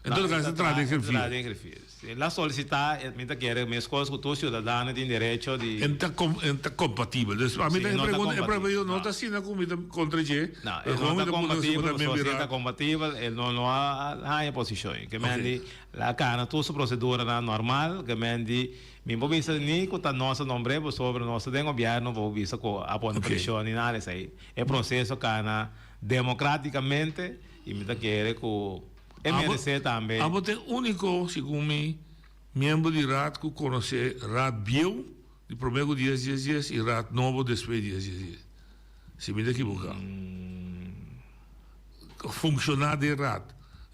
En No, todo e kaso ta e ta traha traha, den e ta traha griffier. den griffier. Si el a solisitá, mi ta kere meskos ku tur siudadano tin derecho di. En ta com, en ta kompatibel. Dus a mi Sí, ta e e no ta pregunta, e kompatibel, pregunta no no. ta asina ku mi ta kontra dje, No, e pero no kon mi ta ta puntra si bo kompatibel, ta pasobra si e mira. ta kompatibel, el no no a haña posishon. Ke men Oké. di, la kana tur su proseduranan normal, ke men di, mi por bisa ni ku ta nos a nombr'é pasobra nos ta den gobièrnu por bisa ku a pone Oké. preshon ni nada esei. E proseso kana demokratikamente i mi ta kere ku. E Abo, meresé tambe. abo ta e úniko, segun mi, miembro di Raad ku konosé Raad bieu di promé ku dies dies dies i Raad nobo despues di dies dies dies. Si mi ta ekiboká. Funshoná den Raad.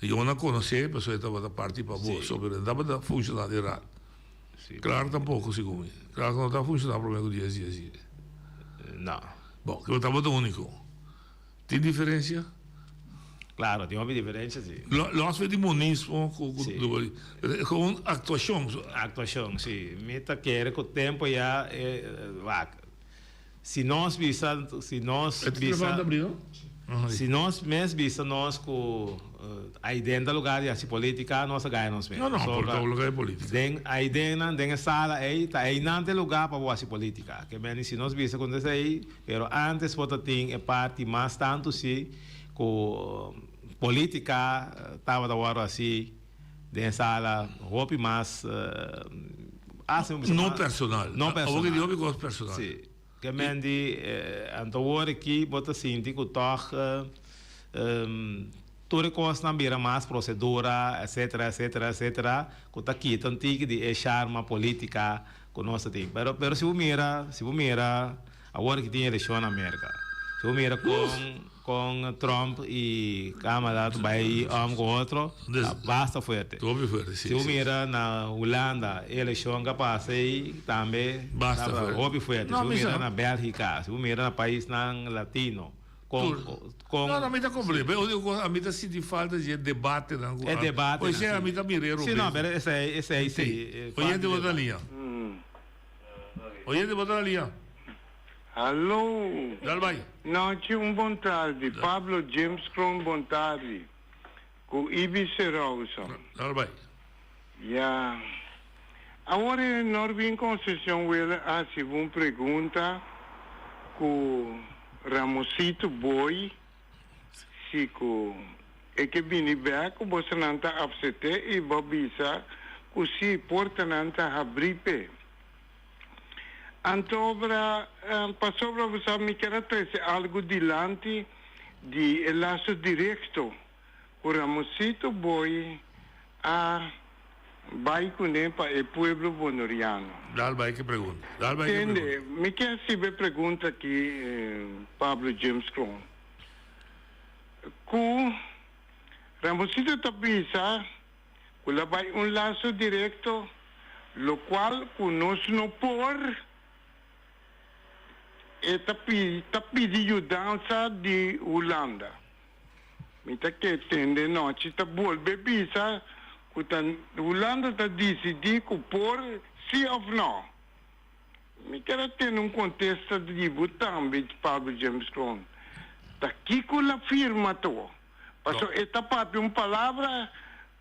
Yo no konosé pasobra e tabata parti pa boso, pero e tabata funshoná den Raad. Klaar tampoko, segun mi. Klaar no ta funshoná promé ku dies dies dies. No. Bon, ku tabata úniko. Tin diferencia? Claro, tin hopi diferencia si. Los fe di monismo cu cu Si. Gewoon actuacion. Actuacion, si. Mi ta kere cu tempo ya e wak. Si nos bisa, si nos E bisa, telefon ta abri no? si nos mes bisa nos cu aiden ta lugar di haci politica, nos a gaya nos mes. No, no, por Pasobra ta lugar di politica. Den aidennan, den e sala ey, ta eynan ta e lugar pa bo haci politica. Ke meni si nos bisa cu nos esey. Pero antes bo ta tin e parti mas tantu si ku politica tabata wòrdu hasi den sala hopi mas hasta mi bisa No personal. No personal. Awor ki di hopi kos personal. Si. Ke men di anto awor aki bo ta sinti ku tòg tur e kosnan bira mas prosedura etcetera etcetera etcetera ku ta kita un tiki di e sharma politica ku nos ta tin. Pero pero si bo mira si bo mira Awor ki tin elekshon na Merka. Si bo mira kon kon Trump i Kamala ta bai om ku otro, ta basta fuerte. Hopi fuerte, si. Si bo mira na Hulanda e elekshon ka pasa ei tambe Basta fuerte. hopi fuerte. No, Si bo mi mira sa. na Bèlgika, si bo mira na paisnan latino, kon kon. No, no, mi ta komprende. Pero úniko kos, ami ta sinti falta di e debatenan ku E debatenan, Pues si. ami ta mir'é Si, no, robes. pero esei, esei si. Si. Oyente bo ta liña. Oyente bo ta na liña. Hallo. Dal bai. Nochi un bon tardi. Pablo James Kroon bon tardi. Ku Ibi Serousa. Dal bai. Ya. Awor e Norvin Concepcion Wille a hasi bo un pregunta ku Ramosito Boy si ku e ke bini bek ku bosonan ta apsete i bo bisa ku si portanan ta habri p'e. Antobra, pasobra bo sa mi kier a trese algu dilanti di e laso direkto ku Ramosito Boy a bai kuné pa e pueblo bonoriano. Dal bai ke pregunta. Dal bai ke Tende, pregunta. mi kier hasiba e pregunta aki, Pablo James Kroon. Ku Ramosito ta bisa ku la bai un laso direkto, lokual ku nos no por, e ta pidi ta pidi yudansa di Hulanda. Mi ta ke tende nochi ta bolbe bisa ku ta Hulanda ta disidí ku por si òf nò. Mi kier a tende un kontesta di bo tambe, Pablo James Kroon. Ta kiko la firma to? Paso e ta papia un palabra,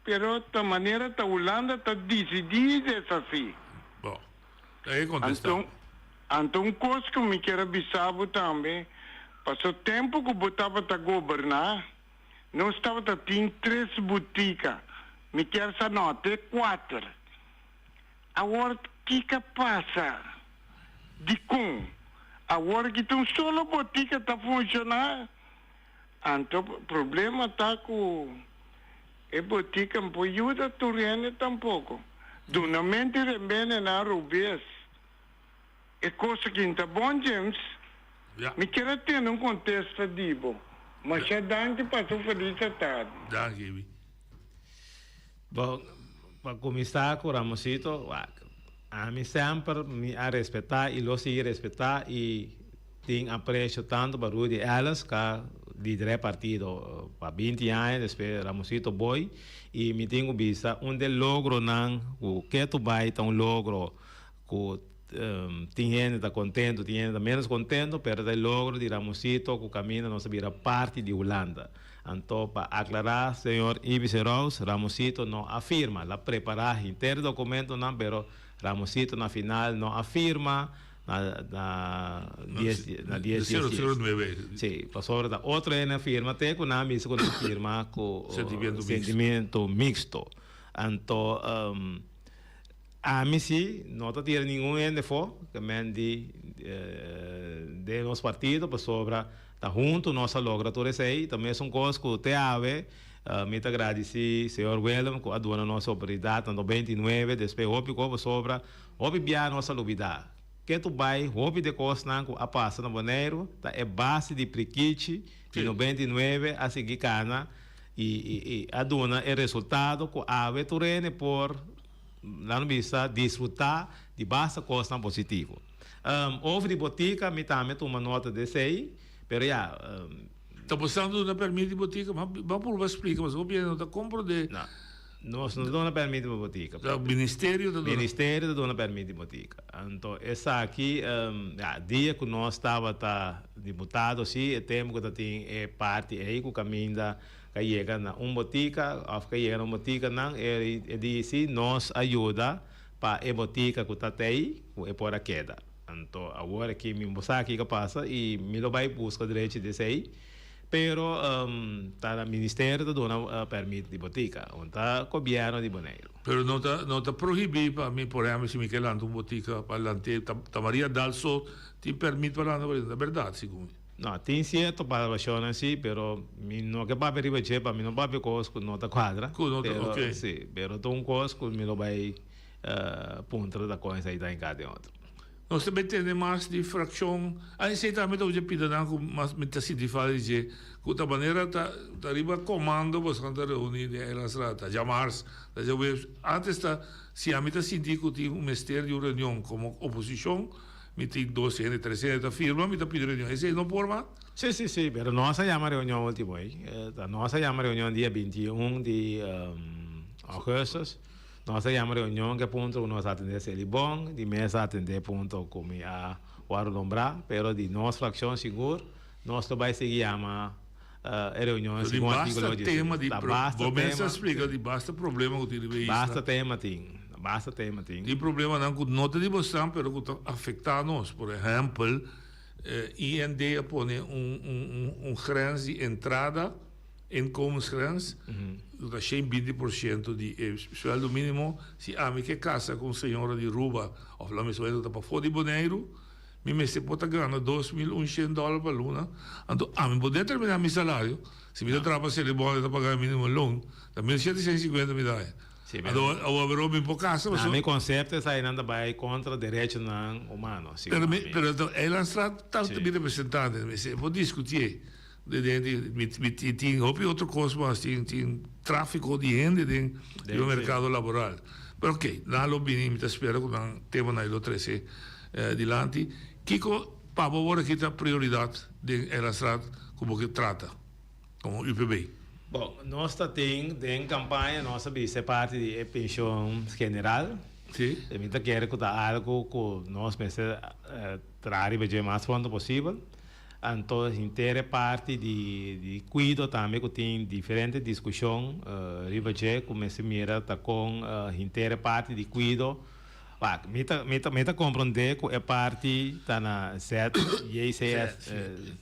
pero ta manera ta Hulanda ta disidí desasí. Bo, ta e kontesta. Anto, anto un kos ku mi kier a bisa bo tambe, paso tempu ku bo tabata goberná, nos tabata tin tres butika, mi kier sa no, te kuater. Awor kiko a pasa? Dikon awor ki ta un solo botika ta funshoná? Anto problema ta ku e botika no por yuda tur hende tampoko. Dunamento di rembene na robes. E kos aki no ta bon James. Mi kier a tende un kontesta di bo. Masha danki pasa un felis atardi. Danki Ibi. Bon, pa kuminsá ku Ramosito, wak, ami semper mi a respetá i lo sigui respetá i tin apresio tantu pa Rudy Ellis ka. liderá e partido pa binti aña, despues Ramosito Boy i mi tin ku bisa un di e logronan ku ketu bai ta un logro ku tin hende ta kontentu, tin hende ta ménos kontentu, pero ta e logro di Ramosito ku kaminda nos a bira parti di Hulanda. Anto pa aklará señor Ibis Roos, Ramosito no a firma. El a prepará henter e dokumentonan, pero Ramosito na final no a firma na na dies na dies dies dies. Sí, pasobra ta otro hende a firma te ku nan a bisa ku nan a firma ku sentimiento mixto. Anto Ami si no ta tira ningun hende afó, ke men di den nos partido, pasobra ta huntu nos a logra tur esei. Ta mesun kos ku te awe mi ta gradisí señor Willem ku a duna nos oportunidat na 99, despues hopi kos pasobra hopi bia nos a lubidá. Ke tu bai hopi di e kosnan ku a pasa na Boneiru ta e base di prikichi di 99 a sigui kana i a duna e resultado ku awe tur hende por Nan bisa disfrutá di basta kosnan positivo. Over di botika mi tambe tuma nota di esei, pero ya. Ta bosnan duna pèrmit di botika? Bo a purba splika pasobra hopi hende no ta komprondé. No, nos no ta duna pèrmit di botika. Ta ministerio ta duna? Ministerio ta duna pèrmit di botika. Anto esaki, ya, dia ku nos tabata diputado si, e tempu ku ta tin e parti ei ku kaminda Ka yega na un botika of ka yega na un botikanan e di si nos a yuda pa e botika ku ta tei ku e por a keda. Anto awor aki mi bo sa kiko pasa i mi lo bai buska drechi di esei pero ta na ministerio ta duna permit di botika un ta gobierno di Boneiru. Pero no ta no ta prohibi pa mi por ehempel si mi ke lanta un botika pa lant'e ta Maria Dal so tin permit pa lanta botika ta berdad segun mi. No, tin cierto palabracionnan si, pero mi no ke papia riba dje pa mi no papia cos cu no ta cuadra. Cu no ta, Pero, ok. si, pero ta un cos cu mi lo bay puntra ta con esey ta hinca den otro. Nos ta bay tende mas di fraccion, ah esey tambe ta oye pida nan cu mas mi ta sinti falta di dje, cu ta manera ta ta riba comando boso ta reuni den Eilandsraad, ta djamars, ta djaweps, antes ta si ami ta sinti cu tin un mester di un reunion como oposicion, Mi tin dos hende, tres hende ta firma, mi ta pidi reunion. Esei no por ma? Sí, sí, sí, pero nos a yama reunion ultimo ei. Nos a yama reunion dia 21 di augustus. Nos a yama reunion ke punto ku nos a atendé Selibon, di mes a atendé punto ku mi a wòrdu nombrá, pero di nos frakshon sigur nos lo bai sigui yama e reunion So di segun basta artíkulo tema dieseis. di Ta pro, basta bo mes a tema, splika sí. di basta problema ku tin riba e isla. Basta tema tin, basta tema tin. Tin problemanan ku no ta di bosnan pero ku ta afektá nos. Por ehèmpel, IND a pone un un un un grens di entrada, inkomensgrens, ku ta shen binti por shento di e suèldo mínimo. Si ami ke kasa ku un señora di Ruba òf la mi suèldo ta pafó di Boneiru, Mi mester por ta gana 2100 dòler pa luna, anto ami por determiná mi salario, si mi ta traha pa Selibon e ta paga mi mínimo loon, ta 1750 mi ta haña. Anto awor awor mi por kasa Na pasobra. mi konsepto esainan ta bai kontra derechonan humano, segun Pero mi, ami. pero anto Eilandstraat ta Sí. mi representante, mi mester por diskutié den di mi mi tin hopi otro kos mas, tin tin tráfiko di hende den Den, riba sí. merkado laboral. Pero oké, nan lo bini, mi ta spera ku nan temanan ei lo trese. Dilanti, kiko pa bo worde kita prioridat den e rastraat ku bo ke trata komo UPB? Bon, nos ta tin den kampaña nos a bisa e parti di e penshon general. Sí. I mi ta kere ku ta algu ku nos mester traha riba dje mas pronto posibel. Anto henter e parti di di kuido tambe ku tin diferente diskushon riba dje ku mester mira ta kon henter e parti di kuido. Wak, mi ta, mi ta, mi ta comprende cu e parti ta na ZJCS,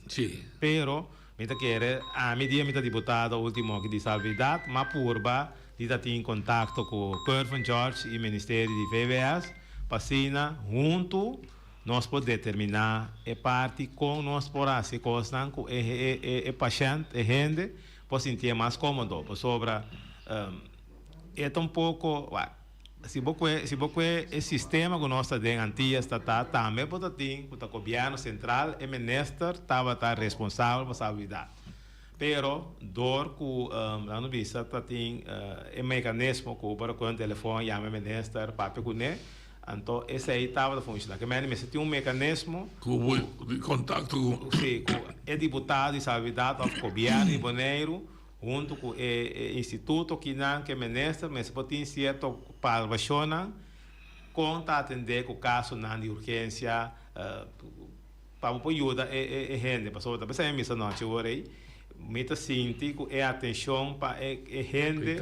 Sí. pero mi ta kere, ami dia mi ta diputado ultimo aki di Salbridad, m'a purba di ta tin contacto cu Curven George y Ministerio di VWS pa asina hunto nos por determina e parti con nos por haci cosnan cu e, e, e, e pashent, e hende por sintié mas comodo, pasobra e ta un poco, wak, Si bo kue si bo kue e sistema ku nos ta den Antillas ta ta tambe bo ta tin ku ta gobièrnu sentral e minister tabata responsabel pa salubridat. Pero dor ku laga nos bisa ta tin e mekanismo ku bo ta kohe un telefòn yama e minister papia kuné anto esei tabata funshoná. Ke mende mester tin un mekanismo Ku bo di kontakto ku. Si ku. E diputado di Salubridad of Gobierno di Boneiru hunto cu e instituto kinan cu e minister mester por tin cierto palabracionnan con ta atende cu casonan di urgencia pa bo por yuda e hende pasobra ta pensando mi misa nochi ora ey mi ta sinti cu e atencion pa e hende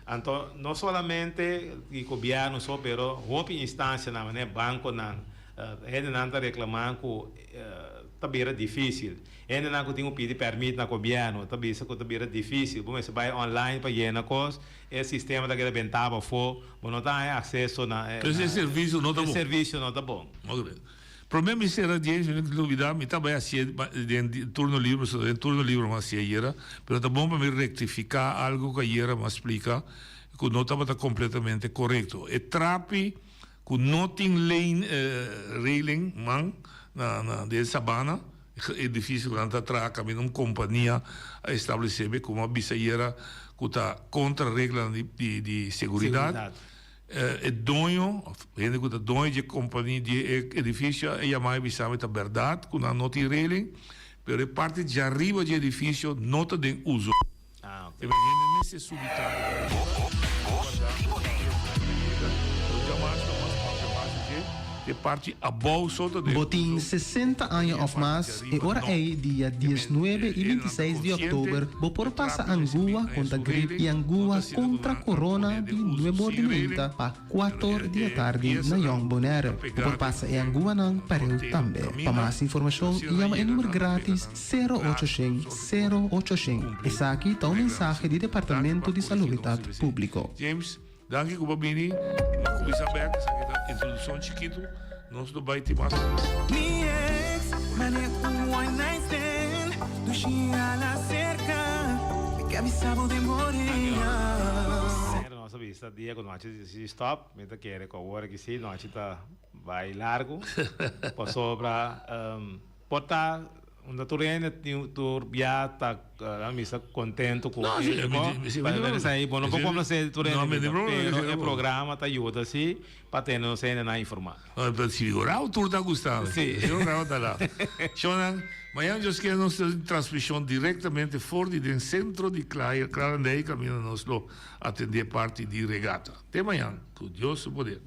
anto no solamente di gobierno so pero hopi instancianan manera banconan hendenan ta reclama cu ta bira difícil. Hendenan ku tin ku pidi pèrmit na gobièrnu ta bisa ku ta bira difícil. Bo mester bai online pa yena kos, e sistema ta keda bentá pafó, bo no ta haña akseso na e. Entonces e servisio no ta bon. E servisio no ta bon. Oké. Promé mi sera James, mi no ke lubidá, mi ta bai hasié den turno libre, pasobra den turno libre mi a hasié ayera, pero ta bon pa mi rektifiká algu ku ayera mi a splika ku no tabata kompletamente korekto. E trapi. Ku no tin lane railing man na na den Sabana, e edifisio ku nan ta traha kaminda un kompania a establesé be komo a bisa ayera ku ta kontra reglanan di di di seguridat. E doño òf hende ku ta doño di e kompania di e edifisio a yama i bisa mi ta bèrdat ku nan no tin railing pero e parti djariba di e edifisio no ta den uso. E hende mester subi tambe E parti abou so ta den Bo tin sesenta aña òf mas, e ora ei dia diesnuebe i bintiseis di òktober bo por pasa angua kontra grip i angua kontra korona di nuebor di meinta pa kuator di atardi na Jong Bonaire. Bo por pasa e anguanan pareu tambe. Pa mas informashon yama e number gratis Sero ocho shen, sero ocho shen. Esaki ta un mensahe di Departamento di Salubridat Públiko. James, danki ku bo a bini. Bo a kuminsá bèk, esaki ta introdukshon chikitu. Nos lo bai tin mas. Mi ex, mane un one night stand Dushi ala cerca Mi ke bisa bo den borea. Pero nos a bisa dia ku nochi di stop, mi ta kere ku awor aki si nochi ta bai largu pasobra Por ta unda tur hende tin tur bia ta misa contento cu No, si, mi, si, mi, esey bo no por complace tur hende No, mi, pero e programa ta yuda si pa tene nos hendenan informa. No, pero sigurao tur ta gusta. Si. Sigurao ta la. Shownan, mañana Dios kier nos tin transmision directamente for di den centro di Kralendijk caminda nos lo atende parti di regata. Te mañana, cu Dios su poder.